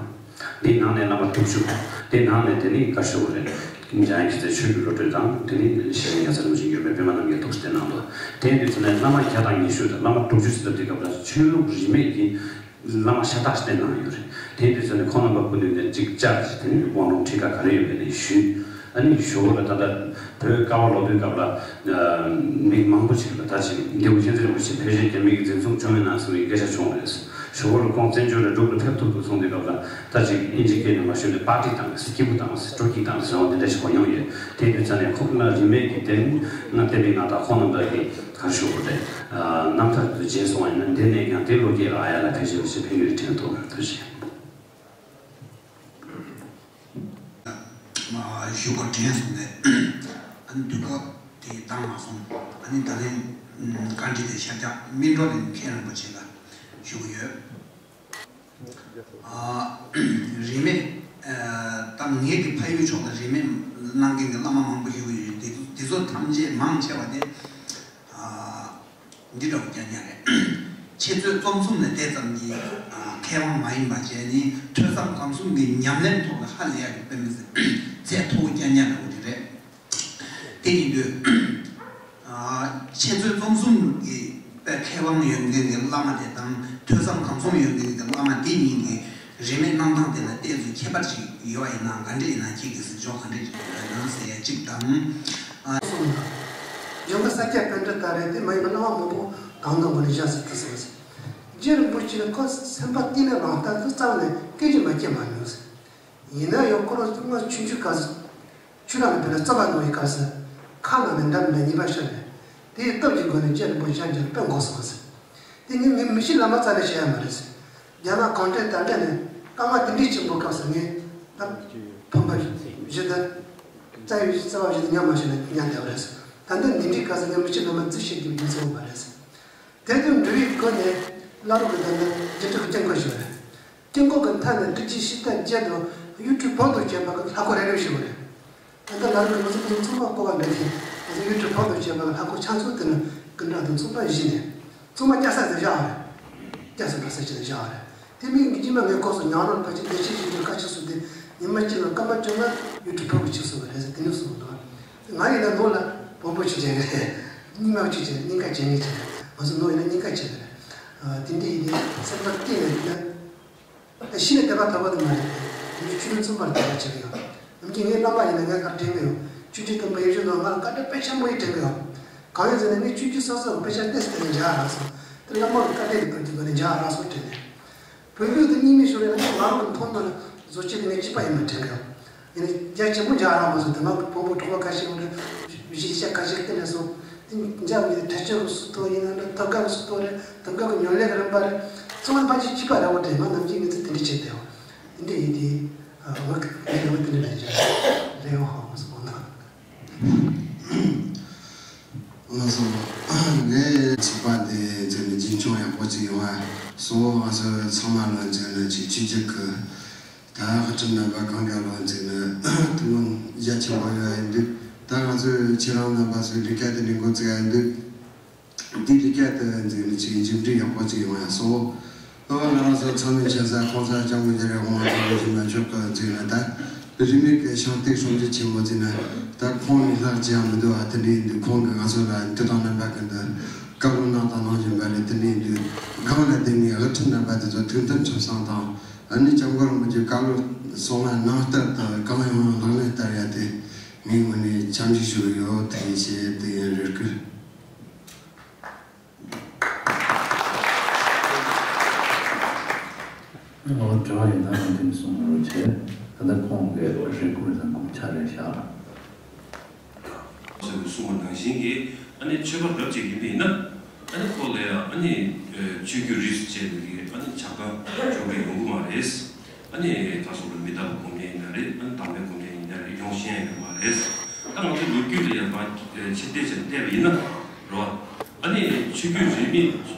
དེའི་ནང་ནས་བླ་མ་དྲུག་ཅུ། དེའི་ནང་ནས་དེ་ནི་བཀའ་ཤོག་རེད། འཇམ་དབྱངས་མཁྱེན་བརྩེ་ཆོས་ཀྱི་བློ་གྲོས་དང་དེ་ནི་ཤེས་རིག་ཉི་ཚེ་རིན་པོ་ཆེ་འགྱུར་མེད་པད་མ་རྣམ་རྒྱལ་ཐུགས་སྲས་དེ་ནང་དུ། དེ་དུས་ཚོད་ནས་བླ་མ་བརྒྱ་དང་ཉི་ཤུ་དང་བླ་མ་དྲུག་ཅུ་ཟེར་དུས་སྐབས་ལ་ཆོས་ལུགས་རིས་མེད་ཀྱི་བླ་མ་ཤ་སྟག་ཞིག་བསྟེན་གནང་ཡོད་རེད། དེ་དུས་ཚོད་ནས་ཁོང་རྣམ་པ་སྐུ་མདུན་ནས་གཅིག་བཅར་ཅིག་དེ་ནི་དབང་ལུང་ཁྲིད་ཀ་ག་རེ་ཡོད་པ་ནས་ཞུས། ཨ་ནི་ཞོ་ལ་ད་ལྟ་བོད་ཀ་བ་ལོ་དུས་སྐབས་ལ་མི་མང་པོ་ཞིག་ལ་ད་ཅིག་ལྡེའུ་མཁྱེན་བརྩེ་རིན་པོ་ཆེ་བོད་རྗེ་རྒྱ་མི་གི་འཛིན་བཟུང་བྱུང་ཡོད་ན་གསུངས་པའི་སྐད་ཆ་བྱུང་རེད། ཞོ་ལ་ཁོང་བཙན་བྱོལ་ལ་འབྲུག་ལ་ཕེབས་ཐུབ་འདུག་གསུངས་དུས་སྐབས་ལ་ད་ཅིག་ཨིན་ཇི་སྐད་ནས་མ་ཞུས་ནས་པར་ཊི་བཏང་ཟེར། སྐྱིད་པོ་བཏང་ཟེར། སྤྲོ་སྐྱིད་བཏང་ཟེར་འོ་འདི་འདྲ་ཞིག་གོ་མྱོང་ཡོད། དེ་དུས་ཚོད་ནས་ཁོང་ལ་རིས་མེད་ཀྱི་དེ་ང་བསྟན་པའི་ང་དང་ཁོང་རྣམ་པ་གི་ག་རེ་ཞུ་དགོས་རེད། རྣམ་ཐར་དུ་མཇལ་སོང་བ་ཡིན་ན་འདི་ནས་ཀྱང་དེ་བློ་སྐྱེད་རག་ཡ་ལ་ཕལ་ཆེར་ཕལ་ཆེར་ཕན་གྱི་རེད་དྲན་འདུག། ཐུགས་རྗེ་ཆེ། ཞུ་དགོས་དྲན་སོང་ནས། ཨ་ནི་དུས་སྐབས་དེ་འདང་མ་སོང་། ཨ་ནི་ད་ལན་བཀའ་འདྲི་དེ་ཤར་རྒྱག་སྨིན་གྲོགས་ལས་མཁན་རིན་པོ་ཆེ་ལ་ཞུ་གི་ཡོད། རིས་མེད། ད་ངེད་ཀྱི་ཕ་ཡུལ་ཕྱོགས་ལ་རིས་མེད་གནང་མཁན་གྱི་བླ་མ་མང་པོ་ཞིག་ཡོད། དེ་དེ་ཚོ་ཐམས་ཅད་མང་ཆེ་བ་དེ། འདི་འདྲ་བོ་རྐྱང་རྐྱང་རེད། འཆད་རྩོད་རྩོམ་གསུམ་ནས་དེ་ཙམ་གྱི་མཁས་དབང་མ་ཡིན་པ་བྱས་ནས་ཐོས་བསམ་སྒོམ་གསུམ་གྱི་ཉམས་ལེན་ཐོག་ལ་ཧ་ལས་ཡག་གི་དཔེ་མི་སྲིད་ཚད་མཐོ་བོ་རྐྱང་རྐྱང་འདྲ་བོ་དེ་རེད། དེ་ཡིན་དུས། འཆད་རྩོད་རྩོམ་གསུམ་གྱི་དཔེ་མཁས་དབང་ཡོད་མཁན་གྱི་བླ་མ་དེ་དང་ཐོས་བསམ་སྒོམ་གསུམ་ཡོད་མཁན་གྱི་བླ་མ་དེ་གཉིས་ཀྱི་རིས་མེད་གནང་སྟངས་དེ་ལ་ཏོག་ཙམ་ཁྱད་པར་ཅིག་ཡོད་པ་ཡིན་ན་ག་འདྲ་ཡིན་ན་ཁྱེད་ཀྱིས་གཟིགས་ཕྱོགས་ག་འདྲ་ཅིག་ཡོད་ན་ཟེར་ཡ་གཅིག་དང་། གསུངས་འདུག། གཞུང་གི་ས་སྐྱ་པཎྜི་ཏ་རེད་དེ་མ་ཡིན་པ་བླ་མ་མང་པོ་གང་དང་གང་ནས་བཞག་ཟེར་དུ་གསུངས་ཟེར། རྗེ་རིན་པོ་ཆེ་ནི་ཁོ་སེམས་པ་གཏིང་ནས་རང་ལྟ་དུ་རྩ་བ་ནས་སྐད་ཆ་མ་སྐྱེ་མ་མྱོང་ཟེར། ཡིན་ན་ཡང་ཁོ་རང་སྔོན་ཆུང་ཆུང་སྐབས་སུ་ཆུ་ནང་ནས་བུད་ལ་རྩོད་པ་གནང་བའི་སྐབས་སུ་ཁ་ནང་ནས་འདྲ་མི་འདྲ་ཉེས་པ་ཤོར་ནས་དེའི་སྟོབས་ཀྱི་སྒོ་ནས་རྗེ་རིན་པོ་ཆེ་མཇལ་དཔེ་འགོག་སོང་ཟེར། དེ་ངས་ངའི་མི་ཤི་ལ་མ་རྩ་ནས་བཤད་ཡ་མ་རེད་ཟེར། རྒྱ་ནག་གུང་ཁྲན་ཏང་ལྟ་ནས་དཀའ་ངལ་དེ་འདྲའི་ཆེན་པོ་སྐབས་སུ་ངས་ད་ཕམ་པ་བཞི་དང་རྩ་བའི་རྩ་བ་བཞི་དང་ཉམས་མ་ཤེས་ན་ཉམས་བསྡད་པ་རེད་ཟེར། ད་ལྟ་འདི་འདྲའི་སྐབས་སུ་ངས་མི་ཤི་ལ་མ་རྩི་བཤད་རྒྱུ་རྒྱུ་མཚན་ཡོད་མ་རེད་ཟེར། དེ་དང་འབྲེལ་བའི་སྒོ་ནས་བླ་རུང་གི་ད་ལྟ་རྒྱུན་གྲོན་སྐྱབས་མགོན་ཞིག་རེད། སྐྱབས་མགོན་གྱི་མཐའ་ནས་སྒྲིག་ཆས་ཕྱི་ལྟར་བརྒྱད་དང་གཡུ་ཁྲི་བོད་དུ་བྱས་པ་གི་ལྷ་སྐོར་རེ་རེ་བྱས་པ་རེད། ད་ལྟ་ལ་རུ་གི་མི་ཚོགས་ཚོ་ཚང་མ་སྐོར་བ་འདྲ་ཞིག་ང་ཚོ་གཡུ་ཁྲི་བོད་དུ་བྱས་པ་གི་ལྷ་སྐོར་ཕྱག་མཛོད་དེ་ནི་སྐུ་འདྲ་དང་ཚོགས་པ་བཞི་ནས་ཚང་མ་སྐྱ་ས་ཟེར་བཞག་པ་རེད། སྐྱ་ས་འདྲ་ས་ཆེ་ནས་བཞག་པ་རེད། དེ་མིན་གྱི་རྗེས་མ་ངས་སྐོར་སོང་ཉང་རོང་ཕལ་ཆེར་བདེ་ཆེན་ཞིག་ཏུ་བཀའ་ཆོས་སུ་དེ་ཉི་མ་གཅིག་ལ་སྐར་མ་བཅོ་ལྔ་གཡུ་ཁྲི་བོད་ཀྱི་ཆོས་སོང་བ་རེད་ཟེར་དེ་ནས་གསུངས་འདུག། ང་ཡིན་ན་ནོར་ལ་བོན་པོ་ཆོས་ཅན་རེད། རྙིང་མ་ཆོས་ཅན་རྙིང་ཁ་ཅན་ངེས་ཅན་རེད། ང་ཚོ་ནོར་ཡིན་ན་རྙིང་ཁ་ཅན་རེད། དེ་འདྲ་ཡིན་ཏེ་སེམས་པ་གཏིང་ནས་ཡིན་ན། ད་གཞི་ནས་དད་པ་དད་པ་དེ་མ་རེད། ངས་ཆོས་དོན་ཚང་མར་དད་པ་བྱེད་ཀྱི་ཡོད། ནམ་རྒྱུན་ངའི་རྣམ་པ་ཡིན་ན་ངས་ག་རེ་དྲན་གྱི་ཡོད། ཆོས་ཁྲིད་སྟོན་པ་ཡེ་ཤེས་ནོར་བུ་ང་ལ་བཀའ་དྲིན་དཔེ་ཆེན་པོ་ཞིག་དྲན་གྱི་ཡོད། གང་ཡིན་ཟེར་ན་ངས་ཆོས་བརྒྱུད་སོ་སོ་དཔེ་ཆ་ཏོག་ཙམ་དེ་ནས་མཇལ་རག་སོང་། དེ་བླ་མ་གི་བཀའ་དྲིན་གྱི་དོན་གྱི་སྒོ་ནས་མཇལ་རག་སོང་དྲན་ནས། བོད་བརྒྱུད་དེ་རྙིང་མའི་ཞོར་ལ་ང་རང་གི་མཐོང་དོན་ལ་བཟོ་བྱེད་དེ་ངས་གཅིག་པ་ཡིན་པ་དྲན་གྱི་ཡོད། ཡིན་ནའི་རྒྱ་ཆེན་པོ་མཇལ་རག་མ་སོང་། དེ་ང་གི་བོན་པོ་གྲོགས་པོ་ཁ་ཤས་ཡོད་རེད། གཞིས་ཆགས་ཁ་ཤས་ཀྱི་སྟེང་ནས་སོང་། དེ་མཇལ་བའི་ཐལ་ཆོས་ཀྱི་སུ་ཐོག་ཡིན་ན་འདྲ། ཐབས་མཁས་ཀྱི་སུ་ཐོག་རེད། ཐབས་མཁས་ཀྱི་ཉམས་ལེན་གྱི་རིམ་པ་རེད། ཚང་མ་ཕལ་ཆེར་གཅིག་པ་རེད་བ། དྲན་ང་ནམ་རྒྱུན་ངེས་ཚིག་དེ་འདྲས་བྱས་བསྡད་ཡོད། དེ་འདྲས་ཡིན་དེ། ཨ། འོ་ཁ་ཁ་ཁ་དེ་འདྲས་ལ་བྱ་རེད་འོ་ཧ་མ་སོང་ན། ལགས་སོ། ངའི་ཚིག་པ་འདི་མཛད་ནས་རྒྱུན་འཁྱོངས་ཡག་པོ་ཅིག་ཡོང་བ་སོང་། ང་ཚོ་ཚང་མ་ལ་མཛད་ནས་ཅིག་ཆོས་བརྒྱུད་ཀྱི་ད་ཧ་ཅང་རྣམ་པ་གང་ག་ལ་མཛད་ནས་ཐུགས་སྣང་རྒྱ་ཆེན་པོ་ཡོད་ཡིན་དུས། ད་ང་ཚོས་ཁྱེད་རང་རྣམ་པ་ཚོའི་ལས་ཀ་དེ་འདྲ་འགོ་བཙུགས་ཡ་ཡིན་དུས། འདི་ལས་ཀ་དེ་མཛད་ནས་ཅིག་མཇུག་འབྲས་ཡག་པོ་ཅིག་ཡོང་ཡ་སོང་། ཨོ། ང་རང་ཚོ་ཚང་མས་མཁྱེན་ས་ཁོང་ཚ་ལྕམ་སྐུ་ཕྲེང་རིང་དབང་ཕྱུག་ལ་ཞུ་ན་ཆོག་གི་ཟེར་ན། ད་རིས་མེད་ཀྱི་ཤིང་རྟའི་སྲུང་བརྩི་ཆེན་མོ་ཟེར་ན་ད་ཁོང་ནས་ལྷག་ཅི་ཡང་མི་འདུག་ཨ། དེ་འདྲ་ཡིན་དུས་ཁོང་གིས་ང་ཚོ་ལ་འདི་དང་རྣམ་པ་ཀུན་ཏུ་བཀའ་སློབ་གནང་དང་གནང་བཞིན་པ་རེད། དེ་འདྲ་ཡིན་དུས་སྒང་ལ་བསྡད་ནས་དབུ་ཁྲིད་རྣམ་པ་དེ་ཚོ་ཐུགས་མཐུན་ཁྲིམས་གཙང་དང་། ཨ་ནི་སྐྱབས་མགོན་རིན་པོ་ཆེའི་བཀའ་སློབ་གསུང་ལ་ནང་ལྟར་དུ་གང་ཡོང་ཡང་ལག་ལེན་བསྟར་ཡ་དེ་ངའི་ངོས་ནས་འཚམས་ཞུ་ཞུ་གི་ཡོད། དེ་ཡིན་ཞེས་དེ་ཡིན་རེ་སྐུལ། ཨོ། དྲི་བ་ཡོད་ན་རང་དེ་ནས་གསུང་རོགས་བྱེད། ད་ལྟ་ཁོང་གིས་རེ་སྐུལ་དང་སྐུ་ཕྱག་རེ་བཞག་ཟེར་ནས་གསུངས་པ་ནང་བཞིན་གྱི། ཨ་ནི་ཆོས་པ་རབ་ཅིག་ཡིན་པ་ཡིན་ན། ཨ་ནི་ཁོ་ལ་ཡང་ཨ་ནི་ཆོས་བརྒྱུད་རིས་སུ་བཅད་པའི་གི་ཨ་ནི་ཆགས་སྡང་ཕྱོགས་རིས་ཡོང་གི་མ་རེད། ཨ་ནི་ཁ་སོགས་ལ་མི་རྟག་པའི་སྒོམ་མཁན་ཡིན་ན་རེད། ཨ་ནི་དམ་པའི་སྒོམ་མཁན་ཡིན་ན་རེད། ཡོང་ཤེས་ཡོད་མ་རེད། ད་ང་ཚོ་ལོ་རྒྱུས་ལ་ཡང་མ་ཕྱིར་བལྟས་བྱས་བལྟས་པ་ཡིན་ན་རེད་བ། ཨ་ནི་ཆོས་བརྒྱུད་རིས་མེད་ཀྱི་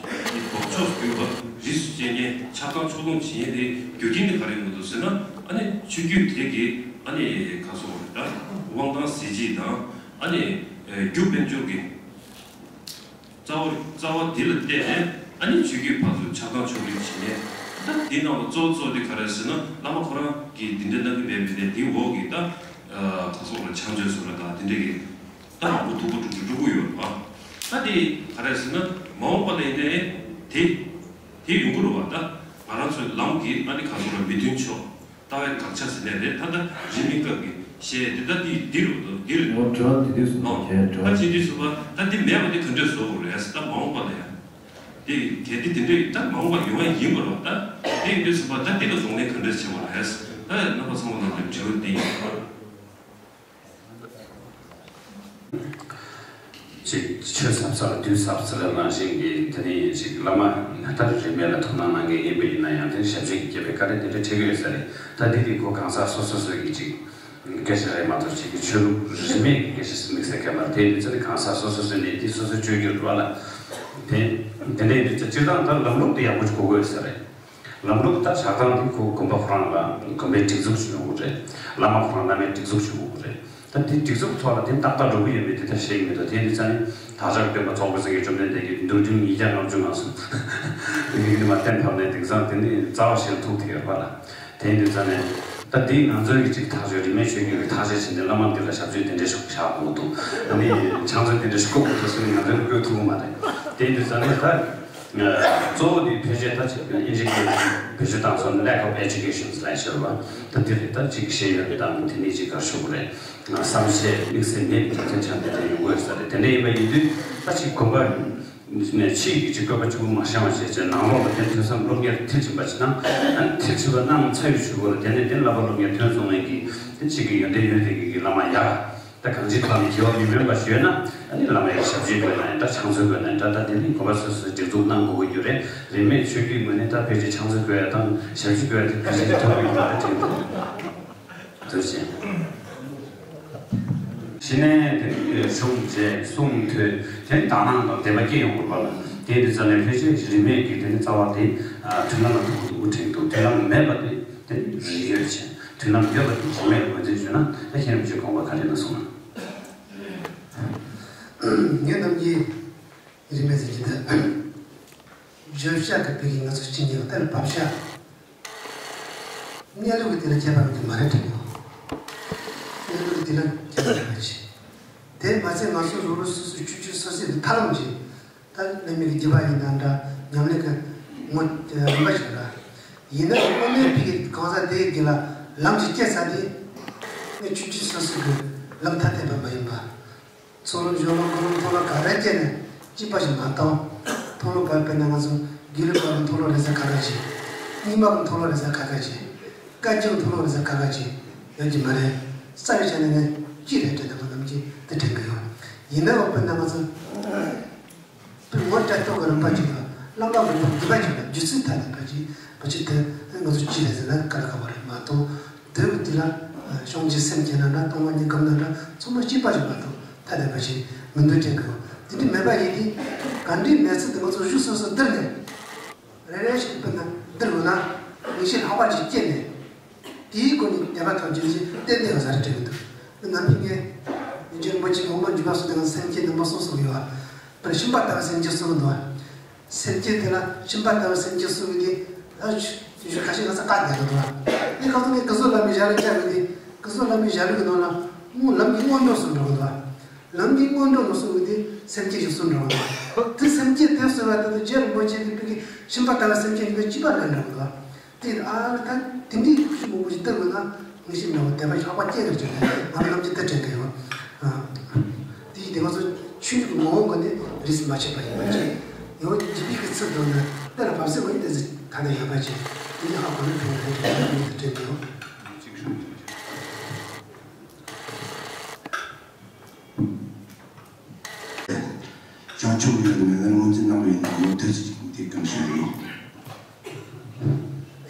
ལྡོག་ཕྱོགས་སུ་གྱུར་པ། རིས་སུ་བཅད་མཁན་ཆགས་སྡང་ཕྱོགས་ལྷུང་བྱེད་མཁན་དེ་རྒྱུ་རྐྱེན་དེ་ག་རེ་ཡོང་གི་འདུག་ཟེར་ན། ཨ་ནི་ཆོས་བརྒྱུད་དེ་གི་ཨ་ནི་ཁ་སོགས་རེད། ད་དབང་ཐང་གཟི་བརྗིད་དང་། ཨ་ནི་རྒྱུ་དཔལ་འབྱོར་གྱི་རྩ་བ། རྩ་བ་དེ་ལ་བརྟེན་ནས་ཨ་ནི་ཆོས་བརྒྱུད་ཕར་ཚུར་ཆགས་སྡང་ཕྱོགས་རིས་བྱེད་མཁན། ད་དེ་རྣམས་ལ་གཙོ་བོ་གཙོ་བོ་དེ་ག་རེ་ཟེར་ན། བླ་མ་ཁོ་རང་གིས་འདི་འདྲ་གནང་གི་མེད་པས་ནས་དེའི་འོག་གི་ད་ཁ་སོགས་ལ་ཕྱག་མཛོད་བཟོ་འདྲ་དང་དེ་འདྲ་གི་ད་མང་པོ་ཐུག་པ་འགྲོ་གི་འགྲོ་གི་ཡོད་པ། ད་དེ་ག་རེ་ཟེར་ན། མ་འོངས་པ་ལ་ཡིན་ནའི་དེ་དེ་ཡོང་གི་རེད་བ། ད་ང་རང་ཚོའི་ལམ་གྱི་ཨ་ནི་ཁ་སོགས་ལ་མི་མཐུན་ཕྱོགས། ལྟ་བའི་དགག་བྱ་ཟེར་ནའི་རེད། ད་ལྟ་རིས་མེད་སྐབས་ཀྱི་བཤད་དེ་ད་འདི་འདི་རེད་དོ། འདི་རེད། ངོ་དྲི་བ་འདི་དུས་སུ་ཨོ། ཁྱེད་དྲི་ད་བ་ཅི་དུས་སུ་བ་ད་འདི་མེད་པ་འདི་ག་འདྲས་བཟོ་དགོས་རེད་ཟེར། ད་མ་འོངས་པ་ལ་ཡང་འདི་གལ་ཏེ་དེ་འདྲས་ད་མ་འོངས་པ་ཡོང་ཡ་ཡིན་པ་རེད་བ། ད་འདི་ཡིན་དུས་སུ་བ་ད་འདི་ལ་གདོང་ལེན་ག་འདྲས་བྱེད་དགོས་རེད་ཟེར། ད་རྣམ་པ་ཚང་མ་ལ་འདི་དྲི་བ་འདི་ཡིན། ཅིག་ཆོས་ཟབ་ས་ལ་དུས་ཟབ་ས་ལ་ནང་བཞིན་གྱི་དེ་ནས་ཅིག་བླ་མ་ཉག་ཐར་རིས་མེད་ལ་ཐུགས་སྣང་གནང་མཁན་ཡིན་པ་ཡིན་ན་ཡང་། དེ་ཞབས་ཕྱི་གི་སྐྱེས་པའི་བཀའ་དྲིན་དེ་འདྲ་འཕྲད་ཀྱི་ཡོད་ས་རེད། ད་འདི་དེ་ཁོ་གང་ཟག་སོ་སོ་སོ་གི་ཅིག་སྐད་ཆ་རེད་མ་གཏོགས་ཅིག་གི་ཆོས་ལུགས་རིས་མེད་ཀྱི་སྐད་ཆ་དམིགས་བསལ་གང་མ་རེད། དེ་ཡིན་ཙང་ནི་གང་ཟག་སོ་སོ་སོ་ནས་དེ་སོ་སོའི་སྤྱོད་རྒྱུ་རེད་བ་ལ། དེ་དེ་འདྲ་ཡིན་དུས་ཙང་སྤྱིར་བཏང་ད་ལམ་ལུགས་དེ་ཡག་པོ་ཅིག་གོ་དགོས་ཡོད་ས་རེད། ལམ་ལུགས་ད་ཆགས་སྡང་དེ་ཁོ་དགོན་པ་ཁོ་རང་ལ་དགོན་པའི་སྒྲིག་འཛུགས་ཤིག་ཡོང་གི་རེད། བླ་མ་ཁོ་རང་བླ་མའི་སྒྲིག་འཛུགས་ཤིག་ཡོང་གི་རེད། ད་དེ་སྒྲིག་འཛུགས་ཐོག་ལ་དེ་ཏག་ཏག་འགྲོ་གི་ཡོད་མེད་དེ་ད་ཤེས་ཀྱི་མི་འདུག་དེ་ཡིན་དུས་ཙང་ནི་བདག་ཅག་སྟོན་པ་རྫོགས་པའི་སངས་རྒྱས་བཅོམ་ལྡན་འདས་ཀྱིས་འདུལ་ཁྲིམས་ཉིས་བརྒྱ་ལྔ་བཅུ་ང་གསུམ་དེ་གི་དེ་མ་གཏན་ཕབ་ནས་དེང་སང་དེ་ནི་རྩ་བ་ཞིག་ལ་ཐུག་བསྡད་ཡོད་པ་ལ། དེ་ཡིན་དུས་ཙང་ནས་ད་དེ་ང་ཚོའི་གི་ཅིག་ཐག་གཅོད། རིས་མེད་ཆོས་བརྒྱུད་ཀྱི་ཐག་གཅོད་བྱས་ནས་བླ་མ་འདི་ལ་ཞབས་ཕྱི་དེ་འདྲ་ཞིག་བཞག་དགོས་འདུག་ཨ་ནི་ཕྱག་མཛོད་དེ་འདྲ་ཞིག་བསྐོ་དགོས་འདུག་ཟེར་ནས་ང་ཚོས་བསྐོ་ཐུབ་ཀྱི་མ་རེད། དེ་ཡིན་དུས་ཙང་ནས་ད། གཙོ་བོ་དེ་ཕལ་ཆེར་ད་ཅིག་དབྱིན་ཇི་སྐད་བེད་སྤྱོད་བཏང་སོང་ན་lack of education ལབ་ཤེས་པ། ད་འདི་རེད། ད་ཅིག་ཤེས་ཡོན་དང་དེ་ནས་ཅིག་ག་རེ་ཞུ་དགོས་རེད། བསམ་ཤེས་དམིགས་བསལ་མེད་པའི་རྒྱུ་མཚན་ཆགས་ནས་དེ་ཡོང་གི་ཡོད་ས་རེད། དེ་འདྲ་ཡིན་པ་ཡིན་དུས་ད་ཅིག་དགོན་པ་ནས་ཕྱིའི་གི་ཅིག་བཀོད་པ་གཅིག་པུ་མ་བཤད་པ་བྱས་བྱས་ནང་ལོགས་ལ་དེ་ཐོས་བསམ་སློབ་གཉེར་མཐིལ་ཕྱིན་པ་ཅིག་དང་། ཨ་ནི་མཐིལ་ཕྱིན་པ་གནང་ཚར་བའི་གཞུག་གུ་ལ་དེ་ནས་དེ་བསླབ་པ་སློབ་གཉེར་ཐོན་སོང་བའི་གི་དེ་ཅིག་གི་ཡོན་ཏན་ཡོད་དེ་གི་གི་བླ་མ་ཡག་ད་གང་ཅིའི་ཐོག་ནས་དགེ་བ་མི་དམན་པ་ཞིག་ཡོད་ན། ཨ་ནི་བླ་མ་ཡི་ཞབས་ཕྱི་དགོས་ན་ཡང་འདྲ། ཕྱག་མཛོད་དགོས་ན་ཡང་འདྲ། ད་དེ་ནི་དགོན་པ་སོ་སོས་སྒྲིག་འཛུགས་གནང་དགོས་ཀྱི་རེད། རིས་མེད་ཆོས་བརྒྱུད་ངོས་ནས་ད་ཕལ་ཆེར་ཕྱག་མཛོད་དགོས་ཡ་དང་ཞབས་ཕྱི་དགོས་ཡ་དེ་ཕལ་ཆེར་ཐུག་གི་ཡོད་པ་རེད་དྲན་འདུག་དེ་བཞིན་གཞི་ནས་དེ་ནི་གཞུང་བཅས་གསུང་ཐོས་དེ་ནི་དག་སྣང་དང་དད་པ་སྐྱེ་ཡོང་དགོས་པ་ལ། དེ་འདི་ཙམ་ལས་ཕལ་ཆེར་རིས་མེད་ཀྱི་དེ་ནི་རྩ་བ་དེ་མཐུན་ལམ་ལ་ཐུག་གི་འདུག་དྲན་འདུག་མཐུན་ལམ་མེད་པ་དེ་དེ་ནི་རིས་ཡོད་ཅན། མཐུན་ལམ་ཡོད་པ་དེ་རིས་མེད་ངོས་འཛིན་བྱུང་ན། ད་ཁྱེད་རང་ཚོའི་དགོངས་པ་ག་རེ་ན་གསུངས་ན། ངས་ནམ་རྒྱུན་རིས་མེད་ཟེར་གྱི་འདུག་བརྗོད་བྱ་གི་བོད་ཀྱི་ང་ཚོ་སྤྱི་ཉིད་ལ་དཔེར་བབ་བྱ། གནས་ལུགས་ཀྱི་དེ་ལ་ཁྱད་པར་མེད་མ་རེད་དྲན་གྱི་འདུག་གནས་ལུགས་ཀྱི་དེ་ལ་ཁྱད་པར་མེད་པ་ཅི། དེ་མ་ཚད་ང་ཚོ་རང་རང་སོ་སོའི་སྤྱོད་བརྒྱུད་སོ་སོའི་ཐབས་ལམ་གྱིས། ད་བླ་མའི་རྒྱུད་པ་ཡིན་ན་འདྲ། ཉམས་ལེན་གྱི་ངོ་རིམ་པ་ཞིག་འདྲ། ཡིན་ན་དངོས་གནས་པའི་གང་ཟག་དེའི་རྒྱུད་ལ་ལམ་གྱི་སྐྱེ་ས་དེ་ངས་ཆུང་ཆུང་སོ་སོ་གི་ལམ་ཐ་དད་པ་མ་ཡིན་པ། ཚོགས་ལམ་གཞུང་ལམ་སྒོམ་ལམ་མཐོང་ལམ་ག་རེ་སྐྱེས་ནས་གཅིག་པ་ཞིག་མ་གཏོགས། མཐོང་ལམ་བར་དཔེར་ན་ང་ཚོ་དགེ་ལུགས་པ་ལ་མཐོང་ལམ་རེ་ཟ་ཁ་ཁ་བྱེད། རྙིང་མ་ལ་མཐོང་ལམ་རེ་ཟ་ཁ་ཁ་བྱེད། བཀའ་བརྒྱུད་མཐོང་ལམ་རེ་ཟ་ཁ་ཁ་བྱེད་ཡོད་ཀྱི་མ་རེད། རྩ་བའི་ཆ་ནས་ངས་གཅིག་རེད་དྲན་ན་ང་ནམ་གྱིས་དེ་དྲན་གི་ཡོད། ཡིན་ནའང་དཔེར་ན་ང་ཚོ། ངོ་སྤྲད་ཐོག་གི་རིམ་པ་གཅིག་དང་བླ་མ་རིམ་པ་བསྡུས་པ་གཅིག་དང་སྒྱུ་རྩལ་ཐ་དད་པ་གཅིག་པ་གཅིག་དེ་ང་ཚོ་གཅིག་རེད་ཟེར་ན་དཀའ་ལས་ཁག་པོ་རེད་མ་གཏོགས། དེ་རུ་དེ་ལ་བྱང་ཆུབ་སེམས་བསྐྱེད་ན་འདྲ། སྟོང་པ་ཉིད་སྒོམ་ན་འདྲ། ཚང་མ་གཅིག་པ་ཞིག་མ་གཏོགས་ཐ་དད་པ་ཞིག་མི་འདུག་དྲན་གི་ཡོད། དེ་འདྲ་མེད་པ་ཡིན་དུས་ག་འདྲའི་གནས་ཚུལ་དེ་ང་ཚོ་གཞུག་སོ་སོ་བསྡུར་ནས། རེ་རེ་བཞིན་དཔེར་ན་འདིར་འོ་ན་ངེས་ཤེས་ལྷག་པ་ཅིག་སྐྱེས་ནས། དེའི་སྒོ་ནས་དད་པ་ཐམས་ཅད་ཀྱིས་བསྟན་ཏེ་ཡོད་ས་རེད་དྲན་གྱི་འདུག་ནམ་རྒྱུན་ངས་རྗེ་རིན་པོ་ཆེ་འོག་མ་འཇུག་པ་སོགས་དེ་ག་སེམས་བསྐྱེད་རྣམ་པ་གསུམ་གསུངས་ཡོད་པ། དཔེར་ཤུན་པ་ལྟ་བུའི་སེམས་བསྐྱེད་གསུངས་འདུག་སེམས་བསྐྱེད་དེ་ལ་ཤུན་པ་ལྟ་བུའི་སེམས་བསྐྱེད་གསུངས་ཀྱི་དེ་ཨ་ཞུ་ཞུ་ཁ་ཤས་ང་ཚོ་བཀག་བསྡད་ཀྱི་འདུག་ཨ་ནི་ཁ་སང་ངས་སྐུ་གཟུགས་ལམ་རིམ་ཞལ་ལུང་བསྐྱལ་བ་དེ་སྐུ་གཟུགས་ལམ་རིམ་ཞལ་ལུང་གི་ནང་ལ་སྔོན་ལམ་གྱི་སྔོན་འགྲོ་གསུངས་འགྲོ་གི་འདུག་ལམ་གྱི་སྔོན་འགྲོ་ནང་གསུངས་པའི་དེ་སེམས་བསྐྱེད་ཀྱི་གསུང་འགྲོ་གི་འདུག་དེ་སེམས་བསྐྱེད་དེ་གསུངས་པ་དེ་དང་རྗེ་རིན་པོ་ཆེ་གིས་བོད་ཀྱི་ཤུན་པ་ལྟ་བུའི་སེམས་བསྐྱེད་ཀྱི་དེ་གཅིག་པ་ལ་འགྲོ་གི་འདུག་དེ་ཨ་ད་དེ་འདྲའི་ཤུགས་མང་པོ་ཞིག་བཏང་དགོས་ན་ངེས་ཤེས་འདྲ་བོ་དད་པ་ལྷག་པ་སྐྱེ་དགོས་ཀྱི་རེད། ང་རང་གིས་དེ་དྲན་གྱི་ཡོད། ཨ། དེ་ཡིན་དུས་ང་ཚོ་ཆོས་ལུགས་ཀྱི་ངོ་བོ་ངོས་ནས་རིས་སུ་མ་ཆད་པ་ཡིན་པ་བཅས། ཡང་འཇིགས་པའི་གི་ཚུལ་དུ་ནི་གཏན་ལ་ཕབ་སྲོལ་ངོས་ནས་དེ་ཚོ་ད་ལྟ་ཡོད་པ་བཅས། དེ་ནི་ཧ་གོ་ནས་ཕན་ཡོན་ལྡན་དྲན་གྱི་ཡོད། བྱང་ཆུབ་ཡོན་ཏན་ངོས་འཛིན་གནང་བའི་ནང་ལོ་དེ་ཅིག་དེ་གང་ཞིག་ཡིན།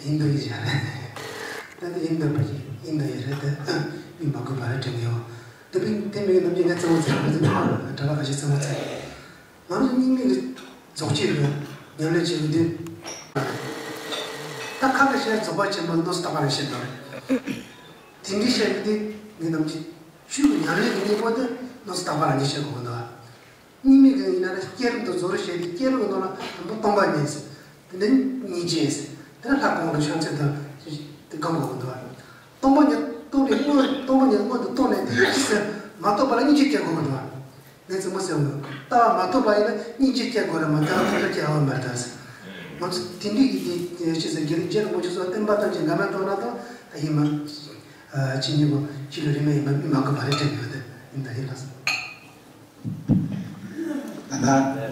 ཡིན་འདུག་ཡིན་བཞག་རེད། ད་ནི་ཡིན་འདུག་པ་ཞིག་ཡིན་འདུག་ཡིན་རེད་དེ། མི་མ་དགོས་པ་རེད་དྲན་གྱི་ཡོད། དེ་བས་དེ་མིན་ནམ་རྒྱུན་ངས་རྩེད་མོ་རྩེ་རེད་དེ་གྲྭ་པ་ཁ་ཤས་རྩེད་མོ་རྩེ། ང་ཚོ་རྙིང་མའི་རྫོགས་བྱེད་ཀྱི་ཉམས་ལེན་བྱེད་ཀྱི་འདུག་ད་ཁ་ཁ་ཤས་རྫོགས་པ་ཆེན་པོ་ལ་མནོ་བསམ་བཏང་བ་རེད་བཤད་འདུག་དེ་འདྲའི་བཤད་ཀྱི་འདུག་ངས་ནམ་རྒྱུན་ཆོས་ཀྱི་ཉམས་ལེན་གྱི་གནས་སྐབས་དུ་མནོ་བསམ་བཏང་བ་རང་གིས་བཤད་དགོས་ཀྱི་འདུག་རྙིང་མའི་གི་ཡིན་ན་ནི་བསྐྱེད་རིམ་དང་རྫོགས་རིམ་བཤད་དེ་བསྐྱེད་རིམ་གྱི་ནང་ལ་དང་པོ་སྟོང་པ་ཉིད་ཟེར། དེ་ནས་སྙིང་རྗེ་ཟེར། དེ་ནས་ལྷ་གོང་གི་ཕྱག་མཚན་དང་དེ་སྒོམ་དགོས་ཀྱི་འདུག་རྟོག་པ་ཉིད་རྟོགས་པའི་སྔོན། རྟོག་པ་ཉིད་སྔོན་དུ་རྟོགས་ནས་དེ་ཡིན་ཟེར་མ་རྟོགས་པ་ལ་སྙིང་རྗེ་སྐྱེ་དགོས་ཀྱི་འདུག་ངས་རྩེད་མོ་རྩེ་འོང་། ལྟ་བ་མ་རྟོགས་པ་ཡིན་ན་སྙིང་རྗེ་སྐྱེ་དགོས་རེད་མ་གཏོགས་ཐོབ་ཐང་སྐྱེ་འོང་མ་རེད་ཟེར། ང་ཚོ་དེ་འདྲའི་ཡིན་དེ་ཅི་ཟེར་དགེ་ལེགས་རྗེ་རིན་པོ་ཆེ་སོགས་བསྟན་པ་ཐམས་ཅད་འགལ་མེད་རྟོགས་ན་ཐོག་ད་ཡིན་མ། ཨ་ཅི་ཉིད་པོ་ཆོས་ལུགས་རིས་མེད་ཡིན་པ་མི་མང་གི་མ་རེད་དྲན་ཡོད་དེ་ཡིན་ད་ཡིན་ལགས་སོ། ད་ལྟ་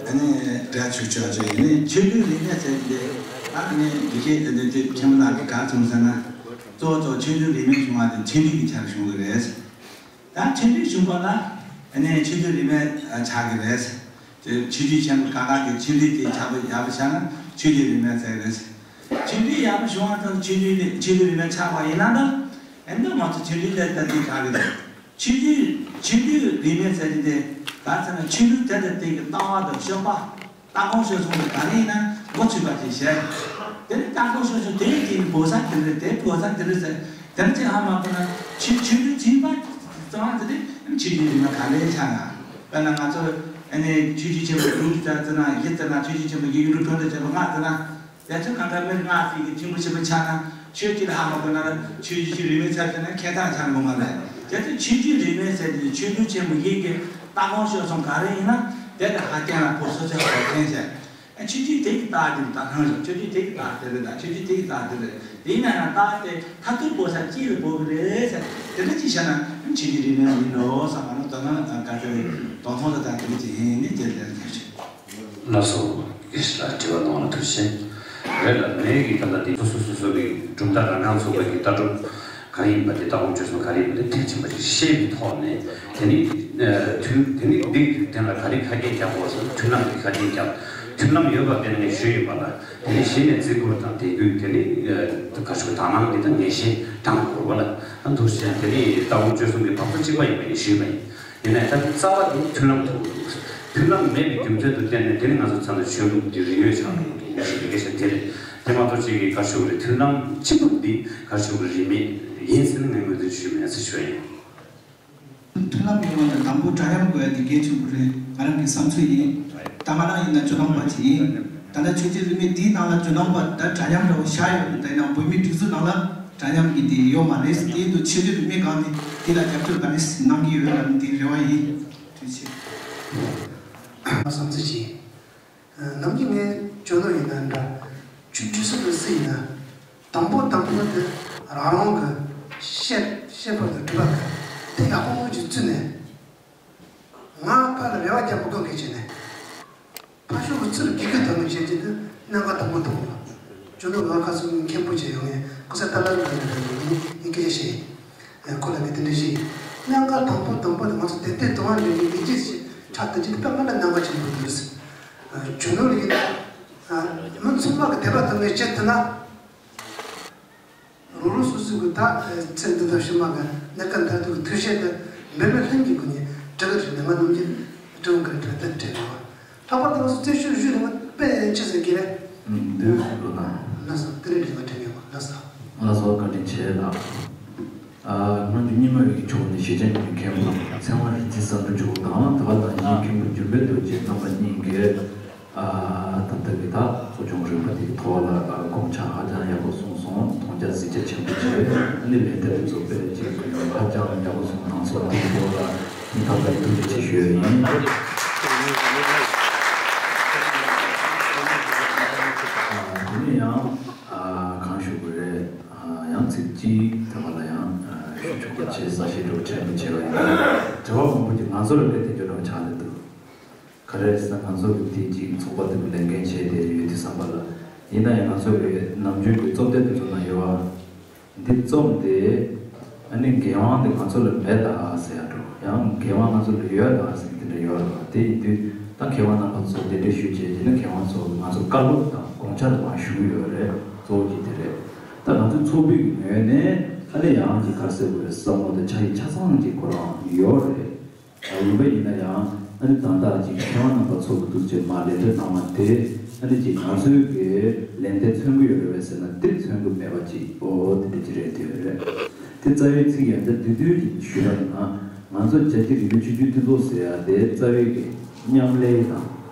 ཨ་ནི་སྒྲ་ཆོས་ཆོས་ཆོས་ཡིན་ནི་ཆོས་བརྒྱུད་རིས་མེད་ཟེར་གྱི་འདུག་ཨ་ནི་དགེ་བཤེས་ཨ་ནི་དེ་ཆེན་པོ་ལགས་ཀྱིས་ག་རེ་གསུངས་ཟེར་ན། གཙོ་བོ་གཙོ་བོ་ཆོས་བརྒྱུད་རིས་མེད་བྱུང་བ་དེ་ཆོས་བརྒྱུད་ཀྱི་ཆར་བྱུང་གི་རེད། ད་ཆོས་བརྒྱུད་བྱུང་བ་ལ་ཨ་ནི་ཆོས་བརྒྱུད་རིས་མེད་ཆགས་ཀྱི་རེད། དེ་ཆོས་བརྒྱུད་ཆེན་པོ་གང་ག་གི་ཆོས་བརྒྱུད་དེ་ཆགས་པ་ཡག་པོ་ཆགས་ན་ཆོས་བརྒྱུད་རིས་མེད་ཟེར་གྱི་རེད། ཆོས་བརྒྱུད་ཡག་པོ་བྱུང་བ་དང་ཆོས་བརྒྱུད་ཆོས་བརྒྱུད་རིས་མེད་ཆགས་པ་ཡིན་ན་ད་ཨ་ནི་ང་ཚོ་ཆོས་བརྒྱུད་དེ་ད་དེ་ཆགས་ཀྱི་རེད། ཆོས་བརྒྱུད་ཆོས་བརྒྱུད་རིས་མེད་ཟེར་གྱི་དེ་ག་ཚོད་ན་ཆོས་ལུགས་དེ་དང་དེ་གི་ལྟ་བ་དང་སྤྱོད་པ། ལྟ་སྒོམ་སྤྱོད་གསུམ་དེ་ག་རེ་ཡིན་ན་མགོ་ཚོས་པ་དེ་བྱས། དེ་ནི་ལྟ་སྒོམ་སྤྱོད་གསུམ་དེ་ཡི་དེ་ནི་བོད་ས་དེ་རེད་དེ་བོད་ས་དེ་རེད་ཟེར་དེ་ནི་ཅི་ཧ་མ་གོ་ན་ཆོས་ཆོས་ལུགས་ཚན་པ་གཙང་མ་དེ་ནི་ཆོས་བརྒྱུད་རིས་མེད་ག་ལེར་ཆགས་ན། དཔེར་ན་ང་ཚོ་ཨ་ནི་ཆོས་བརྒྱུད་ཆེན་པོ་དྲུག་ཟེར་ན་བཞི་ཟེར་ན་ཆོས་བརྒྱུད་ཆེན་པོ་བཞི་ཡིག་འབྲུ་དྲུག་ཟེར་ཆེན་པོ་ལྔ་ཟེར་ན། དེ་ཚོ་གང་ག་མི་ལྔ་ཟེར་གྱི་ཆེན་པོ་ཆེན་པོ་ཆགས་ན་ཆོས་ཀྱི་ལ་ཧ་མ་གོ་ན་ཆོས་ཀྱི་ཆོས་རིས་མེད་ཆགས་ཟེར་ན་ཁྱད་མཚར་ཆགས་ངོ་མ་རེད། དེ་ཚོ་ཆོས་ཀྱི་རིས་མེད་ཟེར་དེ་ཆོས་ལུགས་ཆེན་པོ་བཞི་གི་ལྟ་སྒོམ་སྤྱོད་གསུམ་ག་རེ་ཡིན་ན་དེ་དང་ཧ་ཅང་ལ་བོད་སོ་སོའི་བོད་ཐེངས་ཟེར། ཆོས་བརྒྱུད་དེ་གི་རྟགས་དེ་ད་ནང་བཞིན་ཆོས་བརྒྱུད་དེ་གི་རྟགས་དེ་རེད་ད་ཆོས་བརྒྱུད་དེ་གི་རྟགས་དེ་རེད། དེ་ཡིན་ན་ཡང་རྟགས་དེ་མཐར་ཐུག་བོད་ས་གཅིག་ལ་བོད་ཀྱི་རེད་ཟེར་དེ་འདྲ་ཅིག་བཤད་ན་ཆོས་ཀྱི་རིས་མེད་ཡིན་འགྲོ་བསམ་པ་ནི་དོ་སྣང་དང་དགའ་ཚོར་དོ་མཐོང་དང་དང་དེ་འདྲ་ཅིག་ཡིན་ནི་དེ་ལས་ཁྱད་ཆོས། ལགས་སོ། དགེ་བཤེས་ལགས་དྲི་བ་གནང་བ་ལ་ཐུགས་རྗེ་ཆེ། རེད་ལ་ངས་ཀྱི་ད་ལྟ་འདི་སོ་སོ་སོ་སོ་གི་གྲུབ་མཐའ་རང་རང་ཚོ་བའི་གི་ལྟ་གྲུབ་ག་རེ་ཡིན་པ་དེ་ལྟ་སྒོམ་སྤྱོད་གསུམ་ག་རེ་ཡིན་པ་དེ་མཐིལ་ཕྱིན་པ་ཞིག་ཤེས་པའི་ཐོག་ནས་དེ་ནི་མཐུན་དེ་ནི་འདི་གི་དོན་ལ་ག་རེ་ཁ་གཏད་བརྒྱབ་དགོས་ཟེར་ན་མཐུན་ལམ་གྱི་ཁ་གཏད་བརྒྱབ། མཐུན་ལམ་ཡོད་པ་དེ་ནི་ངས་ཞུས་ཡོད་པ་ལ་དེ་ནི་གཞི་ནས་བརྩི་བཀུར་དང་དད་གུས་དེ་ནི་ག་ཞུ་དག་སྣང་འདི་དང་ངེས་ཤེས་དྲང་དགོས་པ་ལ་ཨ་འདུག་ཟེར་དེ་ནི་ལྟ་སྒོམ་སྤྱོད་གསུམ་གྱི་འཕགས་ཚོགས་གཅིག་པ་ཡིན་པ་ཡིན་ཞུས་པ་ཡིན། ཡིན་ནའི་ད་རྩ་བ་དེ་མཐུན་ལམ་དུ་འདུག་མཐུན་ལམ་མེད་པའི་རྒྱུ་མཚན་དུ་བརྟེན་ནས་དེ་ནི་ང་ཚོ་ཚང་མ་ཆོས་ལུགས་འདི་རིགས་ཡོད་ཆགས་འགྲོ་གི་ཡིན་ཞེས་པའི་སྐད་ཆ་དེ་རེད། དེ་མ་གཏོགས་གཅིག་གིས་བཀའ་ཤོག་རེད་མཐུན་ལམ་གཅིག་པུ་འདི་བཀའ་ཤོག་རིས་མེད་ཡིན་ཟེར་ནས་ངས་ངོས་འཛིན་ཞུས་མེད་ཟེར་ཞུ་ཡ་ཡིན། མཐུན་ལམ་ཡོང་བ་ལ་དང་པོ་འདྲ་མཉམ་དགོས་ཡ་དེ་གལ་ཆེན་པོ་རེད་ང་རང་གི་བསམ་ཚུལ་ཡིན། ད་ང་རང་ཡིན་ན་ཇོ་ནང་པ་ཅིག་ཡིན། ད་ལྟ་ཆོས་བརྒྱུད་རིས་མེད་འདིའི་ནང་ལ་ཇོ་ནང་པ་ད་འདྲ་མཉམ་འདྲ་བོ་བཞག་ཡོད་རེད་ད་ཡིན་ནའང་བོད་མིའི་སྒྲིག་འཛུགས་ནང་ལ། འདྲ་མཉམ་གྱི་དེ་ཡོད་མ་རེད། དེ་ཡིན་དུས་ཆོས་བརྒྱུད་རིས་མེད་སྒང་ནས་དེ་ལ་རྒྱབ་སྐྱོར་ག་རེ་གནང་གི་ཡོད་ལབ་ནས་དེ་རེ་བ་ཡིན། ཐུགས་རྗེ་ཆེ། བསམ་ཚུལ་གྱིས། ནམ་རྒྱུན་ངས་ཇོ་ནང་ཡིན་ན་འདྲ། ཆོས་ཁྲིད་སུ་དུ་སུ་ཡིན་ན། དང་པོ་དང་པོ་དེ་རང་རང་གི་ཤེས་ཤེས་པར་དུ་སྒྲུབ་པ་དེ་ཡག་པོ་ཅིག་བརྩིས་ནས། ང་ཕར་ལ་རེ་བ་རྒྱག་པ་ཀུན་གྱིས་བྱས་ནས། ཕར་ཕྱོགས་ཀྱི་ཚུར་གི་ཁུལ་དང་པོ་བྱེད་ཀྱི་འདུག་གནད་འགག་དང་པོ་དང་པོ། ལ་རྒྱུ་ནོར་ལ་ཁ་སང་མཁན་པོ་བྱས་ཡོང་ངས་ཁོ་ས་ཏཱ་ལ་ལ་ལ་ལ་ལ་ཡིན་སྐད་ཆ་བཤད་ཡིན། ཁོ་ལ་ངས་དེ་འདྲ་བཤད་ཡིན། གནད་འགག་དང་པོ་དང་པོ་དེ་ང་ཚོ་དེ་ལྟའི་དུང་བ་འདྲ་ཡིན་ཡིན་གྱི་ཆགས་ཐུབ་ཀྱི་འདུག་དཔེ་ང་ལ་གནད་འགག་ཆེན་པོ་འདུག་རྒྱུ་ནོར་ལ་ཡིན་ན། མི་ཚང་མ་གི་དད་པ་དང་ངས་བྱེད་ཐུབ་ན། རོ་རོ་སོ་སོ་གི་ད་ཚེ་འདི་དང་ཕྱི་མ་གི་གནས་སྐབས་མཐར་ཐུག་གི་ཐུགས་བཞེད་དེ་འབད་མེད་ལྷུན་གྱིས་ཀུན་ནས་འགྲུབ་ཀྱི་རེད། ང་ནམ་རྒྱུན་སྤྲང་གི་རེད་དྲན་དྲན་ཡོད། ལྷག་པར་དུ་ང་ཚོ་རྩེ་ཤོད་བཞུགས་ནས་དཔེ་ཅི་ཟེར་གི་རེད། ཨུམ། འདུག་ལོ་ན། ལགས་སོ། དེ་རིང་འདི་ང་དྲན་ཡོད་ལགས་སོ། ལགས་སོ། བཀའ་དྲིན་ཆེ་ལགས། ཨ། སྔོན་གྱི་རྙིང་མ་རིགས་ཀྱི་ཕྱོགས་ནས་ཞེ་ཆེན་གྱི་མཁན་པོ་ཚེ་དབང་རིག་འཛིན་བསམ་གྲུབ་མཆོག་དང་དེ་བ་དང་ཡིན་མཁན་པོ་འགྱུར་མེད་རྡོ་རྗེ་རྣམ་པ་གཉིས་ཀྱིས། ཨ། ད་ལྟ་གི་ད་གསོ་སྦྱོང་རིམ་པ་དེའི་ཐོག་ལ་དགོངས་འཆར་ཧ་ཅང་ཡག་པོ་གསུངས་སོང་། མཐོང་རྒྱ་གཟིགས་རྒྱ་ཆེན་པོ་བྱས། ཨ་ནི་ལས་དེབ་ཚོ་དཔེ་ཅིག་ཧ་ཅང་ཡག་པོ་གསུངས་གནང་སོང་། དེའི་ཐོག་ལ་སྙིང་ཐག་པ་ནས་ཐུགས་རྗེ་ཆེ་ཞུ་ཡ་ཡིན། ཨ། དེ་ནས་ཡང་། ཨ། གང་ཞུ་དགོས་རེད། ཨ། ཡང་ཚིག་གཅིག་དེ་བ་ལ་ཡང་། ཨ། ཞུ་ཆོག་པ་བྱས། ས་ཞིག་འགྲོ་དྲན་པ་བྱས་པ་ཡིན། དྲི་བ་མང་པོ་ཅིག་ང་ཚོ་ལ་དཔེ་དེ་འདྲ་འདྲ་བོ་ཆགས་ནས་འདུག་ག་རེ་ཟེར་ན། ང་ཚོ་གི་དེ་གཅིག་ཚོགས་པ་དེ་གི་ལས་འགན་བྱས་ཏེ་ཡོད་དུས་ཙམ་པ་ལ། ཡིན་ན་ཡང་ང་ཚོ་གི་ནམ་རྒྱུན་གྱི་རྩོམ་དེབ་དེ་ཚོ་ནང་ཡོད་པ། འདི་རྩོམ་དེ་ཨ་ནི་འགན་དབང་དེ་ང་ཚོ་ལ་མེད་ད་ཟེར་ཡ་འགྲོ། ཡང་འགན་དབང་ང་ཚོ་ལ་ཡོད་ད་ཟེར་དེ་འདྲ་ཡོད་རེད་པ། དེ་ཡིན་དུས་ད་མཁས་དབང་རྣམ་པ་ཚོ་གདན་འདྲེན་ཞུས་བྱས། དེ་ནི་མཁས་དབང་ཚོ་ང་ཚོ་བཀའ་སློབ་དང་དགོངས་འཆར་མར་ཞུ་གི་ཡོད་རེད། གཙོ་བོ་གཅིག་དེ་རེད། ད་ང་ཚོའི་ཚོགས་པའི་ངོས་ནས་ཨ་ནི་ཡང་གཅིག་ག་རེ་ཟེར་དགོས་རེད། བསམ་བློ་དང་ཆ་ཤས་ཆ་ཚང་གཅིག་ཁོ་རང་ཡོད་རེད། ཡིན་པ་ཡིན་ན་ཡང་ཨ་ནི་ད་ལྟ་ཅིག་མཁས་དབང་རྣམ་པ་ཚོ་གི་འདུག་ཅེས་མ་ལན་འདེབས་གནང་བ་དེ། ཨ་ནི་ཅིག་ང་ཚོའི་གི་ལན་འདེབས་མཚོན་གྱི་ཡོད་རེད་པས་ཟེར་ན། དེ་མཚོན་གྱི་མེད་པ་ཅིག་འོ་དེ་འདྲ་ཅིག་རེད་དེ་རེད། དེ་རྩ་བའི་ཚིག་ཡང་བསྐྱར་བསྡུས་བསྡུས་ཅིག་ཞུས་པ་ཡིན་ན། ང་ཚོ་རྒྱལ་སྤྱིའི་རིག་པའི་ཆོས་བརྒྱུད་མཐུན་ཚོགས་ཟེར་ཡ་དེ་རྩ་བའི་གི་མཉམ་ལས་དང་། རེད་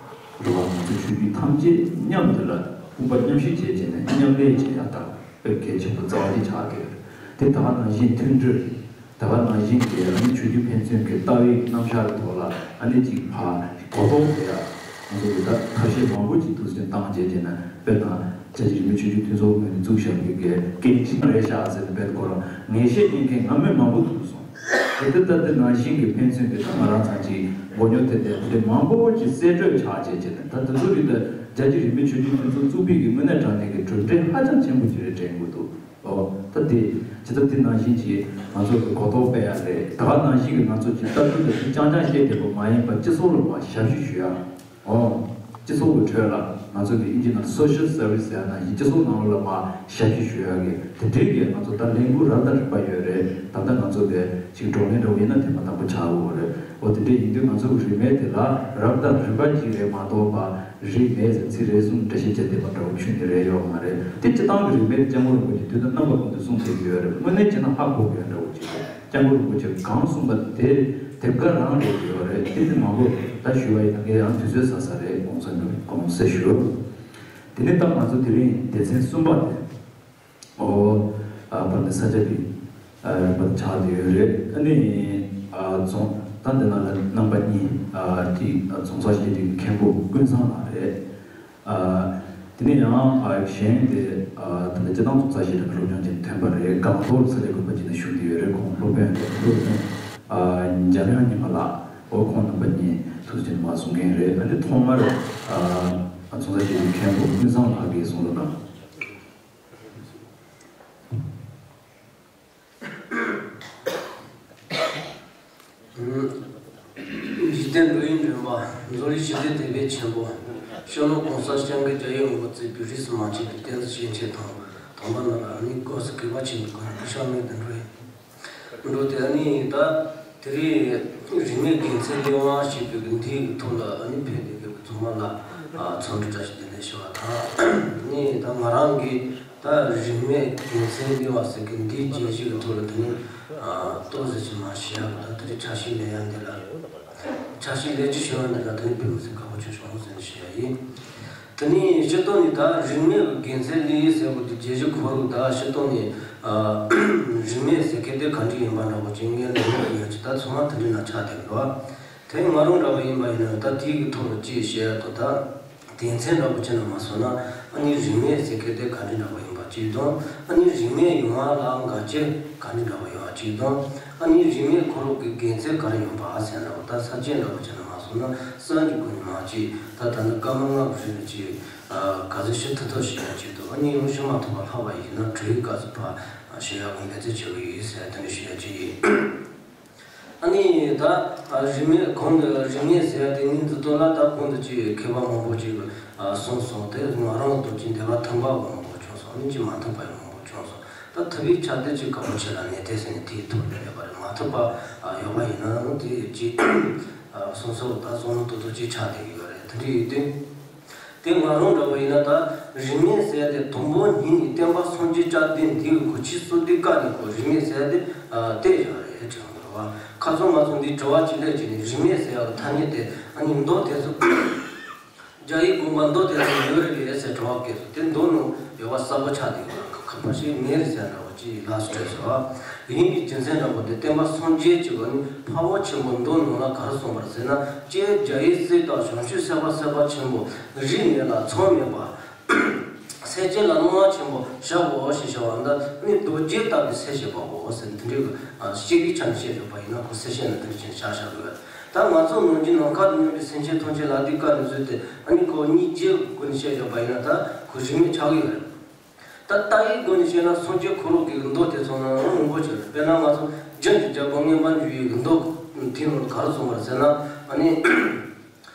པ། ང་ཚོ་ཆོས་བརྒྱུད་ཐམས་ཅད་མཉམ་དུ་ལ་དཔུང་པ་མཉམ་གཤིབ་བྱས་བྱས་ནས་མཉམ་ལས་བྱེད་ཡ་དང་། དཔེ་གལ་ཆེན་པོ་རྩ་བ་ཅིག་ཆགས་ཀྱི་ཡོད་རེད། དེ་ད་ག་ནང་བཞིན་མཐུན་སྒྲིལ། ད་ག་ནང་བཞིན་གྱི་ཨ་ནི་ཆོས་བརྒྱུད་ཕན་ཚུན་གྱི་ལྟ་བའི་རྣམ་གཞག་གི་ཐོག་ལ་ཨ་ནི་ཅིག་ཕར་གོ་རྟོགས་བྱེད་ཡ། ང་ཚོ་གི་ད་ཐབས་ཤེས་མང་པོ་ཅིག་ཐུགས་སུ་བཏང་བྱས་བྱས་ན། དཔེར་ན་རྒྱལ་སྤྱིའི་རིག་གནས་ཆོས་བརྒྱུད་མཐུན་ཚོགས་ངོས་ནས་བཙུགས་བཞག་པའི་གི་འགན་འཁྲི་རེད་ཤག་ཟེར་ནས་དཔེ་ཁོ་རང་ངེས་ཤེས་རྙེད་མཁན་ང་མི་མང་པོ་ཐུག་སོང་། དེ་ལྟ་སྟེ་ནང་བཞིན་གྱི་ཕན་ཚུན་གྱི་ད་ང་རང་ཚང་གི་མགོ་རྙོག་དེ་དེ་དེ་མང་པོ་ཅིག་གསལ་བཀྲོལ་ཆགས་བྱས་བྱས་ནས། ད་དེ་ཚོ་རིགས་ད་རྒྱལ་སྤྱིའི་རིག་གནས་ཆོས་བརྒྱུད་མཐུན་ཚོགས་བཙུགས་པའི་གི་དངོས་གནས་དྲང་གནས་ཀྱི་གྲུབ་འབྲས་ཧ་ཅང་ཆེན་པོ་ཅིག་རེད་དྲན་གྱི་འདུག་ཨོ། ད་དེ་ཇི་ལྟར་དེ་ནང་བཞིན་གྱི་ང་ཚོ་གི་གོ་རྟོགས་སྤེལ་ཡ་རེད། ད་ག་ནང་བཞིན་གྱི་ང་ཚོ་གི་ལྟ་ཚུལ་དེ་རྐྱང་རྐྱང་བཤད་བསྡད་པ་མ་ཡིན་པར་སྤྱི་ཚོགས་ལ་མར་ཞབས་ཞུ་ཞུ་ཡ། ཨོ། སྤྱི་ཚོགས་ཀྱི་ཁྲོད་ལ་ང་ཚོ་གི་ཨིན་ཇི་ནང་social service ཟེར་ཡ་ནང་བཞིན་སྤྱི་ཚོགས་ནང་ལོགས་ལ་མར་ཞབས་ཞུ་ཞུ་ཡ་གི་དེ་འདྲའི་གི་ང་ཚོ་ད་ལས་འགུལ་རབ་དང་རིམ་པ་ཡོད་རེད། ད་ལྟ་ང་ཚོ་གི་ཅིག་བགྲོ་གླེང་འདྲ་བོ་ཡིན་ན་ཐེངས་མ་དང་པོ་ཆགས་ཡོད་རེད། ཨོ། དེ་འདྲ་ཡིན་དུས་ང་ཚོ་གི་རིན་མེད་དེ་ལ་རབ་དང་རིམ་པ་ཅིག་རེད་མ་གཏོགས་པ། རིན་མེད་ཟེར་ཚིག་རེ་ཟུང་འགྲེལ་བཤད་བྱས་བསྡད་པ་འདྲ་བོ་ཁྱོན་ནས་རེད་ཡོད་མ་རེད། དེ་སྤྱིར་བཏང་གི་རིན་མེད་དེ་སྐྱབས་མགོན་རིན་པོ་ཆེ་དུས་དང་རྣམ་པ་ཀུན་ཏུ་གསུངས་བསྡད་ཀྱི་ཡོད་རེད། དངོས་གནས་བྱས་ན་ཧ་གོ་དགོས་ཡ་འདྲ་བོ་ཅིག་རེད། སྐྱབས་མགོན་རིན་པོ་ཆེས་གང་གསུངས་པ་དེ་དེབ་དགའ་རང་རེད་ཡོད་རེད། དེ་ནི་མང་པོ་ད་ཞུ་བ་ཡིན་ན་ངས་ཡང་དུས་ཚོད་ཟ་ས་རེད། གོང་ས་མི་གོང་ས་ཞུ། དེ་ནས་ད་ང་ཚོ་དེ་རིང་སྡེ་ཚན་གསུམ་པ་དེ། ཨོ། ཨ། བར་ནས་ས་ཆ་གི་ཨ་བར་ཆགས་བསྡད་ཡོད་རེད། ཨ་ནི་ཨ་རྫོང་ད་འདི་ནང་ལ་རྣམ་པ་གཉིས་ཨ་གཅིག་ཨ་རྫོང་སར་གཞི་རིམ་མཁན་པོ་ཀུན་བཟང་ལགས་རེད། ཨ་དེ་ནས་ཡང་ཨ་གཞན་དེ་ཨ་ད་ལྟ་སྤྱིར་བཏང་སློབ་གྲྭ་ཞིག་ལ་སློབ་སྦྱོང་བྱེད་ཐོན་པ་རེད། སྒང་ཏོག་ས་ཆ་དགོན་པ་ཅིག་ནས་བཞུགས་བསྡད་ཡོད་རེད། ཁོང་སློབ་དཔོན་རེད། སློབ་དཔོན་ཨ་འཇམ་དབྱངས་ཉི་མ་ལགས། འོ་ཁོང་རྣམ་པ་གཉིས་ཐུགས་རྗེ་ཆེ་མར་གསུང་མཁན་རེད། ཨ་ནི་ཐོག་མར་ཨ་ཨ་རྫོང་སར་གཞི་རིམ་མཁན་པོ་ཀུན་བཟང་ལགས་ཀྱིས་གསུང་རོགས་གནང་། འཇིག་རྟེན་འགྲོ་བའི་འདྲེན་པ། འཛོལ་བའི་ཞི་བདེ་དད་པས་ཆེན་པོ། སྤྱི་ནོར་གོང་ས་སྐྱབས་མགོན་རྒྱལ་བའི་དབང་པོ་རྩེ་བོད་རིགས་སུ་མ་ཆད་པའི་བསྟན་འཛིན་ཞིང་ཆེན་དང་དམ་པ་རྣམས་ལ་ཨ་ནི་སྐུ་གཟུགས་གུས་པ་ཆེན་པོས་སྐུ་ཕྱག་སྔོན་དུ་འགྲོ། འགྲོ་དེ་ཨ་ནི་ད་དེ་རིང་རིས་མེད་དགེ་མཚན་གླེང་བ་ཞེས་པའི་འདིའི་ཐོག་ལ་ཨ་ནི་ཕེབས་བསྡད་མཁན་གྱི་ཚང་མ་ལ་ཨ་འཚམས་འདྲི་བཀྲ་ཤིས་བདེ་ལེགས་ཞུ་བ་དང་། ཨ་ནི་ད་ང་རང་གིས་ད་རིས་མེད་དགེ་མཚན་གླེང་བ་ཟེར་མཁན་འདིའི་བརྗོད་གཞི་གི་ཐོག་ལ་དེ་ནི་ཨ་ཏོག་ཙམ་ཅིག་མར་ཞུ་ཡ་གི། ད་དེ་རིང་ཕྱག་ཞུ་ལེན་ཡ་འདི་ལ། ཕྱག་ཞུ་ལེན་རྒྱུ་བྱུང་བ་འདི་ལ་དེ་ནི་དཔེ་མི་སྲིད་དགའ་པོ་བྱུང་སོང་ཟེར་ནས་ཞུ་ཡ་ཡིན། དེ་ནས་སྤྱིར་བཏང་ནས་ད་རིས་མེད་དགེ་མཚན་གླེང་ཡིག་ཟེར་བ་དེ་བརྗོད་གཞི་ཁོ་རང་ད་སྤྱིར་བཏང་ནས་ཨ་རིས་མེད་ཟེར་མཁན་དེ་ག་འདྲ་ཡིན་པ་འདྲ་བོ་ཅིག་ངས་ལབ་ཡོང་གི་ཡོད་ཅིག་ད་ཚང་མ་དེ་འདྲ་ན་ཆགས་བསྡད་འདུག་དེ་ང་རང་འདྲ་བ་ཡིན་པ་ཡིན་ན་ད་དེའི་གི་ཐོག་ལ་ཅིག་བཤད་ཡ་དང་། ད་ དོན་ཚན་འདྲ་པོ་བྱས་ན་མ་སོང་ན། ཨ་ནི་རིག་གནས་ཟེར་མཁན་དེ་ག་འདྲ་འདྲ་པོ་ཡིན་པ་གཅིག་དང་། ཨ་ནི་རིག་གནས་ཡོང་བ་ལ་འགག་རྐྱེན་ག་འདྲ་འདྲ་པོ་ཡོང་བ་གཅིག་དང་། ཨ་ནི་རིག་གནས་ཁོ་རང་གི་དགེ་མཚན་ག་རེ་ཡོང་པ་ཟེར་འདྲ་པོ། ད་ས་བཅད་འདྲ་པོ་བྱས་ན་མ་སོང་ན་གསར་འགྱུར་སྐོར་ནས་མ་གཅིག་ད་ད་ནི་སྐར་མ་ལྔ་བཞི་ནས་གཅིག་ག་ཚོད་ཤི་ཐུབ་ཐུབ་ཤི་ཡ་གཅིག་དང་། ཨ་ནི་ཡང་ཤི་མ་ཐུབ་པ་ལྷག་པ་ཡིན་ན་གྲོད་ཁོག་ག་ཚོད་ཕར་ཤི་ཡ་གི་འབད་བརྩོན་བྱེད་ཀྱི་ཡོད་ཟེར་དེ་འདྲ་ཤི་ཡ་གཅིག་ཡིན། ཨ་ནི་ད་རིག་གནས་གོང་དུ་རིག་གནས་ཟེར་ཡ་དེ་ནི་འདི་ཚོ་ལ་ད་གོང་དུ་ཅིག་མཁས་པ་མང་པོ་ཅིག་གསུངས་སོང་། དེ་ང་རང་ཚོ་ཅིག་འདོད་པ་ཐམ་པ་མང་པོ་བྱུང་སོང་། ཨ་ནི་ཅིག་མ་ཐུབ་པ་ཡང་མང་པོ་བྱུང་སོང་། ད་ཐུབ་པའི་ཆ་དེ་ཅིག་དགའ་པོ་བྱེད་ལ་ནས་དེ་ཟེར་ནས་དེའི་ཐོག་ལ་ཡོད་པ་རེད། མ་ཐུབ་པ་ཡོད་པ་ཡིན་ན་ཨ་ནི་དེ་ཅིག་གསུངས་སོང་། ད་གསུང་ལུགས་ཏོག་ཏོག་ཅིག་ཆགས་བསྡད་ཀྱི་ཡོད་རེད། དེ་འདྲ་ཡིན་དུས། དེ་ང་རང་འདྲ་བོ་ཡིན་ན་ད་རིག་གནས་ཟེར་ཡ་དེ་དང་པོ་ཉིད་ནས་བསྟན་པ་སངས་རྒྱས་བཅོམ་ལྡན་འདས་ཀྱི་གོ་ཆའི་སྲོལ་འདི་ཀ་ནས་ཁོ་རིག་གནས་ཟེར་ཡ་དེ་བལྟས་ཡོད་རེད་ཅེས་འདྲ་བ། ཁ་སང་ང་ཚོ་འདི་དྲི་བ་གཅིག་ལས་གཅིག་ནས་རིག་གནས་ཟེར་ཡ་གི་ཐ་སྙད་དེ་ཨ་ནི་མདོ་དེ་ཚོ་རྒྱ་ཡིག་དགོངས་པ་མདོ་དེ་ཚོ་ཡོད་རེད་པས་ཟེར་དྲི་བ་སྐད་དེ་མདོ་ནང་ཡོད་པ་གསལ་པོ་ཆགས་བསྡད་ཡོད་རེད། ཁ་ཁ་པར་ཞིག་མེད་རེད་ཟེར་འདྲ་བོ། ཅིག་ལགས་སོ་སྤྲད་སོང་། ཡིན་པའི་རྒྱུ་མཚན་འདྲ་པོ་དེ་བསྟན་པ་སངས་རྒྱས་ཀྱི་ཨ་ནི་འཕགས་པ་ཆེན་པོ་མདོ་ནང་ལ་ག་རེ་གསུངས་པ་རེད་ཟེར་ན། ཀྱེ་རྒྱལ་བའི་སྲས་དག་བྱང་ཆུབ་སེམས་དཔའ་སེམས་དཔའ་ཆེན་པོ། རིགས་མེད་ལ་མཚམས་མེད་པ། སེམས་ཅན་ལ་སྣང་བ་ཆེན་པོ་བྱའོ་ཞེས་བྱ་བ་འདི་ནི་རྡོ་རྗེ་ལྟ་བུའི་སེམས་བསྐྱེད་པའོ་ཟེར། འདི་འདྲའི་གི་ཨ་སྐྱེས་བུའི་ཆ་ནས་བཤད་ཡོད་པ་ཡིན་ན་ཁོ་སེམས་བསྐྱེད་ནི་འདི་འདྲ་བྱས་ནས་བཞག་བཞག་དགོས། ད་ང་ཚོ་ནང་བཞིན་ནམ་མཁའ་དང་མཉམ་པའི་སེམས་ཅན་ཐམས་ཅད་ལ་འདི་ཀ་ནས་བཟོས་ཏེ་ཨ་ནི་ཁོ་སྙིང་རྗེའི་སྒོ་ནས་བཤད་ཡོད་པ་ཡིན་ན་ད་ཁོ་རིག་གནས་ཆགས་ཀྱི་ཡོད་རེད། ད་ལྟ་བའི་སྒོ་ནས་བཤད་ན་སངས་རྒྱས་ཁོ་རང་གི་མདོ་དེ་ཚོ་ནང་མང་པོ་ཅིག་རེད། དཔེར་ན་ང་ཚོ་རྒྱན་གྱི་རྒྱལ་པོ་མངོན་པར་འབྱུང་བའི་མདོ་དེའི་ནང་ག་རེ་གསུངས་པ་རེད་ཟེར་ན། ཨ་ནི་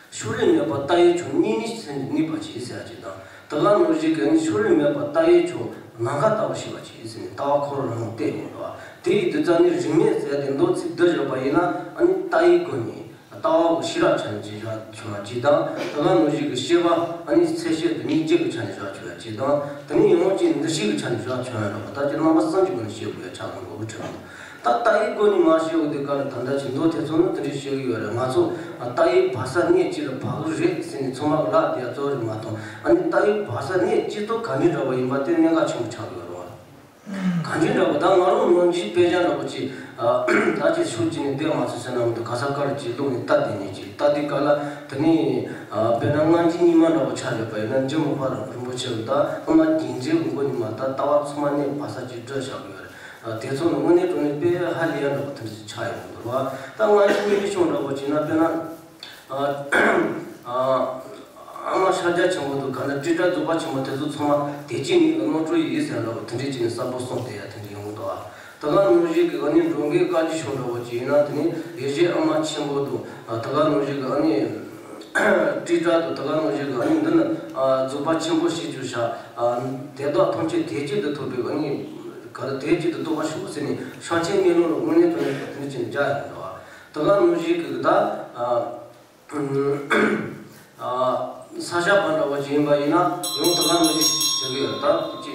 ཕྱོགས་རིས་མེད་པར་ལྟ་བས་ཆོག་གཉིས་མེད་སེམས་ཀྱིས་གནས་པར་བྱེད་ཟེར་ཡ་ཅིག་དང་། དེ་ག་ནང་བཞིན་གྱི་ཨ་ནི་ཕྱོགས་རིས་མེད་པར་ལྟ་བས་ཆོག་ནམ་མཁའ་ལྟ་བུར་ཤེས་པར་བྱེད་ཟེར་ནས་ལྟ་བ་ཁོ་རང་རང་བསྟན་ཡོང་འདུག་དེ་ཡི་དུས་ཙམ་ནས་རིག་གནས་ཟེར་ཡ་དེ་མདོ་ཚིག་འདི་བཞག་པ་ཡིན་ན་ཨ་ནི་ལྟ་བའི་སྒོ་ནས། ལྟ་བ་གི་ཤེས་རབ་ཆ་ནས་ཅིག་བཞག་བྱུང་བ་ཅིག་དང་། དེ་ག་ནང་བཞིན་གྱི་ཤེས་པ་ཨ་ནི་ཚད་ཤེས་དང་སྙིང་རྗེ་གི་ཆ་ནས་བཞག་བྱུང་བ་ཅིག་དང་། དེ་ནས་ཡང་ཅིག་འདུ་ཤེས་ཀྱི་ཆ་ནས་བཞག་བྱུང་བ་འདྲ་བ། ད་ཅི་རྣམ་པ་གསུམ་གྱི་སྒོ་ནས་བཤད་དགོས་ཡ་ཆགས་ཀྱི་འདུག་དྲན། ད་ལྟ་བའི་སྒོ་ནས་མ་བཤད་འོ་དེ་ག་ལ་ད་ལྟ་ཅིག་མདོ་དེ་ཚོ་ནི་དེ་འདྲས་བཤད་ཀྱི་ཡོད་རེད། ང་ཚོ་ལྟ་བའི་བག་ཚ་གནད་གཅིག་ལ་བབས་ཀྱི་རེད་ཟེར་ནས་ཚང་མ་གི་ལབ་བསྡད་ཡ་གཙོ་བོ་རེད་མ་གཏོགས། ཨ་ནི་ལྟ་བའི་བག་ཚ་གནད་གཅིག་ཏུ་ག་འདྲས་འདྲ་བ་ཡིན་པ་དེ་གནད་འགག་ཆེན་པོ་ཆགས་ཀྱི་ཡོད་རེད་བ། གང་ཅི་འདྲ་པོ་ད་ང་རང་ནང་བཞིན་དཔེ་ཆ་འདྲ་པོ་ཅིག་ད་ཅིག་ཤུགས་ཅིག་ནས་བསྡད་མ་ཚུགས་ཟེར་ན་མི་འདུག་ག་ས་ག་རུ་ཅིག་བླུགས་ནས་ལྟ་བསྡད་ནས་ཅིག་ལྟ་དུས་ག་ལ་དེ་ནས་དཔེར་ན་སྔ་འགྱུར་རྙིང་མ་འདྲ་པོ་ཆགས་ཡོད་པ་ཡིན་ན་འཇུ་མི་ཕར་རིན་པོ་ཆེ་གི་ད་སྔོན་མ་རྒྱལ་མཚན་གི་མགོ་ནས་མར་ད་ལྟ་བ་ཚང་མ་གནས་བག་ཚ་ཅིག་སྒྲོལ་བཞག་གི་ཡོད་རེད། དེ་ཚོ་ནི་དངོས་གནས་དྲང་གནས་དཔེ་ཧ་ལས་ཡ་འདྲ་པོ་དེ་འདྲ་ཅིག་ཆགས་ཡོང་གི་འདུག་བ། ད་སྔ་འགྱུར་རྙིང་མའི་ཤོག་འདྲ་པོ་བྱས་ན་དཔེར་ན། ཨ་ཨ་ཨ་མ་ཤཱཀྱ་ཆེན་པོ་དང་ག་ན་ཏྲི་ཏྲ་རྫོགས་པ་ཆེན་པོ་དེ་ཚོ་ཚང་མ་བདེ་སྐྱིད་ནི་གི་རྣམ་གྲོལ་ཡིན་ཟེར་འདྲ་བོ་དེ་འདྲས་ཅིག་ནས་གསལ་པོ་གསུངས་བསྡད་ཡ་དེ་འདྲས་ཡོང་གི་འདུག་ཨ། ད་ག་ནང་བཞིན་གི་ཨ་ནི་འགྲོ་མགོན་བཀའ་བརྒྱུད་ཤོག་འདྲ་བོ་ཅིག་ཡིན་ན་དེ་ནི་ཡེ་ཤེས་ཨ་མ་ཆེན་པོ་དང་ད་ག་ནང་བཞིན་གི་ཨ་ནི་ཏྲི་ཏྲ་དང་ད་ག་ནང་བཞིན་གི་ཨ་ནི་འདི་ནི་རྫོགས་པ་ཆེན་པོ་ཞེས་བརྗོད་བྱ། དེ་དག་ཐམས་ཅད་དལ་བྱེད་དུ་ཐོབ་པའི་ཨ་ནི་ག་ལ་དལ་བྱེད་དུ་རྟོགས་པར་ཤོག་ཟེར་ནས་ཕྱག་ཆེན་མེ་ལོང་ལ་དངོས་གནས་དྲང་གནས་དེ་འདྲས་ཅིག་ནས་སྦྱར་ཡོང་གི་འདུག་ཨ། ད་ག་ནང་བཞིན་གི་ད། ས་སྐྱ་པ་འདྲ་བོ་ཅིག་ཡིན་པ་ཡིན་ན་ཡང་ད་ག་ནང་བཞིན་ཟེར་གི་ཡོད། ད་ཅི་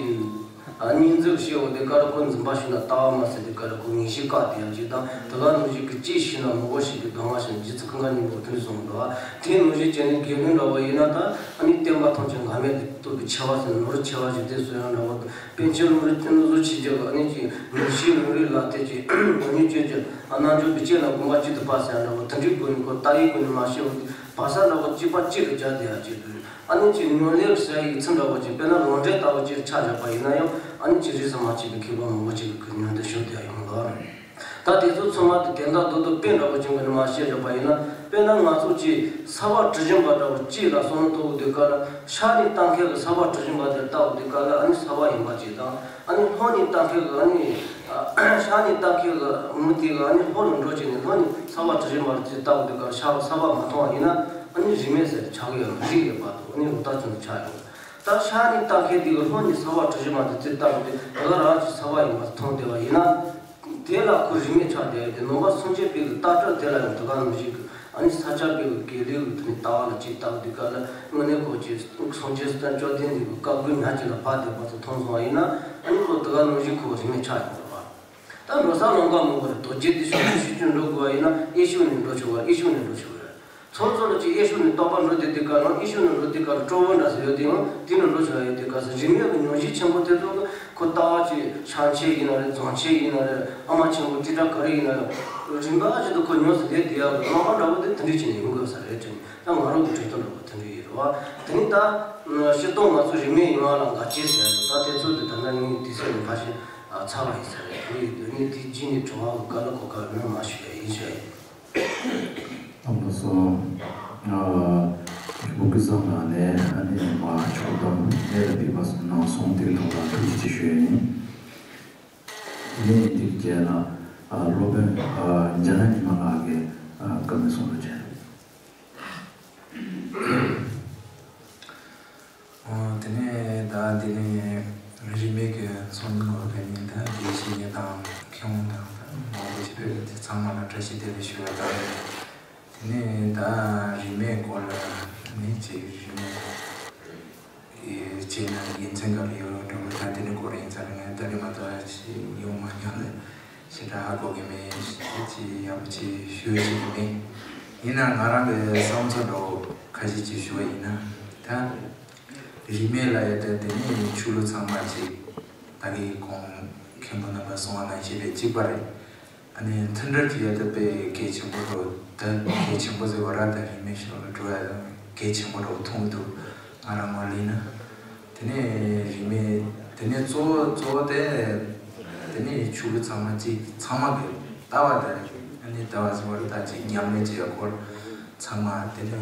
སྙིང་རྗེ་ཞེས་འོ་དེ་ག་ར་ཁོ་འཛིན་པ་ཞུ་ན་ལྟ་བ་མ་ཟེར་དེ་ག་ར་ཁོ་ངེས་ཤེས་བཀག་དེ་ཡང་ཅིག་དང་ད་ག་ནང་བཞིན་གི་ཅི་ཞུ་ན་མི་གོ་ཞེས་དེ་གདམས་ངག་ཞུ་ན་རྗེ་བཙུན་ཀུན་དགའ་སྙིང་པོ་དེ་འདྲ་གསུངས་འདུག་བ། དེ་ནང་བཞིན་བྱས་ནས་དགེ་འདུན་འདྲ་བོ་ཡིན་ན་ད་ཨ་ནི་བསྟན་པ་ཐམས་ཅད་འགག་མེད་དུ་རྟོགས་པའི་ཆེ་བ་ཟེར་ནོར་ཆེ་བ་ཞིག་དེ་གསོལ་ཡང་འདྲ་བོ་དང་པཎ་ཆེན་ལུང་རིགས་བསྟན་རྫོགས་ཆོས་རྒྱལ་གི་ཨ་ནི་ཅིག་ངེས་ཤེས་ལུང་རིགས་ལ་དེ་ཅིག་མགོ་བརྙན་བཅོས་ཀྱི། རྣལ་འབྱོར་པའི་སྤྱན་ལ་དགོངས་པ་གཅིག་ཏུ་སྤར་ཟེར་ཡ་འདྲ་བོ་དེ་འདྲའི་སྒོ་ནས་ཁོ་ལྟ་བའི་སྒོ་ནས་མ་ཤེས་པ་དེ་བག་ཚ་འདྲ་བོ་གཅིག་པ་གཅིག་ཏུ་སྦྱར་བསྡད་ཡ་གཅིག་ཏུ་ཨ་ནི་ཅིག་ཉམས་ལེན་ཟེར་ཡ་ཡིག་ཚད་འདྲ་བོ་ཅིག་དཔེར་ན་ལམ་འབྲས་ལྟ་བུ་ཅིག་ཆ་བཞག་པ་ཡིན་ན་ཡང་ཨ་ནི་ཅིག་རིས་སུ་མ་ཆད་པའི་མཁས་པ་མང་པོ་ཅིག་གི་མཉམ་དུ་བཞུགས་བསྡད་ཡ་ཡོང་གི་འདུག་ད་དེ་ཚོ་ཚང་མ་དེ་དོན་དག་རྡོག་རྡོག་དཔེ་འདྲ་བོ་ཅིག་གི་ནི་མ་བཤད་བཞག་པ་ཡིན་ན་དཔེར་ན་ང་ཚོ་ཅིག་ས་བག་གྲུ་བཞི་མ་འདྲ་བོ་གཅིག་ལ་བསམ་བློ་གཏོང་གི་དུས་སྐབས་ལ་ཤར་ནས་ལྟ་མཁན་གྱི་ས་བག་གྲུ་བཞི་མ་དེ་ལྟ་བ་དུས་སྐབས་ལ་ཨ་ནི་ས་བག་ཡིན་པ་ཅིག་དང་། ཨ་ནི་ལྷོ་ནས་ལྟ་མཁན་གྱི་ཨ་ནི་ཤར་ནས་ལྟ་མཁན་གྱི་མི་དེ་གི་ཨ་ནི་ལྷོ་ནས་འགྲོ་བྱས་ནས་ལྷོ་ནས་ས་བག་གྲུ་བཞི་མ་དེ་ལྟ་བ་དུས་སྐབས་ཤར་ས་བག་མ་མཐོང་བ་ཡིན་ན་ཨ་ནི་རིས་མེད་ཟེར་ཆགས་ཀྱི་ཡོད་མ་རེད། ཡོད་པ་དང་ཨ་ནི་ལོ་ལྟར་ཚུན་ཆགས་ཡོད། ད་ཤར་ནས་ལྟ་མཁན་དེ་གི་ལྷོ་ནས་ས་བག་གྲུ་བཞི་མ་དེ་ལྟ་བ་དེ་དེ་ག་རང་གི་ས་བག་ཡིན་པ་མཐོང་བསྡད་པ་ཡིན་ན། དེ་ལ་ཁོ་རིས་མེད་ཆགས་བསྡད་ཡོད་དེ་ནང་པ་སངས་རྒྱས་པའི་གི་ལྟ་གྲུབ་དེ་ལ་ཡང་དེ་ག་ནང་བཞིན་གི་ཨ་ནི་ས་སྐྱ་པའི་གི་དགེ་ལེགས་ཀྱི་དེ་ནི་ལྟ་བ་ལ་ཅིག་ལྟ་བུ་དེ་ག་ལ་དངོས་གནས་ཁོ་ཅིག་སངས་རྒྱས་བསྟན་བཅོས་ལྡན་འདས་ཀྱི་བཀའ་བསྒོ་ཉག་གཅིག་ལ་བབས་བསྡད་པ་ཚོ་མཐོང་སོང་བ་ཡིན་ན་ཨ་ནི་ཁོ་དེ་ག་ནང་བཞིན་ཁོ་རིས་མེད་ཆགས་ཡོང་བ་རེད་བ། ད་འགྲོ་ས་ལམ་ཁ་མང་པོ་རེད། རྡོ་རྗེ་གདན་ཤོག་ཆུ་ཤུལ་ཅུང་འགྲོ་དགོས་པ་ཡིན་ན་གཡས་ཕྱོགས་ནས་འགྲོ་ཆོག་ག་གཡོན་ཕྱོགས་ནས་འགྲོ་ཆོག་གི་རེད། ཚོར་ཚོར་ལ་ཅིག་གཡས་ཕྱོགས་ནས་རྟོགས་པ་འགྲོ་དེ་དུས་སྐབས་ལ་གཡས་ཕྱོགས་ནས་འགྲོ་དུས་སྐབས་ལ་སྤྲོ་བོ་འདྲ་ཟེར་ཡོད་དེ་ཡང་དེ་ནས་འགྲོ་ཆོག་ཡོད་དུས་སྐབས་སུ་རིས་མེད་ཀྱི་ཉོན་ཤེས་ཆེན་པོ་དེ་ཚོ་ཁོ་ལྟ་བ་ཅིག་ཕྱག་མཆོད་ཡིན་ན་རེད། རྫོགས་མཆོད་ཡིན་ན་རེད། ཨ་མ་ཆེན་པོ་ཏི་ཏྲ་ག་རེ་ཡིན་ན་ཡང་རིམ་པ་ཅིག་ཏུ་ཁོ་ཉོན་ཟེར་དེ་དེ་ཡག་གི་ལོག་པ་འདྲ་བོ་དེ་དེ་འདྲས་ཅིག་ནས་ཡོང་དགོས་ས་རེད་དྲན། ད་ང་རང་གི་དྲན་སྟངས་འདྲ་བོ་དེ་འདྲས་ཡིན་རོ། བ། དེ་ནི་ད་སྤྱིར་བཏང་ང་ཚོ་རིས་མེད་ཡོང་བ་ལ་འགལ་རྐྱེན་ཟེར་ཡ་དང་ད་དེ་ཚོ་དེ་ད་ལྟ་ངས་དུས་ཚོད་ནས་ཕར་ཕྱིན་ཚར་བ་ཡིན་ས་རེད། དེ་ནི་དེ་རྗེས་ནས་དྲི་བ་གི་བཀའ་སློབ་གོ་སྐབས་ནི་མ་ཞུ་ཡ་ཡིན་ཞུ་ཡ་ཡིན། ཨ་མ་སོ། ཨ། ཞུ་གི་སོང་ན་ནས་ཨ་ནི་མ་ཆོག་དང་གནས་ལ་ཕེབས་པ་སོང་ན་སོང་དེའི་ཐོག་ལ་ཐུགས་རྗེ་ཆེ་ཞུ་ཡ་ཡིན། དེ་ནས་འདིར་བྱས་ན་ཨ་སློབ་དཔོན་ཨ་འཇམ་དབྱངས་ཉི་མ་ལགས་ཀྱིས་ཨ་བཀའ་མོལ་གསུང་རོགས་བྱས། ཨོ། དེ་ནས་ད་དེ་ནས་རིས་མེད་ཀྱི་ཚོགས་འདུ་འགོ་དཔོན་ནས་ད་དགེ་བཤེས་གཉེན་དང་མཁས་དབང་དང་ད་མང་པོ་ཞིག་ཕེབས། དེ་ཚང་མ་ལ་བཀྲ་ཤིས་བདེ་ལེགས་ཞུ་བ་དང་། དེ་ནས་ད་རིས་མེད་སྐོར་ལ་ནི་ཅིག་རིས་མེད་ཡི་བྱས་ན་དགེ་མཚན་ག་རེ་ཡོད་འགྲོ་མི་ད་དེ་ནི་སྐོར་ཡིན་ཙང་ངས་ད་རེས་མ་ད་ཅིག་ཡོང་མ་མྱོང་ལ་ཞེ་དྲག་ཧ་གོ་གི་མེད། ཅིག་ཡག་པོ་ཅིག་ཞུ་ཡ་ཅིག་མེད། ཡིན་ན་ང་རང་གི་བསམ་ཚུལ་འདྲ་བོ་ཁ་ཤས་ཅིག་ཞུ་བ་ཡིན་ན་ད་རིས་མེད་ལ་ཡོད་དེ་དེ་ནི་ཆོས་ལུགས་ཚང་མ་ཅིག་ད་གི་གོང་མཁན་པོ་རྣམ་པ་གསུང་བ་ནང་བཞིན་རེད། གཅིག་པ་རེད། ཨ་ནི་མཐུན་སྒྲིལ་གྱི་ཡ་ད་དཔེ་གལ་ཆེན་པོ་རུ་ད་གལ་ཆེན་པོ་ཟེར་བ་ར་ད་རིས་མེད་ཤོག་ལ་འགྲོ་ཡ་ད་གལ་ཆེན་པོ་རུ་མཐོང་གི་འདུག་ང་རང་ངོས་ལེན་ན། དེ་ནས་རིས་མེད་དེ་ནས་གཙོ་བོ་གཙོ་བོ་དེ་དེ་ནས་ཆོས་ལུགས་ཚང་མ་གཅིག་ཚང་མ་གི་ལྟ་བ་དེ་རེད། ཨ་ནི་ལྟ་བ་ཟེར་བ་ར་ད་གཅིག་མཉམ་ལས་བྱེད་ཡ་སྐོར་ཚང་མ་དེ་ནས་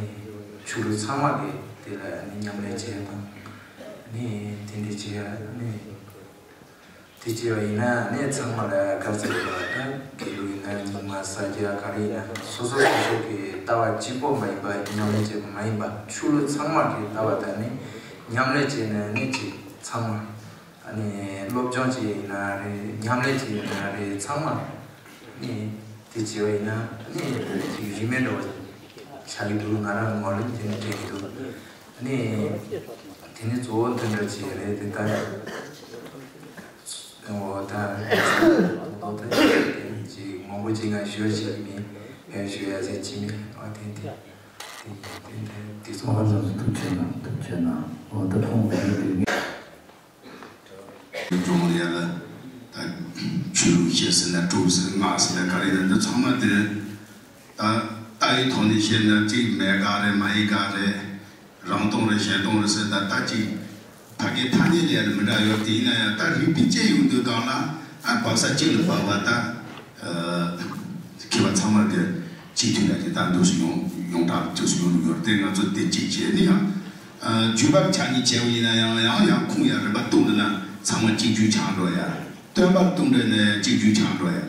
ཆོས་ལུགས་ཚང་མ་གི་དེ་ལ་ཨ་ནི་མཉམ་ལས་བྱེད་ཡ་དང་ཨ་ནི་དེ་འདྲ་བྱེད་ཡ་ཨ་ནི། དེ་བྱས་པ་ཡིན་ན་ནི་ཚང་མ་ལ་དཀའ་ཚེགས་ཡོད་པ་དང་དགེ་ལུགས་ཡིན་ན་རྙིང་མ་ས་སྐྱ་ག་རེ་ཡིན་ན་སོ་སོ་སོ་སོ་གི་ལྟ་བ་གཅིག་པོ་མ་ཡིན་པ་མཉམ་ལས་བྱེད་པ་མ་ཡིན་པ་ཆོས་ལུགས་ཚང་མ་གི་ལྟ་བ་དང་ནི་མཉམ་ལས་བྱས་ནས་ནི་ཅིག་ཚང་མ་ཨ་ནི་སློབ་སྦྱོང་བྱས་ཡིན་ན་རེད། མཉམ་ལས་བྱས་ཡིན་ན་རེད། ཚང་མ་ནི་དེ་བྱས་པ་ཡིན་ན་ནི་ཅིག་རིས་མེད་འདྲ་བོ་ཆགས་ཀྱི་འདུག་ང་རང་ངོས་ལེན་དེ་ནི་དྲན་གྱི་འདུག་ནི། དེ་ནི་གཙོ་བོ་དེ་འདྲ་ཅིག་རེད་དེ་ལྟར། འོ་ད། འོ་ད་ཅིག་མང་པོ་ཅིག་ང་ཞུ་ཅིག་མིན་ཡང་ཞུ་ཡ་ཟེར་ཅི་མིན་འོ་དེ་དེ་དེ་དེ་དེ་ཚོ་ཨོ་ལགས་སོ། ཐུགས་རྗེ་གནང་། ཐུགས་རྗེ་གནང་། འོ་ད་ཁོང་གི་དེ་ནི། སྦྱོང་ཡ་ལ་ད་ཆོས་ལུགས་བཤད་ཟེར་ན་དྲུག་ཟེར་ལྔ་ཟེར་ན་ག་རེ་ཡིན་ན་འདི་ཚང་མ་དེ་ད་ལྟ་ཡི་ཐོག་ནས་བཤད་ན་གཅིག་མེད་ག་རེད། མ་ཡི་ག་རེད། རང་སྟོང་རེད་གཞན་སྟོང་རེད་ཟེར་ད་ལྟ་གཅིག་ཕ་གི་ཐ་སྙད་ལས་ཡ་ལ་མི་འདྲ་ཡོད་དེ་ཡིན་ན་ཡང་ད་རིགས་པས་དཔྱད་ཡོང་དུས་སྒང་ལ་ཨ་བབས་ས་གཅིག་ལ་བབས་པ་ད། མཁས་པ་ཚང་མ་གི་སྤྱི་འཐུས་ལ་དེ་ལྟར་འདུག་སུ་ཡོང་ཡོངས་གྲགས་འདུག་སུ་ཡོང་ཡོད་དེ་ང་ཚོ་དེ་གཅིག་བྱས་ནི་ཡང་། བརྒྱུད་པ་ཆ་གཉིས་བྱས་པ་ཡིན་ན་ཡང་ཡང་ཡང་ཁུངས་ཡང་རིམ་པ་གཏོང་འདུག་ན་ཚང་མ་གཅིག་གྱུར་ཆགས་འགྲོ་ཡ། སྟོན་པར་གཏོང་འདྲ་ནས་གཅིག་གྱུར་ཆགས་འགྲོ་ཡ།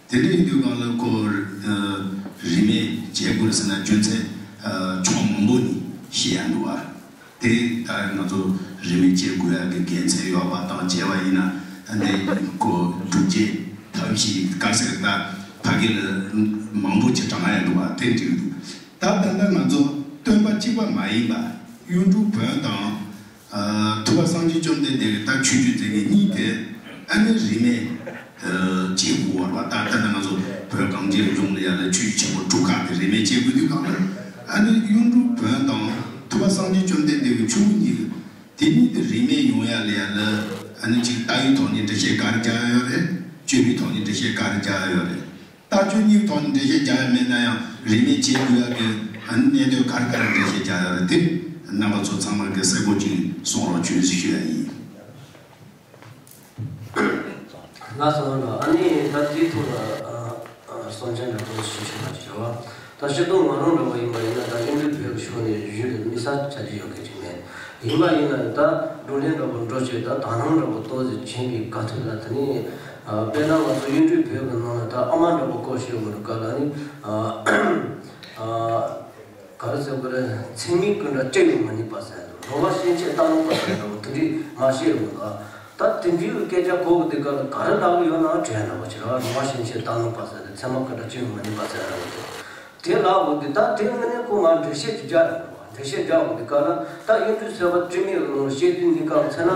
དེ་འདྲ་ཡིན་དུས་སྒང་ལ་ཁོ་རིས་མེད་བྱེད་དགོས་ཟེར་ན་རྒྱུ་མཚན་ཕྱོགས་མང་པོ་ནས་བཤད་ཡ་འདུག་བ། དེ་ལྟར་ང་ཚོ་རིས་མེད་བྱེད་དགོས་ཡག་གི་དགེ་མཚན་ཡོད་པ་དང་བྱས་པ་ཡིན་ན་འདི་ཁོ་སྒྲུབ་བྱེད་ཐབས་ཤེས་དཀའ་ཚེགས་ད་ཕ་གི་ལ་མང་པོ་ཅིག་དྲངས་ཡ་འདུག་བ། དེ་འགྲིག་འདུག་ད་ད་ལྟ་ང་ཚོ་སྟོན་པ་གཅིག་པ་མ་ཡིན་པ་གཡུང་དྲུང་བོན་དང་ཐུབ་པ་སངས་རྒྱས་བཅོམ་ལྡན་འདས་ཀྱི་ད་ཆོས་བརྒྱུད་འཛིན་མཁན་གཉིས་དེ་ཨ་ནི་རིས་མེད། བྱེད་དགོས་པ་ད་ལྟ་ང་ཚོ་བོད་གངས་ཅན་ལྗོངས་ལ་ཡ་ལ་ཆོས་ཆེན་པོ་དྲུག་ཁག་དེ་རིས་མེད་བྱེད་དགོས་དུས་གང་ལ་ཨ་ནི་གཡུང་དྲུང་བོན་དང་ཐུབ་པ་སངས་རྒྱས་བཅོམ་ལྡན་འདས་ཀྱི་ཆོས་ལུགས་གཉིས་དེ་གཉིས་དེ་རིས་མེད་ཡོང་ཡ་ལ་ཡ་ལ་ཨ་ནི་གཅིག་ལྟ་བའི་ཐོག་ནས་འགྲེལ་བཤད་ག་རེ་རྒྱག་ཡ་ཡོད་རེད། སྤྱོད་པའི་ཐོག་ནས་འགྲེལ་བཤད་ག་རེ་རྒྱག་ཡ་ཡོད་རེད། ལྟ་སྤྱོད་གཉིས་ཐོག་ནས་འགྲེལ་བཤད་རྒྱག་ཡ་མེད་ན་ཡང་རིས་མེད་བྱེད་དགོས་ཡ་གི་ཨ་ནི་གནད་དོན་ག་རེ་ག་རེ་འགྲེལ་བཤད་རྒྱག་ཡ་རེད་དེ་རྣམ་པ་ཚོ་ཚང་མ་གི་གསལ་པོ་ཅིག་གསུང་རོགས་བྱོས་ཞུ་ཡ་ཡིན། ལགས་སོ། ཨ་ནི་ད་དེའི་ཐོག་ལ་གསུང་བཤད་འདྲ་པོ་ཞིག་བྱེད་པ་ཞིག་རེད་བ། ད་སྤྱིར་བཏང་ང་རང་འདྲ་པོ་ཡིན་པ་ཡིན་ན་ད་གཡུང་དྲུང་བོད་ཀྱི་ཕྱོགས་ནས་གཞི་ལ་དམིགས་བསལ་ཆ་རྒྱུས་ཡོད་མཁན་ཅིག་མེད། ཡིན་པ་ཡིན་ན་ད་བགྲོ་གླེང་འདྲ་པོ་འགྲོ་བྱས་ད་དག་སྣང་འདྲ་པོ་ཏོག་ཙམ་བྱེད་པའི་དགའ་ཐུབ་ལ་ད་ནི་དཔེར་ན་ང་ཚོ་གཡུང་དྲུང་བོད་ཀྱི་ནང་ལ་ད་ཨ་མ་འདྲ་པོ་སྐོར་ཞིག་ཡོང་གི་འདུག་ག་ལ་ནི། ག་རེ་ཟེར་དགོས་རེད། མཚན་མིང་གི་འདྲ་སྤྲད་ཡོང་མ་ནུས་པ་ཟེར་འདུག་རོང་བ་ཤན་ཆད་རྟ་ནོར་བ་ཟེར་འདུག་དེ་འདྲའི་མ་བཤད་ཡོང་ག་ད་དེ་འདྲའི་སྐད་ཆ་གོ་གི་དེ་ག་ལ་ག་རེ་ལབ་ཡོད་ན་དྲན་འདྲ་པོ་བྱེད་ར། རོང་བ་ཤན་ཆད་རྟ་ནོར་བ་ཟེར་ཏེ་མཚན་མ་གི་འདྲ་སྤྲད་ཡོང་མ་ནུས་པ་ཟེར་འདྲ་པོ་དེ་དེ་ལབ་འོ་དེ་ད་དེ་ངས་ནས་ཁོ་ང་འགྲེལ་བཤད་ཅིག་རྒྱག་ར་འདུག་འགྲེལ་བཤད་རྒྱག་འོ་དེ་ག་ལ་ད་གཡུང་དྲུང་བོན་པོ་དཀྲུག་མེད་ཀྱི་ནང་ལ་བཤད་དུས་འདི་ག་ལ་ཚེ་ན།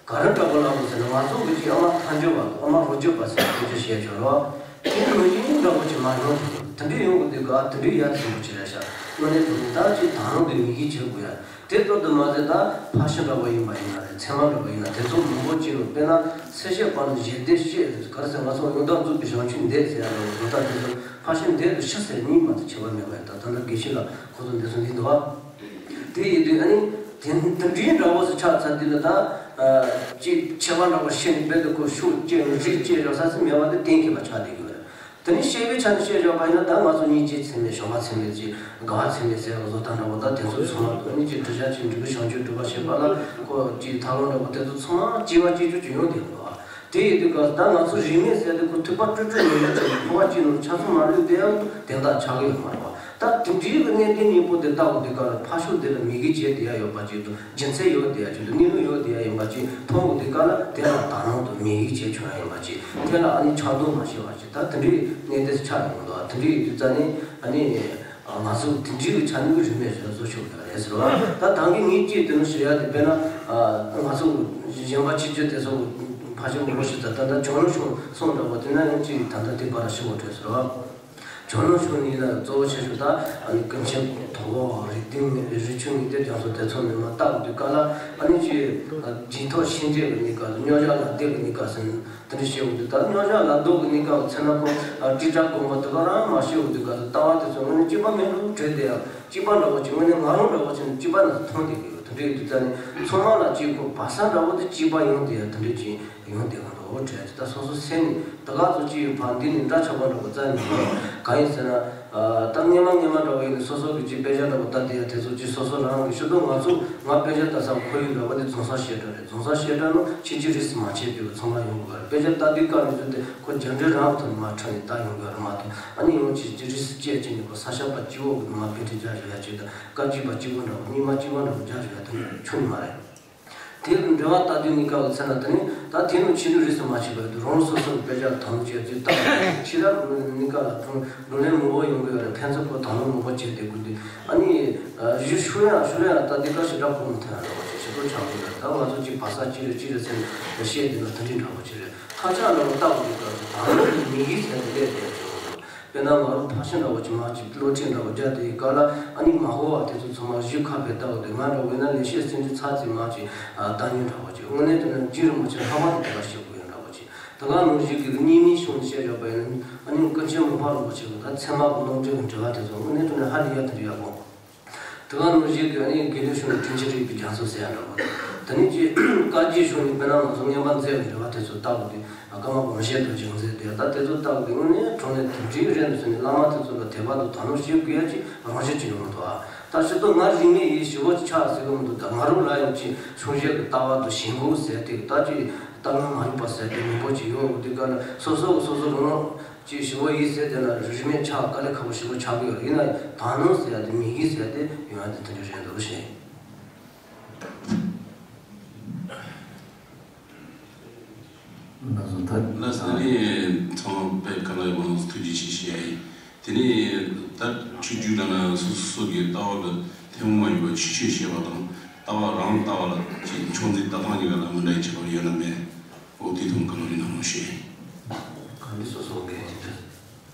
ག་རེ་འདྲ་པོ་ལབ་དགོས་ཟེར་ན་ང་ཚོ་གི་ཅིག་ཨ་མ་མཐའ་འཇུག་པ་ཨ་མ་རོ་འཇུག་པ་ཟེར་སྐད་ཆ་བཤད་ཆོག་རོགས། དེ་ནི་མི་ཡིན་འདྲ་པོ་ཅིག་མ་ཡོང་དུས་དེ་འདྲའི་ཡོང་གི་དུས་ག་དེ་འདྲའི་ཡ་ཆེན་པོ་ཅིག་རེད་ཤག་དངོས་གནས་དྲང་གནས་ད་ཅིག་དག་སྣང་དེ་མི་གིས་བྱེད་དགོས་ཡ། དེ་ལྟར་དུ་མ་ཟད་ད་ཕར་ཕྱིན་འདྲ་པོ་ཡིན་པ་ཡིན་ན་རེད། ཚད་མ་འདྲ་པོ་ཡིན་ན་དེ་ཚོ་མང་པོ་ཅིག་ལ་དཔེར་ན་སེར་བཤད་པ་ནི་ཞི་བདེ་བཤད་ག་རེ་ཟེར་ང་ཚོ་ཡོན་བདག་མཛོད་ཀྱི་བྱང་ཆུབ་འདས་ཟེར་ཡ་འདྲ་པོ་དོན་དག་དེ་ཚོ་ཕར་ཕྱིན་འདས་དུ་ཤི་ཟེར་གཉིས་མ་གཏོགས་ཁྱད་པར་མེད་པ་ཡིན། ད་ད་ལྟ་དགེ་བཤེས་ལགས་ཁོ་ཚོ་འདས་སོང་གི་འདུག་ཨ། དེ་ དེ་ཡིན་དུས་ཨ་ནི་དེ་དེ་འདྲའི་འདྲ་བོ་ཞིག་ཆགས་ཚར་དུས་ལ་ད་ཅིག་ཆད་པ་འདྲ་བོ་ཤེས་ནས་རྦད་དེ་ཁོ་ཤུགས་སྐྱེས་རིགས་སྐྱེས་རོགས་ས་ཚིག་མེད་པ་དེ་གཏན་འཁེལ་བ་ཆགས་བསྡད་ཀྱི་ཡོད་རེད། དེ་ནི་བཤད་པའི་ཆ་ནས་བཤད་བཞག་པ་ཡིན་ན། ད་ང་ཚོ་སྙིང་རྗེ་ཚད་མེད་གཞོན་པ་ཚད་མེད་ཅིག་དགའ་བ་ཚད་མེད་ཟེར་བ་བཟོ་སྟངས་འདྲ་བོ། ད་དེ་ཚོ་ཚང་མ་ཨ་ནི་ཅིག་འབྲི་བྱ་ཅིག་འབྲི་གི་བྱང་ཆུབ་སྒྲུབ་པ་བྱེད་པ་ལ་ཁོ་ཅིག་ཐབས་ལམ་འདྲ་བོ་དེ་ཚོ་ཚང་མ་སྐྱེ་བ་སྐྱེ་འགྱུར་ཅིག་ཡོང་བསྡད་ཡོད་པ། དེ་ཡིན་དུས་སྐབས་ད་ང་ཚོ་རིས་མེད་ཟེར་དུས་ཁོ་ཐུབ་པ་སྤྲོ་སྤྲོ་ཉེ་ཉེ་ཅིག་འཁོར་བ་གཅིག་ནང་ཆ་ཚང་མ་ལུས་བསྡད་ཡང་དེ་འདྲ་ཆགས་ཀྱི་ཡོད་མ་རེད་པ། ད་དེ་འདྲའི་གི་གནད་དོན་སྙིང་པོ་དེ་ལྟ་བུ་དེ་ག་ལ་ཕར་ཕྱོགས་དེ་ལ་མོས་གུས་བྱས་བསྡད་ཡ་ཡོད་པ་ཅིག་དང་། རྒྱུ་མཚན་ཡོད་བསྡད་ཡ་ཅིག་དང་། གནས་ལུགས་ཡོད་བསྡད་ཡ་ཡིན་པ་ཅིག་མཐོང་གི་དུས་སྐབས་ལ་དེ་ལ་དག་སྣང་དང་མོས་གུས་བྱས་བྱུང་ཡ་ཡིན་པ་ཅིག་དེ་ལ་ཨ་ནི་ཆགས་རྡུང་མ་བྱས་པ་ཅིག་ད་དེ་འདྲའི་གནད་དོན་ཆགས་ཡོང་གི་འདུག་དེ་འདྲའི་ཡིན་དུས་ཙང་ནས་ཨ་ནི་ང་ཚོ་དེ་འདྲའི་གི་ཆ་ནས་རིས་མེད་བཟོ་ཆོག་གི་རེད་ཟེར་བ། ད་ད་གིན་ངས་ཅིག་དེ་ནས་ཞུ་ཡ་དེ་དཔེར་ན་ང་ཚོ་གཞན་པ་ཕྱི་རྒྱལ་དེ་ཚོ་ཕལ་ཆེར་མང་པོ་ཞིག་ད་ད་ད་བྱང་ནུབ་ཕྱོགས་སོང་འདྲ་བོ་དེ་ན་ཡང་ཅིག་ད་ལྟ་དེ་བར་ཞུ་བ་རེད་ཟེར་བ། བྱང་ནུབ་ཕྱོགས་ནས་ཡིན་ན་གཙོ་བོ་ཆེ་ཤོས་ད་ཨ་ནི་ཀུན་མཁྱེན་དོལ་པོ་རིགས་ལྡན་རིགས་ཆུང་གི་དེ་རྒྱ་མཚོ་དེ་ཚོ་ནས་མར་བལྟ་དགོས་དུས་སྐབས་ལ་ཨ་ནི་ཅིག་རྗེས་ཐོབ་ཤེས་འདྲེས་ཀྱི་གནས་སྐབས་སུ་རྙོག་བྱ་ལ་བཟློག་གི་གནས་སྐབས་སུ་དེ་འདྲ་བཤད་དགོས་དུས། ད་རྙོག་བྱ་ལ་བཟློག་གི་གནས་སྐབས་ཚེ་ན་ཁོ་ཨ་ཀྲིག་ཀྲག་དགོངས་པ་དེ་ག་རང་མ་བཤད་དགོས་དུས་སྐབས་སུ་ལྟ་བ་དེ་ཚོ་དངོས་གནས་གཅིག་པ་མིན་འགྲོ་བྲལ་བསྡད་ཡ། གཅིག་པ་འདྲ་བོ་ཅིག་དངོས་གནས་ང་རང་འདྲ་བོ་ཅིག་ནི་གཅིག་པ་ནས་མཐོང་བསྡད་ཀྱི་ཡོད། དེ་འདྲ་ཡིན་དུས་ཙང་ནས་ཚང་མ་ལ་ཅིག་ཁོ་བག་ཆགས་འདྲ་བོ་དེ་གཅིག་པ་ཡོང་བསྡད་ཡ་དེ་འདྲ་ཅིག་ཡོང་བསྡད་ཀྱི་འདུག་དྲན་ཅིག་ད་སོ་སོ་སེམས་ནས་ད་ག་ཚོད་ཅིག་ཡོད་པ་འདི་ནི་འདྲ་ཆགས་པ་འདྲ་བོ་རྩ་ནས་མི་འདུག་གང་ཡིན་ཟེར་ན། ཨ་ད་སྔོན་མ་སྔོན་མ་འདྲ་བོ་ཡིན་ན་སོ་སོ་གི་ཅིག་དཔེ་ཆ་འདྲ་བོ་ལྟ་བསྡད་ཡ་དེ་ཚོ་ཅིག་སོ་སོ་རང་གི་ཤུགས་དང་། ང་ཚོ་ང་དཔེ་ཆ་ལྟ་ས་ཁོར་ཡུག་འདྲ་བོ་དེ་རྫོང་སར་བཤད་གྲྭ་རེད། རྫོང་སར་བཤད་གྲྭ་ནང་ཕྱིན་ཆད་རིས་སུ་མ་ཆད་པའི་ཚང་མ་ཡོང་དགོས་པ་རེད། དཔེ་ཆ་ལྟ་དུས་སྐབས་ནས་བཟུང་སྟེ་ཁོ་རྒྱ་འདྲེ་རང་ཐོན་མ་ཁྲ་ནས་ལྟ་ཡོང་དགོས་རེད་མ་གཏོགས། ཨ་ནི་ཡང་ཅིག་ཅིག་རིས་སུ་བཅད་ཅིག་ནས་ཁོ་ས་ཞབས་པ་སྤྱི་བོ་གི་མ་དཔེ་ཁྲིད་རྒྱག་བཞག་ཡ་ཅིག་དང་། སྐབས་གཅིག་པ་གཅིག་པོ་འདྲ་བོ། གཉིས་པ་གཅིག་པོ་འདྲ་བོ་རྒྱག་བཞག་ཡ་དེ་འདྲ་ཆུང་ནི་མ་རེད། དེ་འབྲེལ་བ་ལྟ་དུས་གནས་སྐབས་ཚེ་ན་དེ་ནི་ད་དེ་ནི་ཕྱི་ནུས་རིས་སུ་མ་ཆད་པ་དུ་རང་སོ་སོར་དཔེ་ཆ་དང་བཅས་ཏེ་ལྟ་བ་ཕྱི་རབས་གནས་སྐབས་ལ་བགྲོ་བགྲོ་གླེང་མང་པོ་ཡོང་གི་ཡོད་རེད། ཕན་ཚུན་ཁོ་དང་བླངས་མང་པོ་བྱས་ཏེ་དགོས་དུས་ཨ་ནི་གཞི་ཤུགས་ཡང་ཤུགས་ཡང་ལྟ་དུས་སྐབས་ཤིག་སྒྲ་གོ་མི་ཐོན་ཡ་འདྲ་བོ་ཅིག་ཞིག་ཏུ་ཆགས་ཀྱི་ཡོད། ད་ང་ཚོ་གཅིག་བག་ཆགས་གཅིག་རེད་གཅིག་རེད་ཟེར་ནས་བཤད་དེ་ན་དེ་འདྲའི་འདྲ་བོ་ཅིག་རེད། ཁ་ཆག་ལ་ལྟ་བ་དེ་ག་ཚོད་དང་བླངས་ཀྱི་མིག་གིས་ཟེར་ནས་སླེབས་བསྡད་ཡོད། དཔེར་ན་ང་རང་ཕར་ཕྱིན་འདྲ་བོ་ཅིག་མར་ཅིག་སློབ་ཁྲིད་འདྲ་བོ་རྒྱག་དེའི་སྐབས་ལ་ཨ་ནི་མ་གོ་བ་དེ་ཚོ་ཚང་མ་གཞི་ཁ་ཕེ་ལྟ་བུ་དེ། ང་འདྲ་བོ་ཡིན་ན་ལེགས་བཤད་སེམས་ཀྱི་ཚར་ཚིག་མར་ཅིག་ཨ་ལྟ་ཉན་འདྲ་བོ་ཅིག་དངོས་གནས་དྲང་གནས་རྗེ་རིན་པོ་ཆེ་ལྷག་པར་དུ་དེ་ག་བཤད་དགོས་ཡོད་འདྲ་བོ་ཅིག་ད་ག་ནང་བཞིན་གྱི་གཉིས་མིན་གཞུང་བཤད་བཞག་པ་ཡིན་ན་ཨ་ནི་ཀུན་མཁྱེན་མོ་ཕ་རིན་པོ་ཆེ་གི་ད་ཚད་མ་གི་ལུང་འདྲེན་གྱི་འགྲེལ་པ་དེ་ཚོ་དངོས་གནས་དྲང་གནས་ཧ་ལས་ཡ་དེ་འདྲ་ཡག་པོ། དེ་ག་ནང་བཞིན་གྱི་ཨ་ནི་དགེ་ལེགས་གཞུང་ནས་དྲིན་ཅན་རིག་པའི་རྒྱ་མཚོ་ཟེར་ཡ་འདྲ་བོ། དེ་ནས་ཀྱི་བཀའ་བརྒྱུད་གཞུང་ནས་དཔེར་ན་ང་ཚོ་མངོན་པ་མཛད་པའི་འགྲེལ་པ་དེ་ཚོ་ལྟ་བུ་དེ། ཨ་ཀརྨ་པུ་ར་ཤེས་དང་བྱང་རྩེ་དེ་ད་དེ་ཚོ་ལྟ་བུ་དེ་དངོས་གནས་དྲང་གནས་དེ་འདྲའི་རེད་འདུག་ཟེར་ནས་བླ་མ་དེ་ཚོ་ལ་དད་པ་དང་དག་སྣང་བྱེད་དགོས་ཡ་ཅིག་རང་བཞིན་ཅིག་ཡོང་གི་འདུག་ཨ་ད་སྤྱིར་བཏང་ང་རིས་མེད་ཡིན་ཞེ་པོ་ཅིག་ཆགས་ཟེར་གི་མི་འདུག་ད་ང་རང་ལ་ཡང་ཅིག་གཞུང་བཤད་ཀྱི་ལྟ་བ་དང་ཞེན་ཁོག་ཟེར་དེ་ད་ཅིག་ལྟ་ངན་མ་རིག་པ་ཟེར་དེ་མང་པོ་ཅིག་ཡོང་གི་འདུག་ག་ལ་སོ་སོ་གི་སོ་སོ་རང་རང་ཅིག་ཞེ་པོ་ཡིན་ཟེར་དེ་ལ་རིས་མེད་ཆགས་དཀའ་ལས་ཁག་པོ་ཞེ་པོ་ཆགས་ཀྱི་ཡོད་རེད། ཡིན་ན་ཡང་དག་སྣང་ཟེར་ཡ་དེ་མོས་གུས་ཟེར་ཡ་དེ་ཡོང་ཡ་དེ་དེ་འདྲ་རེད་འདུག་ཞེས། ན་ཟུང་ཐ། ལགས་སོ། ཨ་ནི་ཚང་མ་དཔེ་ག་ལ་ཡོད་པ་ཐུགས་རྗེ་ཆེ་ཞུ་ཡ་ཡིན། དེ་ནས་ད་ཆོས་བརྒྱུད་ནང་ན་སོ་སོ་སོ་གི་ལྟ་བ་གི་ཐུན་མོང་མ་ཡིན་པ་ཆོས་ཆོས་བཤད་པ་དང་ལྟ་བ་རང་ལྟ་བ་ལ་ཅིག་མཆོག་འཛིན་ལྟ་སྟངས་གཉིས་ཀ་ལ་མི་འདྲ་བའི་ཁྱད་པར་ཡོད་ན་མེད། འོ་དེ་དང་ག་ལ་རིགས་ནང་མ་ཤེས། གང་འདི་སོ་སོ་གི་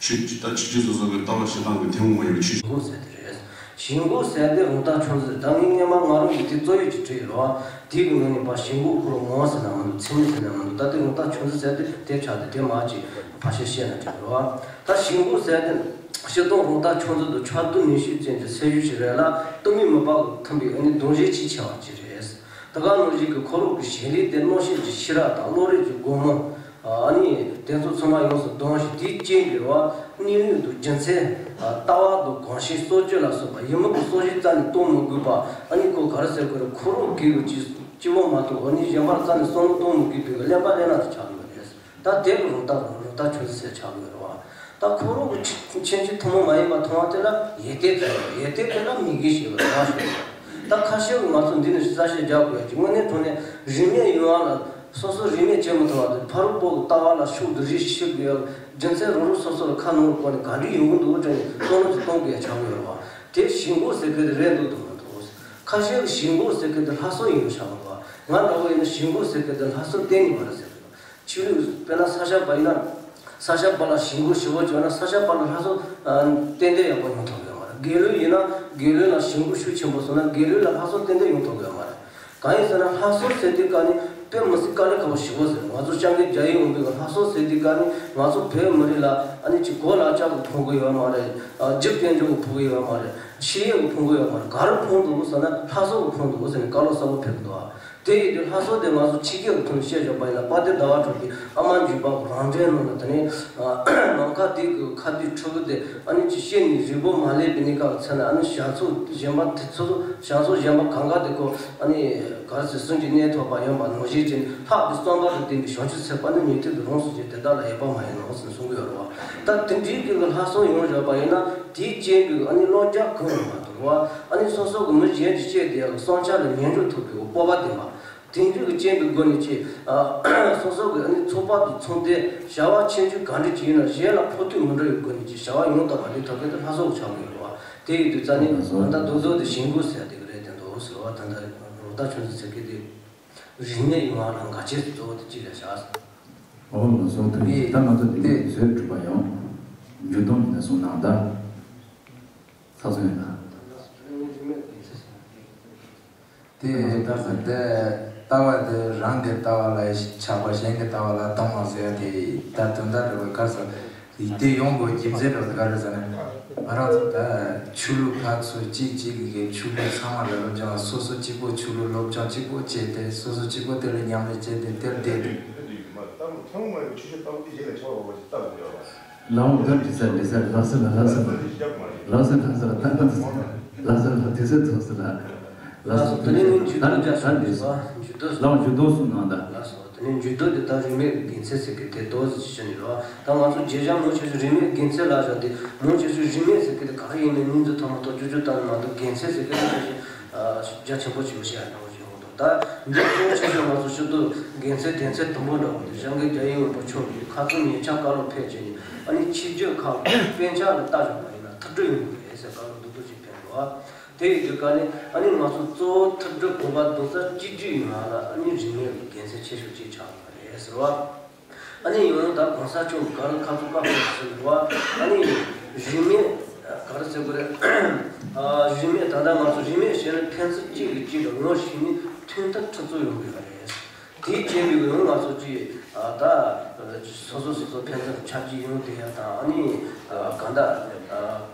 ཆོས་ད་ཆོས་ཆོས་སོ་སོ་གི་ལྟ་བ་བཤད་སྟངས་ཀྱི་ཐུན་མོང་མ་ཡིན་པའི་ཆོས། ཞེན་ཁོག་ཟེར་དེ་རེད། ཞེན་ཁོག་ཟེར་དེ་རང་རྟགས་ཆུང་ཟེར། ད་ངས་སྔོན་མ་ང་རང་གིས་དེ་རྩོད་ཡིག་ཅིག་བྲིས་ཡོད་རེད་བ། དེའི་གི་ནང་ནས་ཕར་ཞེན་ཁོག་ཁོ་རང་ངོ་ཟེར་ན་མི་འདུག་མཚན་ཉིད་ཟེར་ན་མི་འདུག་ད་དེ་རང་རྟགས་ཆུང་ཟེར་དེ་དེ་ཆགས་དེ་དེ་མ་ཅིག་ཕར་བཤད་བཤད་ན་འགྲིག་གི་རེད་བ། ད་ཞེན་ཁོག་ཟེར་དེ་སྤྱིར་བཏང་རང་རྟགས་ཆུང་ཙག་དང་ཁྱད་ལྡན་ནུས་ཤུགས་ཅན་གྱི་སེམས་ཤུགས་ཤིག་རེད་ལ་སྟོང་ཉིད་མི་ལྤགས་དང་མཐུན་པའི་ཨ་ནི་གདུང་ཤུགས་ཆེས་ཆེ་བ་ཅིག་རེད། ད་ག་ནང་བཞིན་གྱི་ཁོ་རང་གི་བྱེད་ལས་དེ་རྣམ་ཤེས་ཀྱི་ཤེས་རབ་དང་བློ་རིག་གི་སྒོ་མོ། ཨ་ནི་དེ་ཚོ་ཚང་མ་ཡོངས་སུ་གདུང་ཞིང་དེའི་རྐྱེན་གྱིས་རེད་བ། གནས་ལུགས་དང་རྒྱུ་མཚན། ལྟ་བ་དང་གོམས་གཤིས་སྲོག་གཅོད་ལ་སོགས་པ་ཡི་མུག་གི་སྲོག་ཤིང་རྩ་ནས་གཏོང་མི་དགོས་པ། ཨ་ནི་ཁོ་ག་རེ་ཟེར་དགོས་རེད། ཁོ་རང་སྒེར་གྱི་སྤྱི་བོ་མ་གཏོགས་ཨ་ནི་གཞན་པར་རྩ་ནས་བསམ་བློ་གཏོང་མི་དགོས་པའི་གླེན་པ་གླེན་ན་དེ་ཆགས་ཡོད་རེད། ད་དེ་གི་རང་རྟགས་རང་རྟགས་ཆུང་ཙག་ཟེར་ཆགས་ཡོད་རེད་བ། ད་ཁོ་རང་གི་ཆོས་ཆོས་ཐུན་མོང་མ་ཡིན་པ་མཐོང་བ་དེ་ལ་ཡིད་བརྟན་ཟེར་བ། ཡིད་བརྟན་དེ་ལ་མོས་གུས་ཞེས་པ་རེད་བ། ད་ཁ་ཤས་ཀྱིས་ང་ཚོ་འདི་ནས་གསལ་བཤད་རྒྱག་དགོས་ཡ་ཅིག་དངོས་གནས་དྲང་གནས་རིས་མེད་ཡོང་བ་ལ། སོ་སོ་རིས་མེད་བྱེད་མི་ཐུབ་པ་དང་ཕ་རོལ་པོ་གི་ལྟ་བ་ལ་ཤུགས་དང་རིགས་ཤིག་དགོས་ཡ། རྒྱུ་མཚན་རང་རང་སོ་སོ་ལ་ཁ་ནང་ལ་བསྐོར་ནས་ག་འདྲ་ཡོང་གི་འདུག་དྲན་ནས་བསམ་བློ་ཅིག་གཏོང་དགོས་ཡ་ཆགས་ཀྱི་ཡོད་རེད་བ། དེ་ཞེན་ཁོག་ཟེར་མཁན་དེ་རེད་འདུག་དང་མ་གཏོགས། ཁ་ཤས་ཀྱིས་ཞེན་ཁོག་ཟེར་མཁན་དེ་ལྷག་བསམ་ཡིན་པ་ཆགས་ཀྱི་འདུག་ང་འདྲ་བོ་ཡིན་ན་ཞེན་ཁོག་ཟེར་མཁན་དེ་ལྷག་བསམ་གཏན་ནས་མ་རེད་ཟེར་གྱི་འདུག་ཆོས་ལུགས་དཔེར་ན་ས་སྐྱ་པ་ཡིན་ན། ས་སྐྱ་པ་ལ་ཞེན་ཁོག་ཞེ་པོ་བྱུང་ན་ས་སྐྱ་པ་ལ་ལྷག་བསམ་ཏན་ཏན་ཡག་པོ་ཡོང་ཐུབ་ཀྱི་ཡོད་མ་རེད། རྒྱལ་བློན་ཡིན་ན་རྒྱལ་བློན་ལ་ཞེན་ཁོག་ཤུགས་ཆེན་པོ་སོང་ན་རྒྱལ་བློན་ལ་ལྷག་བསམ་ཏན་ཏན་ཡོང་ཐུབ་ཀྱི་ཡོད་མ་རེད། གང་ཡིན་ཟེར་ན་ལྷག་བསམ་ཟེར་དུས་ཀ་ནི་དཔེ་མི་སྲིད་དཀའ་ལས་ཁག་པོ་ཞེ་པོ་ཟེར། ང་ཚོ་སྐྱབས་མགོན་རྒྱ་ཡིག་འོང་དུས་ལྷག་བསམ་ཟེར་དུས་ཀ་ནི་ང་ཚོ་བོད་མི་རིགས་ལ་ཨ་ནི་ཅིག་གོ་ལ་ལྕགས་ཀྱིས་ཕོག་གི་ཡོད་མ་རེད། རྒྱུ་དཔལ་འབྱོར་གྱིས་ཕོག་གི་ཡོད་མ་རེད། ཕྱི་ཡུལ་གྱི་ཕུང་པོ་ཡོད་མ་རེད། ག་རུ་ཕུང་འདུག་ཟེར་ན་ལྷ་སོགས་ཀྱི་ཕུང་འདུག་ཟེར་ནས་བཀའ་སློབ་གསལ་པོ་ཕེབས་འདུག་ཨ། དེ་ཡིན་དུས་ལྷ་སོགས་དེ་ང་ཚོ་ཕྱི་རྒྱལ་གྱི་ཐོག་ནས་བཤད་བཞག་པ་ཡིན་ན། དཔལ་ལྡན་ཟླ་བ་གྲགས་པའི་ཨ་མ་འཇུག་པ་རང་འདྲའི་ནང་ལ། དེ་ནས་ནམ་མཁའ་དེ་གི་ཁ་བསྡུས་ཕྲུ་གུ་དེ་ཨ་ནི་ཅི་བཤད་ནས་རིག་པ་མ་སླེབས་པའི་གནས་སྐབས་ཚེ་ན། ཨ་ནི་ཞག་ཚོགས་གཞན་པ་དེ་ཚོ་ཞག་ཚོགས་གཞན་པ་གང་ག་དེ་ཁོ་ཨ་ནི་ག་རེ་ཟེར། སེམས་ཀྱི་གནས་ཐོབ་པ་ཡིན་པ་ནང་བཞིན་བྱས་ནས། ལྷག་པའི་བསམ་པ་དང་ལྡན་པའི་བྱང་ཆུབ་སེམས་དཔའ་ནི་ཉན་ཐོས་ཀྱི་རང་གཟུགས་ཅན་དེ་དག་ལ་ཡོད་པ་མ་ཡིན་ནོ་ཟེར་གསུང་གི་ཡོད་རེད་བ། ད་དེ་འདྲའི་གི་ལྷག་བསམ་ཡོང་བཞག་པ་ཡིན་ན། དེའི་རྐྱེན་པས་ཨ་ནི་བློ་རྒྱ་གང་ཡང་མ་གཏོང་བ། ཨ་ནི་སོ་སོ་གི་མི་གཞན་གྱིས་བཤད་བསྡད་ཡག་གི་བསམ་འཆར་ལ་ཉན་འཇོག་ཐུབ་པའི་སྤོབས་པ་ལྡན་པ། དེ་འདྲ་གི་རྐྱེན་པའི་སྒོ་ནས་ཀྱི་ཨ་སོ་སོ་གི་ཨ་ནི་ཚོགས་པ་དང་ཚོགས་སྡེ་བྱ་བ་ཆེ་ཆུང་ག་འདྲ་ཅིག་ཡིན་ན་གཞན་ལ་ཕོག་ཐུག་མི་འགྲོ་བའི་སྒོ་ནས་ཀྱི་བྱ་བ་ཡང་དག་པ་འདི་ཐོབ་མཁན་དེ་ལྷག་བསམ་ཆགས་ཀྱི་ཡོད་རེད་བ། དེ་ཡིན་དུས་རྩ་ནས་ད་ལྟ་རྡོག་རྡོག་དེ་ཞེན་ཁོག་ཟེར་དེ་ག་རེད། དེ་འདྲ་ཟེར་བ། ད་ལྟ་རོགས་ཟླ་ཆོས་འཛིན་ཟེར་མཁན་དེ། རིག་གནས་ཡོང་བ་ལ་འགལ་རྐྱེན་གཙོ་བོ་དེ་གཅིག་ལ་བཞག། འོ་ལགས་སོ། ཐུགས་རྗེ་ཆེ། ད་ང་ཚོ་དེ་བཟོས་གྲུབ་པ་ཡང་འཇུ་དོན་མི་འདྲ་གསུངས་གནང་། ད་ཚ་ཚོད་ཡིན་ན། དེ་ལྟ་ས་དེ་ལྟ་བ་དེ་རང་གི་ལྟ་བ་ལ་ཆགས་པ། གཞན་གྱི་ལྟ་བ་ལ་སྡང་བ་ཟེར་ཡ་དེ། ད་དོན་དག་འདྲ་བོ་ག་རེ་ཟེར། དེ་ཡོང་དགོས་རྒྱུ་མཚན་འདྲ་བོ་ག་རེ་ཟེར་ན། ང་རང་ཚོ་ད་ཆོས་ལུགས་ཁག་ཚོ་གཅིག་གཅིག་གི་ཆོས་ལུགས་ཚང་མ་ལ་སློབ་སྦྱོང་། སོ་སོ་གཅིག་པོ་ཆོས་ལུགས་སློབ་སྦྱོང་གཅིག་པོ་བྱས་ཏེ། སོ་སོ་གཅིག་པོ་དེ་ལ་ཉམས་ལེན་བྱས་ཏེ་དེར་བསྡད་དེ། ལའང་ད་འདྲི་ས་འདྲི་ས་ལ་ལ་ས་ལ་ལ་ས་ལ་ལ་ས་ལ་ལ་ས་ལ་ད་ལ་ས་ལ་ལ་ས་ལ་དེ་ས་ཐོག་ས་ལ་ལ་ས། དེ་ནས་ངས་འཇུ་ད་ལྡོག་རྒྱག་ད་འདྲི་ས། འཇུ་ལྡོག་ལའང་འཇུ་ལྡོག་གསུངས་གནང་ད། ལགས་སོ། དེ་ནས་འཇུ་ལྡོག་དེ་ད་རིས་མེད་ཀྱི་དགེ་མཚན་ཟེར་གི་དེ་ལྡོག་ཟེར་ཅིག་བྱས་ནས་རོ། ད་ང་ཚོ་རྗེས་འཇུག་མང་ཆེ་ཤོས་རིས་མེད་དགེ་མཚན་ལབ་བཞག་དེ། མང་ཆེ་ཤོས་རིས་མེད་ཟེར་གི་དེ་ག་རེ་ཡིན་ནའི་སྙིང་རྗེ་ཐོག་མ་ཐོག་ཅོ་ཅོ་ལྟ་ན་མ་གཏོགས། དགེ་མཚན་ཟེར་གི་དེ་ཁ་ཤས་རྒྱ་ཆེན་པོ་ཅིག་བཤད་ཡ་འདྲ་བོ་ཅིག་ཡོང་གི་འདུག་ད་འདི་མང་ཆེ་ཤོས་ང་ཚོ་ཤུགས་ཏུ་དགེ་མཚན་དོན་ཚན་དུམ་བུ་འདྲ་བོ་དེ་སྐྱབས་མགོན་རྒྱལ་བའི་དབང་པོ་མཆོག་གིས་ཁ་སང་ཉེ་ཆར་བཀའ་སློབ་ཕེབས་བྱས་ནས། ཨ་ནི་ཕྱི་རྒྱལ་ཁག་གི་དཔེ་ཆ་ལ་ལྟ་བཞག་པ་ཡིན་ན་ཐུབ་འགྲོ་ཡོང་གི་རེད་ཟེར་བཀའ་སློབ་མདོར་བསྡུས་ཅིག་ཕེབས་འདུག་ཨ། དེ་ཡི་དུས་ཀ་ནས་ཨ་ནི་ང་ཚོ་གཙོ་བོ་ཐུབ་སྒྲུབ་དགོངས་པ་རྫོགས་ཚར་གཅིག་སྒྲིལ་ཡོང་བ་ལ། ཨ་ནི་རིས་མེད་ཀྱི་དགེ་མཚན་ཆེ་ཤོས་གཅིག་ཆགས་ཡོད་པ་རེད་ཟེར་བ། ཨ་ནི་ཡང་ད་གོང་ས་མཆོག་གིས་ག་རེ་ཁ་ཚུགས་བཀའ་ཕེབས་ཟེར་བ། ཨ་ནི་རིས་མེད་ག་རེ་ཟེར་དགོས་རེད། ཨ། རིས་མེད། ད་ལྟ་ང་ཚོ་རིས་མེད་ཞེས་ན་ཕན་ཚུན་གཅིག་གིས་གཅིག་ལ་ངོ་ཤེས་ནས་མཐུན་ཐབས་ཁྲིམས་གཙོ་ཡོང་དགོས་པ་རེད། དེའི་རྐྱེན་པས་ཡང་ང་ཚོ་གཅིག་ཨ། ད་སོ་སོ་སོ་སོ་ཕན་ཚུན་ཆབས་ཅིག་ཡོང་བསྡད་ཡ་དང་། ཨ་ནི་ཨ། གང་ལྟར་ཨ།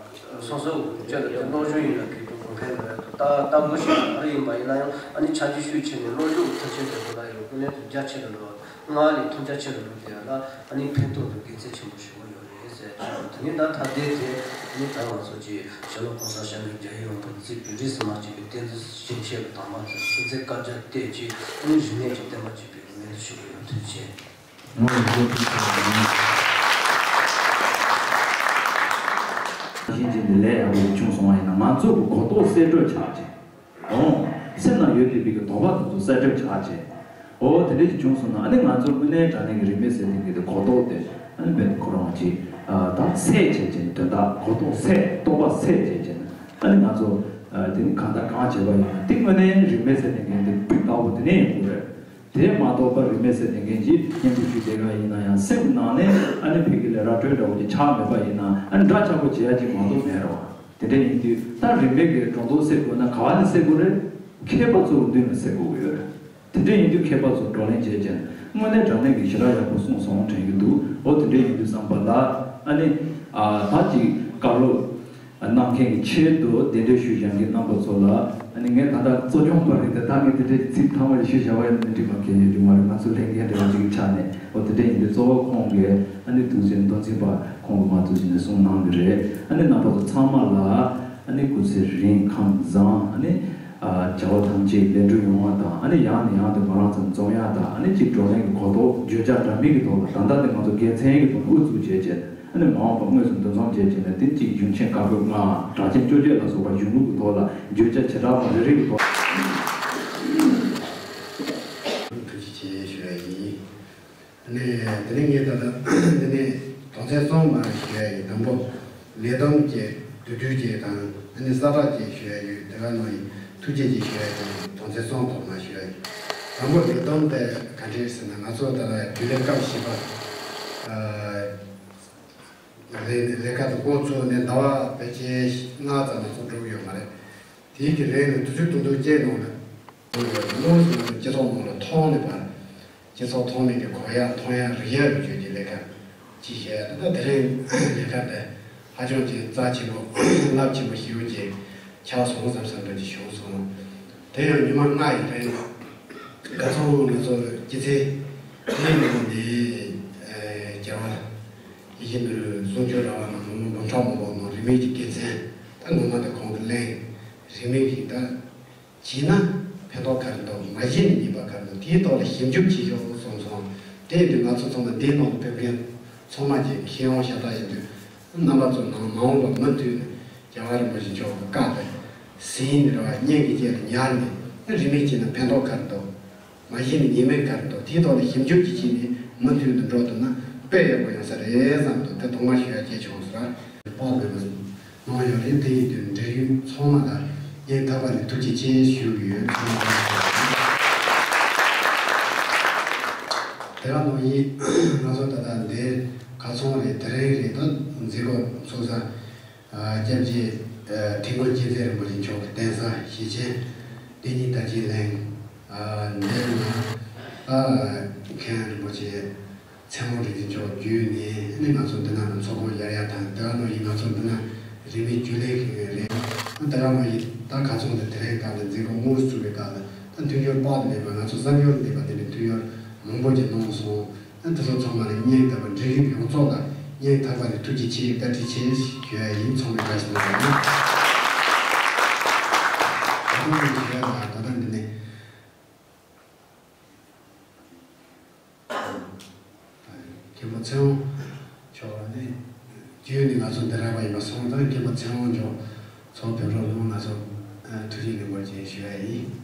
སོ་སོ་སྤྱི་ལ་དེ་བློ་སྦྱོང་ཡིན་ལ་གི་འགྲོ་གོང་འཕེལ་ལ་ད་ལྟ་བུ་ཞིག་ག་རེ་ཡིན་པ་ཡིན་ན་ཡང་། ཨ་ནི་ཆ་རྒྱུས་ཤུགས་ཆེ་ནས་བློ་སྦྱོང་གི་མཐུན་རྐྱེན་དེ་ཚོ་ལ་ཡང་ཀུན་ནས་རྒྱ་ཆེ་རུ་འགྲོ། སྔར་ལས་མཐུན་རྒྱ་ཆེ་རུ་འགྲོ་དེ་ཡ་ལ། ཨ་ནི་ཕན་ཐོགས་དང་དགེ་མཚན་ཆེན་པོ་ཞིག་ཡོད་རེད་ཟེར། དེ་ནི་ད་ཐ་དད་དེ་ནི་ད་ང་ཚོ་གི་ཞྭ་ལུ་གོང་ས་སྐྱབས་མགོན་རྒྱལ་བའི་དབང་པོ་གཙོས་པའི་རིས་སུ་མ་ཆད་པའི་བསྟན་འཛིན་ཞིང་གཤེགས་ཀྱི་དམ་པ་ཚོས་ཐུགས་བརྩེ་བསྐལ་བརྒྱར་གཏད་ཅིང་། ཨ་ནི་རིས་མེད་ཀྱི་བསྟན་པ་གཅིག་པའི་སྨོན་འདུན་ཞུ་གི་ཡོད། ཐུགས་རྗེ་ཆེ། ངོ་བོ་ཤེས་ཀྱི་ལས་ཡག་པོ་བྱུང་སོང་བ་ཡིན་ན། ང་ཚོ་གི་གོ་རྟོགས་གསལ་སྒྲོག་ཆགས་ཀྱི། འོ། སེམས་ནང་ཡོད་བསྡད་པའི་གི་དོགས་པ་དེ་ཚོ་གསལ་སྒྲོག་ཆགས་བྱས། འོ་དེ་འདྲ་ཞིག་བྱུང་སོང་ན། ཨ་ནི་ང་ཚོ་དངོས་གནས་དྲང་གནས་ཀྱི་རིས་མེད་ཟེར་མཁན་གྱི་དེ་གོ་རྟོགས་དེ་ཨ་ནི་རྦད་དེ་ཁོ་རང་གིས་ཨ། ད་སད་བྱས་བྱས་ནས། དོན་དག་གོ་རྟོགས་སད། རྟོག་པ་སད་བྱས་བྱས་ནས། ཨ་ནི་ང་ཚོ་ཨ། དེ་ནི་གང་ལྟར་གང་བྱས་པ་ཡིན་ན། དེ་དངོས་གནས་རིས་མེད་ཟེར་མཁན་གྱི་དེ་སྤུས་དག་པོ་དེ་ནས་ཡོང་གི་རེད། དེ་མ་གཏོགས་པ་རིས་མེད་ཟེར་མཁན་གྱི་སྙན་པོ་ཞུས་བསྡད་ག་ཡིན་ན་ཡང་། སེམས་ནང་ནས་ཨ་ནི་ཕ་གི་ལ་ར་སྤྲོད་འདྲ་བོ་ཅིག་ཆགས་མེད་པ་ཡིན་ན། ཨ་ནི་འདྲ་ཆགས་པོ་བྱེད་ཡ་ཅིག་མ་གཏོགས་མེད་རེད་བ། དེ་འདྲ་ཡིན་དུས་ད་རིས་མེད་ཀྱི་སྒྲོ་འདོགས་སད་དགོས་ན་ག་བ་ནས་སད་དགོས་རེད། མཁས་པ་ཚོའི་མདུན་ནས་སད་དགོས་ཀྱི་ཡོད་རེད། དེ་འདྲ་ཡིན་དུས་མཁས་པ་ཚོ་བགྲོ་གླེང་བྱས་བྱས། དངོས་གནས་དྲང་གནས་ཀྱི་ཞེ་དྲག་ཡག་པོ་གསུངས་སོང་དྲན་གྱི་འདུག་འོ་དེ་འདྲ་ཡིན་དུས་ཙམ་པ་ལ། ཨ་ནི་ཨ། ད་ཅིག་བཀའ་སློབ་གནང་མཁན་གྱི་ཆེད་དུ་གདན་འདྲེན་ཞུས་བཞག་མཁན་རྣམ་པ་ཚོ་ལ། ཨ་ནི་ངས་ད་ལྟ་གཙོ་སྐྱོང་པ་རེད་དེ། ད་ངས་དེ་འདྲའི་ཚིག་ཐ་མ་ཞིག་ཞུས་བཞག་པ་ཡིན་ན་འགྲིག་པ་གང་ཡང་ཡོད་རྒྱུ་མ་རེད། ང་ཚོ་ལས་འགན་འདྲ་བ་ཅིག་གི་ཆ་ནས། འོ་དེ་འདྲ་ཡིན་དུས་གཙོ་བོ་ཁོང་གིས། ཨ་ནི་ཐུགས་རྗེ་མདོ་འཛིན་པ་ཁོང་གིས་མ་ཐུགས་རྗེ་ནས་གསུངས་གནང་གི་རེད། ཨ་ནི་རྣམ་པ་ཚོ་ཚང་མ་ལ་ཨ་ནི་སྐུ་ཚེ་རིང་ཁམས་བཟང་། ཨ་ནི་ཨ། བྱ་བ་ཐམས་ཅད་ལེགས་འགྲུབ་ཡོང་བ་དང་། ཨ་ནི་ཡང་ནས་ཡང་དུ་ང་རང་ཚོ་འཛོམས་ཡ་དང་། ཨ་ནི་ཅིག་བགྲོ་གླེང་གི་གོ་རྟོགས། བརྗོད་བྱ་འདྲ་མིན་གྱི་ཐོག་ལ། ད་ལྟ་དེ་ང་ཚོ་དགེ་མཚན་གྱི་ཐོག་ནས་ཨུ་ཚུགས་བྱས་བྱས། ཨ་ནི་མ་འོངས་པ་དངོས་སུ་འདུ་འཛོམས་བྱས་བྱས་ནས། དེ་གཅིག་གཞུང་ཆེན་བཀའ་པོད་ལྔ། གྲགས་ཆེན་བཅོ་བརྒྱད་ལ་སོགས་པ་གཞུང་ལུགས་ཀྱི་ཐོག་ལ། བརྗོད་བྱ་བྱེ་བྲག་པ་རེ་རེ་གི་ཐོག་ཐུགས་རྗེ་ཆེ་ཞུ་ཡ་ཡིན། ཨ་ནི་དེ་ནས་ངས་ད་ལྟ་འདི་ནས་དོན་ཚན་གསུམ་མ་ཞུ་ཡ་ཡིན། དང་པོ་ལས་བསྡོམས་བཅས། བསྡུས་གྲོས་བཅས་དང་། ཨ་ནི་གསལ་བསྒྲགས་བཅས་ཞུ་ཡ་ཡོད། དེ་ག་ནང་ཡིན། ཐུགས་རྗེ་ཆེ་ཞུ་ཡ་ཡིན། དོན་ཚན་གསུམ་ཐོག་མ་ཞུ་ཡ་ཡིན། དང་པོ་ལས་བསྡོམས་དེ་ག་འདྲས་ཟེར་ན། ང་ཚོ་ད་ལྟ་རྒྱུན་ལས་སྐབས་བཞི་པ། ཨ། ལས་ལས་ཀ་དེ་འགོ་བཙུགས་ནས་ཟླ་བ་ཕལ་ཆེར་ལྔ་ཙམ་ལ་སོགས་འགྲོ་གི་ཡོད་མ་རེད། དེའི་གི་རིང་ལ་དུས་ཚོད་ཏོག་ཏོག་ཅིག་ནང་ལ་ཡོང་གི་ཡོད་རེད། དངོས་སུ་ང་ཚོ་སྤྱི་ཚོགས་ནང་ལ་མཐོང་ནས་པ། སྤྱི་ཚོགས་ཐོག་ནས་ཀྱི་གོ་ཡ་མཐོང་ཡ་རིག་ཡ་ཡོད་རྒྱུ་གི་ལས་ཀ་ཅིག་བྱས། ད་ལྟ་དེ་རིང་ལས་ཀ་དེ་ཧ་ཅང་གི་རྩ་ཆེན་པོ་རླབས་ཆེན་པོ་ཞིག་ཡོད་ཀྱི། ཆགས་སོང་བསམ་བསམ་འདྲ་ཅིག་བྱུང་སོང་། དེ་ཡང་ཉི་མ་ལྔ་ཡི་རིང་། དགའ་ཚོར་ང་ཚོ་སྐྱིད་ཚལ་དེའི་ནང་ནས་རྒྱལ་བ་ཡིད་བཞིན་ནོར་བུའི་གསུང་ཆོས་ར་བ་ནང་ལོ་ངོ་འབུམ་ཕྲག་མང་པོ་ནང་རིས་མེད་ཀྱི་དགེ་མཚན་ད་ངོ་མ་དེ་ཁོང་གི་གླེང་། རིས་མེད་ཀྱི་ད། བྱས་ན་ཕན་ཐོགས་ག་རེ་འདུག་མ་བྱས་ན་ཉེས་པ་ག་རེ་འདུག་དེའི་ཐོག་ལ་ཞིབ་འཇུག་བྱེད་ཤོག་གསུངས་སོང་། དེ་ཡིན་དུས་ང་ཚོ་ཚང་མ་འདིའི་ནང་དུ་ཕེབས་མཁན་ཚང་མ་གྱི་མཁྱེན་ཡོང་ཤ་སྟག་ཡིན་དུས། རྣམ་པ་ཚོ་ནང་མ་འོངས་པ་མུ་མཐུད་ནས་རྒྱལ་བ་རིན་པོ་ཆེ་མཆོག་གི་བཀའ་དང་། ཟིན་རེ་བ་སྙན་གྱི་རྗེས་ལ་ཉར་ནས་རིས་མེད་བྱས་ན་ཕན་ཐོགས་ག་རེ་འདུག་མ་བྱས་ན་ཉེས་མེད་ག་རེ་འདུག་དེའི་ཐོག་ལ་ཞིབ་འཇུག་ཅིག་བྱས་ནས་མུ་མཐུད་དུ་འགྲོ་ཐུབ་ན་དཔེ་ཡག་པོ་ཡོང་ས་རེད་བསམ་འདུག་དེ་ཐོག་མར་ཞུ་ཡ་བྱས་བྱུང་ཟེར། དཔག་མེད་པ་གནང་ཡོད་རེད། དེ་ཡིན་དུས་འབྲེལ་ཡོད་ཚང་མ་ལ་སྙིང་ཐག་པ་ནས་ཐུགས་རྗེ་ཆེ་ཞུ་གི་ཡོད། ཚང་མ་ལ་དེ་ག་ནང་བཞིན་ང་ཚོ་ད་ལྟ་འདིར་ཁ་ཚོང་རེད། དེ་རིང་རེད། ད་མཛད་སྒོ་ཚོགས་ས་སྐྱབས་རྗེ་ཐིག་དགོན་རྒྱལ་མཚན་རིན་པོ་ཆེ་མཆོག་གི་གདན་ས་ཞེ་ཆེན་བདེ་སྙིང་དར་རྒྱས་གླིང་འདིར་ང་ཨ་མཁན་རིན་པོ་ཆེ་ཚེ་དབང་རིག་འཛིན་མཆོག་བརྒྱུད་ནས་ནི་ང་ཚོ་འདི་ན་ཚོགས་ཁང་ཡར་ཡར་དང་། དེ་ག་ནང་བཞིན་ང་ཚོ་འདི་ན་རིས་མེད་རྒྱུན་ལས་ཀྱི་རེད། དེ་ག་ནང་བཞིན་ད་ཁ་ཚོང་དེ་དེ་རིང་ག་ལ་མཛད་སྒོ་དངོས་སུ་བཙུགས་པའི་སྐབས་ལ་ད་མཐུན་འགྱུར་དཔག་ཏུ་མེད་པ། ང་ཚོ་གསར་འགྱུར་འདེབས་པ་དེ་འདྲའི་མཐུན་འགྱུར་མང་པོ་ཅིག་གནང་སོང་། ཨ་དེ་ཚོ་ཚང་མ་ལ་སྙིང་ཐག་པ། འབྲེལ་ཡོད་ཡོངས་རྫོགས་ལ་སྙིང་ཐག་པ་ནས་ཐུགས་རྗེ་ཆེ་བཀའ་དྲིན་ཆེ་ཞུ་ཡ་ཡིན། ཚང་མས་བཀའ་དྲིན་ཆེ། ད་དུང་ཞུ་ཡ་ལ་ད་ལྟ་འདི་ནས། མཁན་པོ་ཚེ་དབང་མཆོག་ནི་རྒྱུན་ནས་ང་ཚོ་འདི་རག་པ་ཡིན་པ་སོང་ཙང་། མཁན་པོ་ཚེ་དབང་མཆོག་ཚོགས་ཕེབས་རོགས་གནང་། ང་ཚོ་ཐུགས་རྗེ་ལེགས་འབུལ་ཅིག་ཞུ་ཡ་ཡིན།